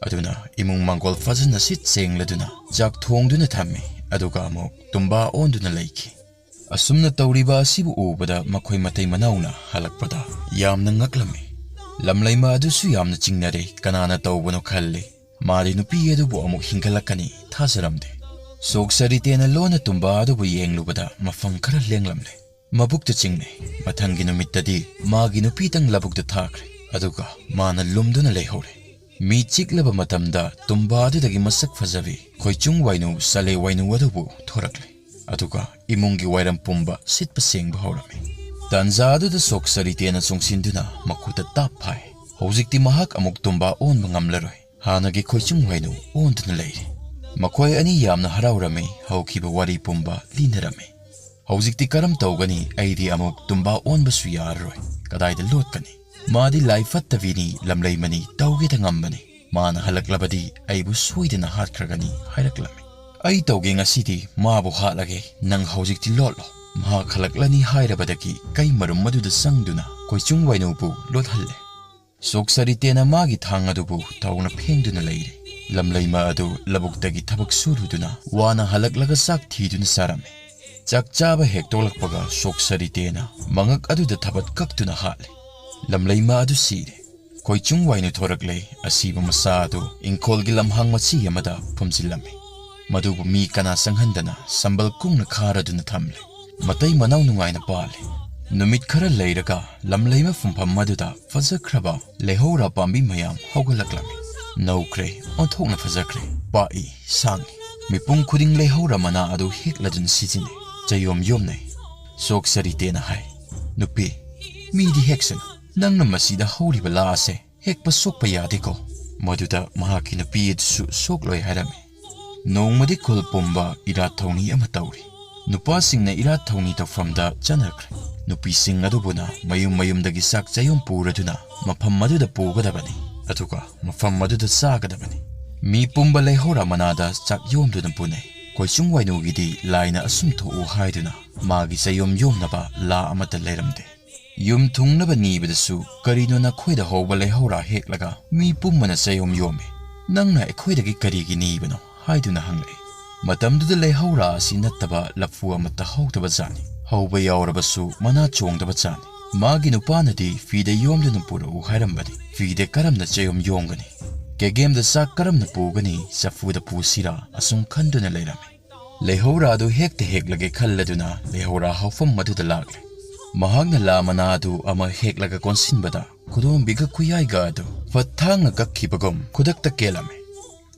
ꯑꯗꯨꯅ ꯏꯃꯨꯡ ꯃꯥꯡꯒꯣꯜ ꯐꯖꯅ ꯁꯤꯠ ꯁꯦꯡꯂꯗꯨꯅ ꯆꯥꯛ ꯊꯣꯡꯗꯨꯅ ꯊꯝꯃꯤ꯫ ꯑꯗꯨꯒ ꯑꯃꯨꯛ ꯇꯨꯝꯕꯥ ꯑꯣꯟꯗꯨꯅ ꯂꯩꯈꯤ꯫ ꯑꯁꯨꯝꯅ ꯇꯧꯔꯤꯕ ꯑꯁꯤꯕꯨ ꯎꯕꯗ ꯃꯈꯣꯏ ꯃꯇꯩ ꯃꯅꯥꯎꯅ ꯍꯜꯂꯛꯄꯗ ꯌꯥꯝꯅ ꯉꯛꯂꯝꯃꯤ꯫ ꯂꯝꯂꯩꯃ ꯑꯗꯨꯁꯨ ꯌꯥꯝꯅ ꯆꯤꯡꯅꯔꯦ꯫ ꯀꯅꯥꯅ ꯇꯧꯕꯅꯣ ꯈꯜꯂꯤ꯫ ꯃꯥꯗꯤ ꯅꯨꯄꯤ ꯑꯗꯨꯕꯨ ꯑꯃꯨꯛ ꯍꯤꯡꯒꯠꯂꯛꯀꯅꯤ ꯊꯥꯖꯔꯝꯗꯦ꯫ ꯁꯣꯛ ꯁꯔꯤꯇꯦꯅ ꯂꯣꯟꯅ ꯇꯨꯝꯕꯥ ꯑꯗꯨꯕꯨ ꯌꯦꯡꯂꯨꯕꯗ ꯃꯐꯝ ꯈꯔ ꯂꯦꯡꯂꯝꯂꯦ꯫ ꯃꯕꯨꯛꯇ ꯆꯤꯡꯅꯩ꯫ ꯃꯊꯪꯒꯤ ꯅꯨꯃꯤꯠꯇꯗꯤ ꯃꯥꯒꯤ ꯅꯨꯄꯤꯇꯪ ꯂꯧꯕꯨꯛꯇ ꯊꯥꯈ꯭ꯔꯦ꯫ ꯑꯗꯨꯒ ꯃꯥꯅ ꯂꯨꯝꯗꯨꯅ ꯂꯩꯍꯧꯔꯦ꯫ ꯃꯤ ꯆꯤꯛꯂꯕ ꯃꯇꯝꯗ ꯇꯨꯝꯕꯥ ꯑꯗꯨꯗꯒꯤ ꯃꯁꯛ ꯐꯖꯕꯤ ꯈꯣꯏꯆꯨꯡ ꯋꯥꯏꯅꯨ, ꯆꯂꯦ ꯋꯥꯏꯅꯨ ꯑꯗꯨꯕꯨ ꯊꯣꯔꯛꯂꯦ꯫ ꯑꯗꯨꯒ ꯏꯃꯨꯡꯒꯤ ꯋꯥꯏꯔꯝ ꯄꯨꯝꯕ ꯁꯤꯠꯄ ꯁꯦꯡꯕ ꯍꯧꯔꯝꯃꯤ꯫ ꯇꯥꯟꯖꯥ ꯑꯗꯨꯗ ꯁꯣꯛ ꯁꯔꯤꯇꯦꯅ ꯆꯣꯡꯁꯤꯟꯗꯨꯅ ꯃꯈꯨꯠꯇ ꯇꯥꯞ ꯐꯥꯏ꯫ ꯍꯧꯖꯤꯛꯇꯤ ꯃꯍꯥꯛ ꯑꯃꯨꯛ ꯇꯨꯝꯕꯥ ꯑꯣꯟꯕ ꯉꯝꯂꯔꯣꯏ꯫ ꯍꯥꯟꯅꯒꯤ ꯈꯣꯏꯆꯨꯡ ꯋꯥꯏꯅꯨ ꯑꯣꯟꯗꯨꯅ ꯂꯩꯔꯦ꯫ ꯃꯈꯣꯏ ꯑꯅꯤ ꯌꯥꯝꯅ ꯍꯔꯥꯎꯔꯝꯃꯤ, ꯍꯧꯈꯤꯕ ꯋꯥꯔꯤ ꯄꯨꯝꯕ ꯂꯤꯅꯔꯝꯃꯤ꯫ "ꯍꯧꯖꯤꯛꯇꯤ ꯀꯔꯝ ꯇꯧꯒꯅꯤ? ꯑꯩꯗꯤ ꯑꯃꯨꯛ ꯇꯨꯝꯕꯥ ꯑꯣꯟꯕꯁꯨ ꯌꯥꯔꯔꯣꯏ꯫ ꯀꯗꯥꯏꯗ ꯂꯣꯠꯀꯅꯤ? ꯃꯥꯗꯤ ꯂꯥꯏ ꯐꯠꯇꯕꯤꯅꯤ, ꯂꯝꯂꯩꯃꯅꯤ, ꯇꯧꯒꯦꯗ ꯉꯝꯕꯅꯤ꯫ ꯃꯥꯅ ꯍꯜꯂꯛꯂꯕꯗꯤ ꯑꯩꯕꯨ ꯁꯣꯏꯗꯅ ꯍꯥꯠꯈ꯭ꯔꯒꯅꯤ" ꯍꯥꯏꯔꯛꯂꯝꯃꯤ꯫ "ꯑꯩ ꯇꯧꯒꯦ ꯉꯁꯤꯗꯤ, ꯃꯥꯕꯨ ꯍꯥꯠꯂꯒꯦ꯫ ꯅꯪ ꯍꯧꯖꯤꯛꯇꯤ ꯂꯣꯠꯂꯣ"꯫ ꯃꯍꯥꯛ ꯍꯜꯂꯛꯂꯅꯤ ꯍꯥꯏꯔꯕꯗꯒꯤ ꯀꯩ ꯃꯔꯨꯝ ꯑꯗꯨꯗ ꯆꯪꯗꯨꯅ ꯈꯣꯏꯆꯨꯡ ꯋꯥꯏꯅꯨꯕꯨ ꯂꯣꯠꯍꯜꯂꯦ꯫ ꯁꯣꯛ ꯁꯔꯤꯇꯦꯅ ꯃꯥꯒꯤ ꯊꯥꯡ ꯑꯗꯨꯕꯨ ꯊꯥꯎꯅ ꯐꯦꯡꯗꯨꯅ ꯂꯩꯔꯦ꯫ ꯂꯝꯂꯩꯃ ꯑꯗꯨ ꯂꯧꯕꯨꯛꯇꯒꯤ ꯊꯕꯛ ꯁꯨꯔꯨꯗꯨꯅ ꯋꯥꯅ ꯍꯜꯂꯛꯂꯒ ꯆꯥꯛ ꯊꯤꯗꯨꯅ ꯆꯥꯔꯝꯃꯤ꯫ ꯆꯥꯛ ꯆꯥꯕ ꯍꯦꯛ ꯇꯣꯛꯂꯛꯄꯒ ꯁꯣꯛ ꯁꯔꯤꯇꯦꯅ ꯃꯉꯛ ꯑꯗꯨꯗ ꯊꯕꯠ ꯀꯛꯇꯨꯅ ꯍꯥꯠꯂꯦ꯫ ꯂꯝꯂꯩꯃ ꯑꯗꯨ ꯁꯤꯔꯦ꯫ ꯈꯣꯏꯆꯨꯡ ꯋꯥꯏꯅꯨ ꯊꯣꯔꯛꯂꯦ꯫ ꯑꯁꯤꯕ ꯃꯆꯥ ꯑꯗꯨ ꯏꯪꯈꯣꯜꯒꯤ ꯂꯝꯍꯥꯡ ꯃꯆꯤ ꯑꯃꯗ ꯐꯨꯝꯖꯤꯜꯂꯝꯃꯤ꯫ ꯃꯗꯨꯕꯨ ꯃꯤ ꯀꯅꯥ ꯆꯪꯍꯟꯗꯅ ꯁꯝꯕꯜ ꯀꯨꯡꯅ ꯈꯥꯔꯗꯨꯅ ꯊꯝꯂꯦ꯫ ꯃꯇꯩ ꯃꯅꯥꯎ ꯅꯨꯡꯉꯥꯏꯅ ꯄꯥꯜꯂꯦ꯫ ꯅꯨꯃꯤꯠ ꯈꯔ ꯂꯩꯔꯒ ꯂꯝꯂꯩꯃ ꯐꯨꯝꯐꯝ ꯑꯗꯨꯗ ꯐꯖꯈ꯭ꯔꯕ ꯂꯩꯍꯧꯔꯥ ꯄꯥꯝꯕꯤ ꯃꯌꯥꯝ ꯍꯧꯒꯠꯂꯛꯂꯝꯃꯤ꯫ ꯅꯧꯈ꯭ꯔꯦ, ꯑꯣꯟꯊꯣꯛꯅ ꯐꯖꯈ꯭ꯔꯦ, ꯄꯥꯛꯏ, ꯁꯥꯡꯏ꯫ ꯃꯤꯄꯨꯝ ꯈꯨꯗꯤꯡ ꯂꯩꯍꯧꯔꯥ ꯃꯅꯥ ꯑꯗꯨ ꯍꯦꯛꯂꯗꯨꯅ ꯁꯤꯖꯤꯟꯅꯩ꯫ ꯆꯌꯣꯝ ꯌꯣꯝꯅꯩ꯫ ꯁꯣꯛ ꯁꯔꯤꯇꯦꯅ ꯍꯥꯏ, "ꯅꯨꯄꯤ, ꯃꯤꯗꯤ ꯍꯦꯛꯁꯅꯨ꯫ ꯅꯪꯅ ꯃꯁꯤꯗ ꯍꯧꯔꯤꯕ ꯂꯥ ꯑꯁꯦ ꯍꯦꯛꯄ ꯁꯣꯛꯄ ꯌꯥꯗꯦꯀꯣ"꯫ ꯃꯗꯨꯗ ꯃꯍꯥꯛꯀꯤ ꯅꯨꯄꯤ ꯑꯗꯨꯁꯨ ꯁꯣꯛꯂꯣꯏ ꯍꯥꯏꯔꯝꯃꯤ꯫ ꯅꯣꯡꯃꯗꯤ ꯈꯨꯜ ꯄꯨꯝꯕ ꯏꯔꯥꯠ ꯊꯧꯅꯤ ꯑꯃ ꯇꯧꯔꯤ꯫ ꯅꯨꯄꯥꯁꯤꯡꯅ ꯏꯔꯥꯠ ꯊꯧꯅꯤ ꯇꯧꯐꯝꯗ ꯆꯠꯅꯈ꯭ꯔꯦ꯫ ꯅꯨꯄꯤꯁꯤꯡ ꯑꯗꯨꯕꯨꯅ ꯃꯌꯨꯝ ꯃꯌꯨꯝꯗꯒꯤ ꯆꯥꯛ ꯆꯌꯣꯝ ꯄꯨꯔꯗꯨꯅ ꯃꯐꯝ ꯑꯗꯨꯗ ꯄꯨꯒꯗꯕꯅꯤ, ꯑꯗꯨꯒ ꯃꯐꯝ ꯑꯗꯨꯗ ꯆꯥꯒꯗꯕꯅꯤ꯫ ꯃꯤ ꯄꯨꯝꯕ ꯂꯩꯍꯧꯔ ꯃꯅꯥꯗ ꯆꯥꯛ ꯌꯣꯝꯗꯨꯅ ꯄꯨꯅꯩ꯫ ꯀꯣꯏꯆꯨꯡ ꯋꯥꯏꯅꯨꯒꯤꯗꯤ ꯂꯥꯏꯅ ꯑꯁꯨꯝ ꯊꯣꯛꯎ ꯍꯥꯏꯗꯨꯅ ꯃꯥꯒꯤ ꯆꯌꯣꯝ ꯌꯣꯝꯅꯕ ꯂꯥ ꯑꯃꯠꯇ ꯂꯩꯔꯝꯗꯦ꯫ ꯌꯨꯝ ꯊꯨꯡꯅꯕ ꯅꯤꯕꯗꯁꯨ ꯀꯔꯤꯅꯣ ꯅꯈꯣꯏꯗ ꯍꯧꯕ ꯂꯩꯍꯧꯔꯥ ꯍꯦꯛꯂꯒ ꯃꯤ ꯄꯨꯝꯕꯅ ꯆꯌꯣꯝ ꯌꯣꯝꯃꯤ, ꯅꯪꯅ ꯑꯩꯈꯣꯏꯗꯒꯤ ꯀꯔꯤꯒꯤ ꯅꯤꯕꯅꯣ ꯍꯥꯏꯗꯨꯅ ꯍꯪꯂꯛꯏ꯫ ꯃꯇꯝꯗꯨꯗ ꯂꯩꯍꯧꯔꯥ ꯑꯁꯤ ꯅꯠꯇꯕ ꯂꯐꯨ ꯑꯃꯠꯇ ꯍꯧꯗꯕ ꯖꯥꯠꯅꯤ꯫ ꯍꯧꯕ ꯌꯥꯎꯔꯕꯁꯨ ꯃꯅꯥ ꯆꯣꯡꯗꯕ ꯖꯥꯠꯅꯤ꯫ ꯃꯥꯒꯤ ꯅꯨꯄꯥꯅꯗꯤ ꯐꯤꯗ ꯌꯣꯝꯗꯨꯅ ꯄꯨꯔꯛꯎ ꯍꯥꯏꯔꯝꯕꯅꯤ꯫ ꯐꯤꯗ ꯀꯔꯝꯅ ꯆꯌꯣꯝ ꯌꯣꯝꯒꯅꯤ? ꯀꯦꯒꯦꯝꯗ ꯆꯥꯛ ꯀꯔꯝꯅ ꯄꯨꯒꯅꯤ? ꯆꯐꯨꯗ ꯄꯨꯁꯤꯔꯥ? ꯑꯁꯨꯝ ꯈꯟꯗꯨꯅ ꯂꯩꯔꯝꯃꯤ꯫ ꯂꯩꯍꯧꯔꯥ ꯑꯗꯨ ꯍꯦꯛꯇ ꯍꯦꯛꯂꯒꯦ ꯈꯜꯂꯗꯨꯅ ꯂꯩꯍꯧꯔꯥ ꯍꯧꯐꯝ ꯑꯗꯨꯗ ꯂꯥꯛꯂꯦ꯫ ꯃꯍꯥꯛꯅ ꯂꯥ ꯃꯅꯥ ꯑꯗꯨ ꯑꯃ ꯍꯦꯛꯂꯒ ꯀꯣꯟꯁꯤꯟꯕꯗ ꯈꯨꯗꯣꯝꯕꯤꯒ ꯈꯨꯌꯥꯏꯒ ꯑꯗꯨ ꯐꯠ ꯊꯥꯡꯅ ꯀꯛꯈꯤꯕꯒꯨꯝ ꯈꯨꯗꯛꯇ ꯀꯦꯜꯂꯝꯃꯤ꯫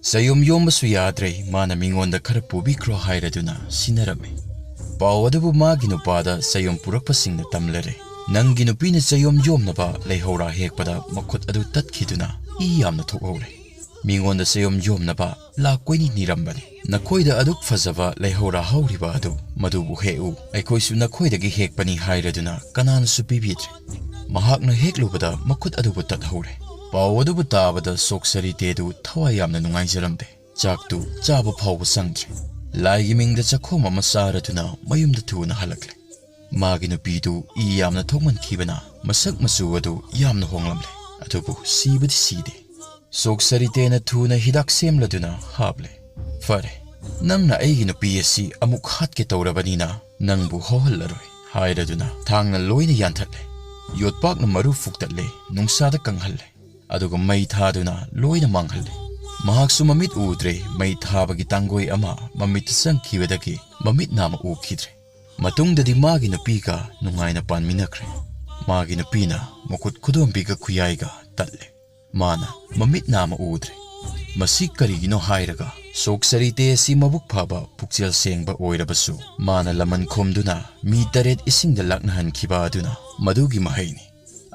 ꯆꯌꯣꯝ ꯌꯣꯝꯕꯁꯨ ꯌꯥꯗ꯭ꯔꯦ, ꯃꯥꯅ ꯃꯤꯉꯣꯟꯗ ꯈꯔ ꯄꯨꯕꯤꯈ꯭ꯔꯣ ꯍꯥꯏꯔꯗꯨꯅ ꯁꯤꯟꯅꯔꯝꯃꯤ꯫ ꯄꯥꯎ ꯑꯗꯨꯕꯨ ꯃꯥꯒꯤ ꯅꯨꯄꯥꯗ ꯆꯌꯣꯝ ꯄꯨꯔꯛꯄꯁꯤꯡꯅ ꯇꯝꯂꯔꯦ꯫ ꯅꯪꯒꯤ ꯅꯨꯄꯤꯅ ꯆꯌꯣꯝ ꯌꯣꯝꯅꯕ ꯂꯩꯍꯧꯔꯥ ꯍꯦꯛꯄꯗ ꯃꯈꯨꯠ ꯑꯗꯨ ꯇꯠꯈꯤꯗꯨꯅ ꯏ ꯌꯥꯝꯅ ꯊꯣꯛꯍꯧꯔꯦ꯫ ꯃꯤꯉꯣꯟꯗ ꯆꯌꯣꯝ ꯌꯣꯝꯅꯕ ꯂꯥꯛ ꯀꯣꯏꯅꯤ ꯅꯤꯔꯝꯕꯅꯤ꯫ ꯅꯈꯣꯏꯗ ꯑꯗꯨꯛ ꯐꯖꯕ ꯂꯩꯍꯧꯔꯥ ꯍꯧꯔꯤꯕ ꯑꯗꯨ ꯃꯗꯨꯕꯨ ꯍꯦꯛꯎ, ꯑꯩꯈꯣꯏꯁꯨ ꯅꯈꯣꯏꯗꯒꯤ ꯍꯦꯛꯄꯅꯤ ꯍꯥꯏꯔꯗꯨꯅ ꯀꯅꯥꯅꯁꯨ ꯄꯤꯕꯤꯗ꯭ꯔꯦ꯫ ꯃꯍꯥꯛꯅ ꯍꯦꯛꯂꯨꯕꯗ ꯃꯈꯨꯠ ꯑꯗꯨꯕꯨ ꯇꯠꯍꯧꯔꯦ꯫ ꯄꯥꯎ ꯑꯗꯨꯕꯨ ꯇꯥꯕꯗ ꯁꯣꯛ ꯁꯔꯤꯇꯦꯗꯨ ꯊꯋꯥꯏ ꯌꯥꯝꯅ ꯅꯨꯡꯉꯥꯏꯖꯔꯝꯗꯦ꯫ ꯆꯥꯛꯇꯨ ꯆꯥꯕ ꯐꯥꯎꯕ ꯆꯪꯗ꯭ꯔꯦ꯫ ꯂꯥꯏꯒꯤ ꯃꯤꯡꯗ ꯆꯥꯛꯈꯣꯝ ꯑꯃ ꯆꯥꯔꯗꯨꯅ ꯃꯌꯨꯝꯗ ꯊꯨꯅ ꯍꯜꯂꯛꯂꯦ꯫ ꯃꯥꯒꯤ ꯅꯨꯄꯤꯗꯨ ꯏ ꯌꯥꯝꯅ ꯊꯣꯛꯃꯟꯈꯤꯕꯅ ꯃꯁꯛ ꯃꯆꯨ ꯑꯗꯨ ꯌꯥꯝꯅ ꯍꯣꯡꯂꯝꯂꯦ, ꯑꯗꯨꯕꯨ ꯁꯤꯕꯗꯤ ꯁꯤꯗꯦ꯫ ꯁꯣꯛ ꯁꯔꯤꯇꯦꯅ ꯊꯨꯅ ꯍꯤꯗꯥꯛ ꯁꯦꯝꯂꯗꯨꯅ ꯍꯥꯞꯂꯦ꯫ "ꯐꯔꯦ, ꯅꯪꯅ ꯑꯩꯒꯤ ꯅꯨꯄꯤ ꯑꯁꯤ ꯑꯃꯨꯛ ꯍꯥꯠꯀꯦ ꯇꯧꯔꯕꯅꯤꯅ ꯅꯪꯕꯨ ꯍꯧꯍꯜꯂꯔꯣꯏ" ꯍꯥꯏꯔꯗꯨꯅ ꯊꯥꯡꯅ ꯂꯣꯏꯅ ꯌꯥꯟꯊꯠꯂꯦ꯫ ꯌꯣꯠꯄꯥꯛꯅ ꯃꯔꯨ ꯐꯨꯛꯇꯠꯂꯦ, ꯅꯨꯡꯁꯥꯗ ꯀꯪꯍꯜꯂꯦ, ꯑꯗꯨꯒ ꯃꯩ ꯊꯥꯗꯨꯅ ꯂꯣꯏꯅ ꯃꯥꯡꯍꯜꯂꯦ꯫ ꯃꯍꯥꯛꯁꯨ ꯃꯃꯤꯠ ꯎꯗ꯭ꯔꯦ, ꯃꯩ ꯊꯥꯕꯒꯤ ꯇꯥꯡꯒꯣꯏ ꯑꯃ ꯃꯃꯤꯠꯇ ꯆꯪꯈꯤꯕꯗꯒꯤ ꯃꯃꯤꯠ ꯅꯥꯝꯃ ꯎꯈꯤꯗ꯭ꯔꯦ꯫ ꯃꯇꯨꯡꯗꯗꯤ ꯃꯥꯒꯤ ꯅꯨꯄꯤꯒ ꯅꯨꯡꯉꯥꯏꯅ ꯄꯥꯟꯃꯤꯟꯅꯈ꯭ꯔꯦ꯫ ꯃꯥꯒꯤ ꯅꯨꯄꯤꯅ ꯃꯈꯨꯠ ꯈꯨꯗꯣꯝꯕꯤꯒ ꯈꯨꯌꯥꯏꯒ ꯇꯠꯂꯦ꯫ ꯃꯥꯅ ꯃꯃꯤꯠ ꯅꯥꯝꯃ ꯎꯗ꯭ꯔꯦ꯫ ꯃꯁꯤ ꯀꯔꯤꯒꯤꯅꯣ ꯍꯥꯏꯔꯒ ꯁꯣꯛ ꯁꯔꯤꯇꯦ ꯑꯁꯤ ꯃꯕꯨꯛ ꯐꯕ, ꯄꯨꯛꯆꯦꯜ ꯁꯦꯡꯕ ꯑꯣꯏꯔꯕꯁꯨ ꯃꯥꯅ ꯂꯃꯟ ꯈꯣꯝꯗꯨꯅ ꯃꯤ ꯇꯔꯦꯠ ꯏꯁꯤꯡꯗ ꯂꯥꯛꯅꯍꯟꯈꯤꯕ ꯑꯗꯨꯅ ꯃꯗꯨꯒꯤ ꯃꯍꯩꯅꯤ꯫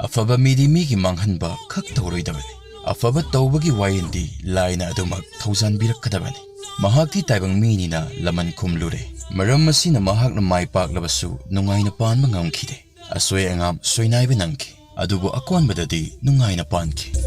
ꯑꯐꯕ ꯃꯤꯗꯤ ꯃꯤꯒꯤ ꯃꯥꯡꯍꯟꯕ ꯈꯛ ꯇꯧꯔꯣꯏꯗꯕꯅꯤ꯫ ꯑꯐꯕ ꯇꯧꯕꯒꯤ ꯋꯥꯌꯦꯜꯗꯤ ꯂꯥꯏꯅ ꯑꯗꯨꯃꯛ ꯊꯧꯖꯥꯟꯕꯤꯔꯛꯀꯗꯕꯅꯤ꯫ ꯃꯍꯥꯛꯇꯤ ꯇꯥꯏꯕꯪ ꯃꯤꯅꯤꯅ ꯂꯃꯟ ꯈꯨꯝꯂꯨꯔꯦ꯫ ꯃꯔꯝ ꯑꯁꯤꯅ ꯃꯍꯥꯛꯅ ꯃꯥꯏ ꯄꯥꯛꯂꯕꯁꯨ ꯅꯨꯡꯉꯥꯏꯅ ꯄꯥꯟꯕ ꯉꯝꯈꯤꯗꯦ꯫ ꯑꯁꯣꯏ ꯑꯉꯥꯝ ꯁꯣꯏꯅꯥꯏꯕ ꯅꯪꯈꯤ꯫ ꯑꯗꯨꯕꯨ ꯑꯀꯣꯟꯕꯗꯗꯤ ꯅꯨꯡꯉꯥꯏꯅ ꯄꯥꯟꯈꯤ꯫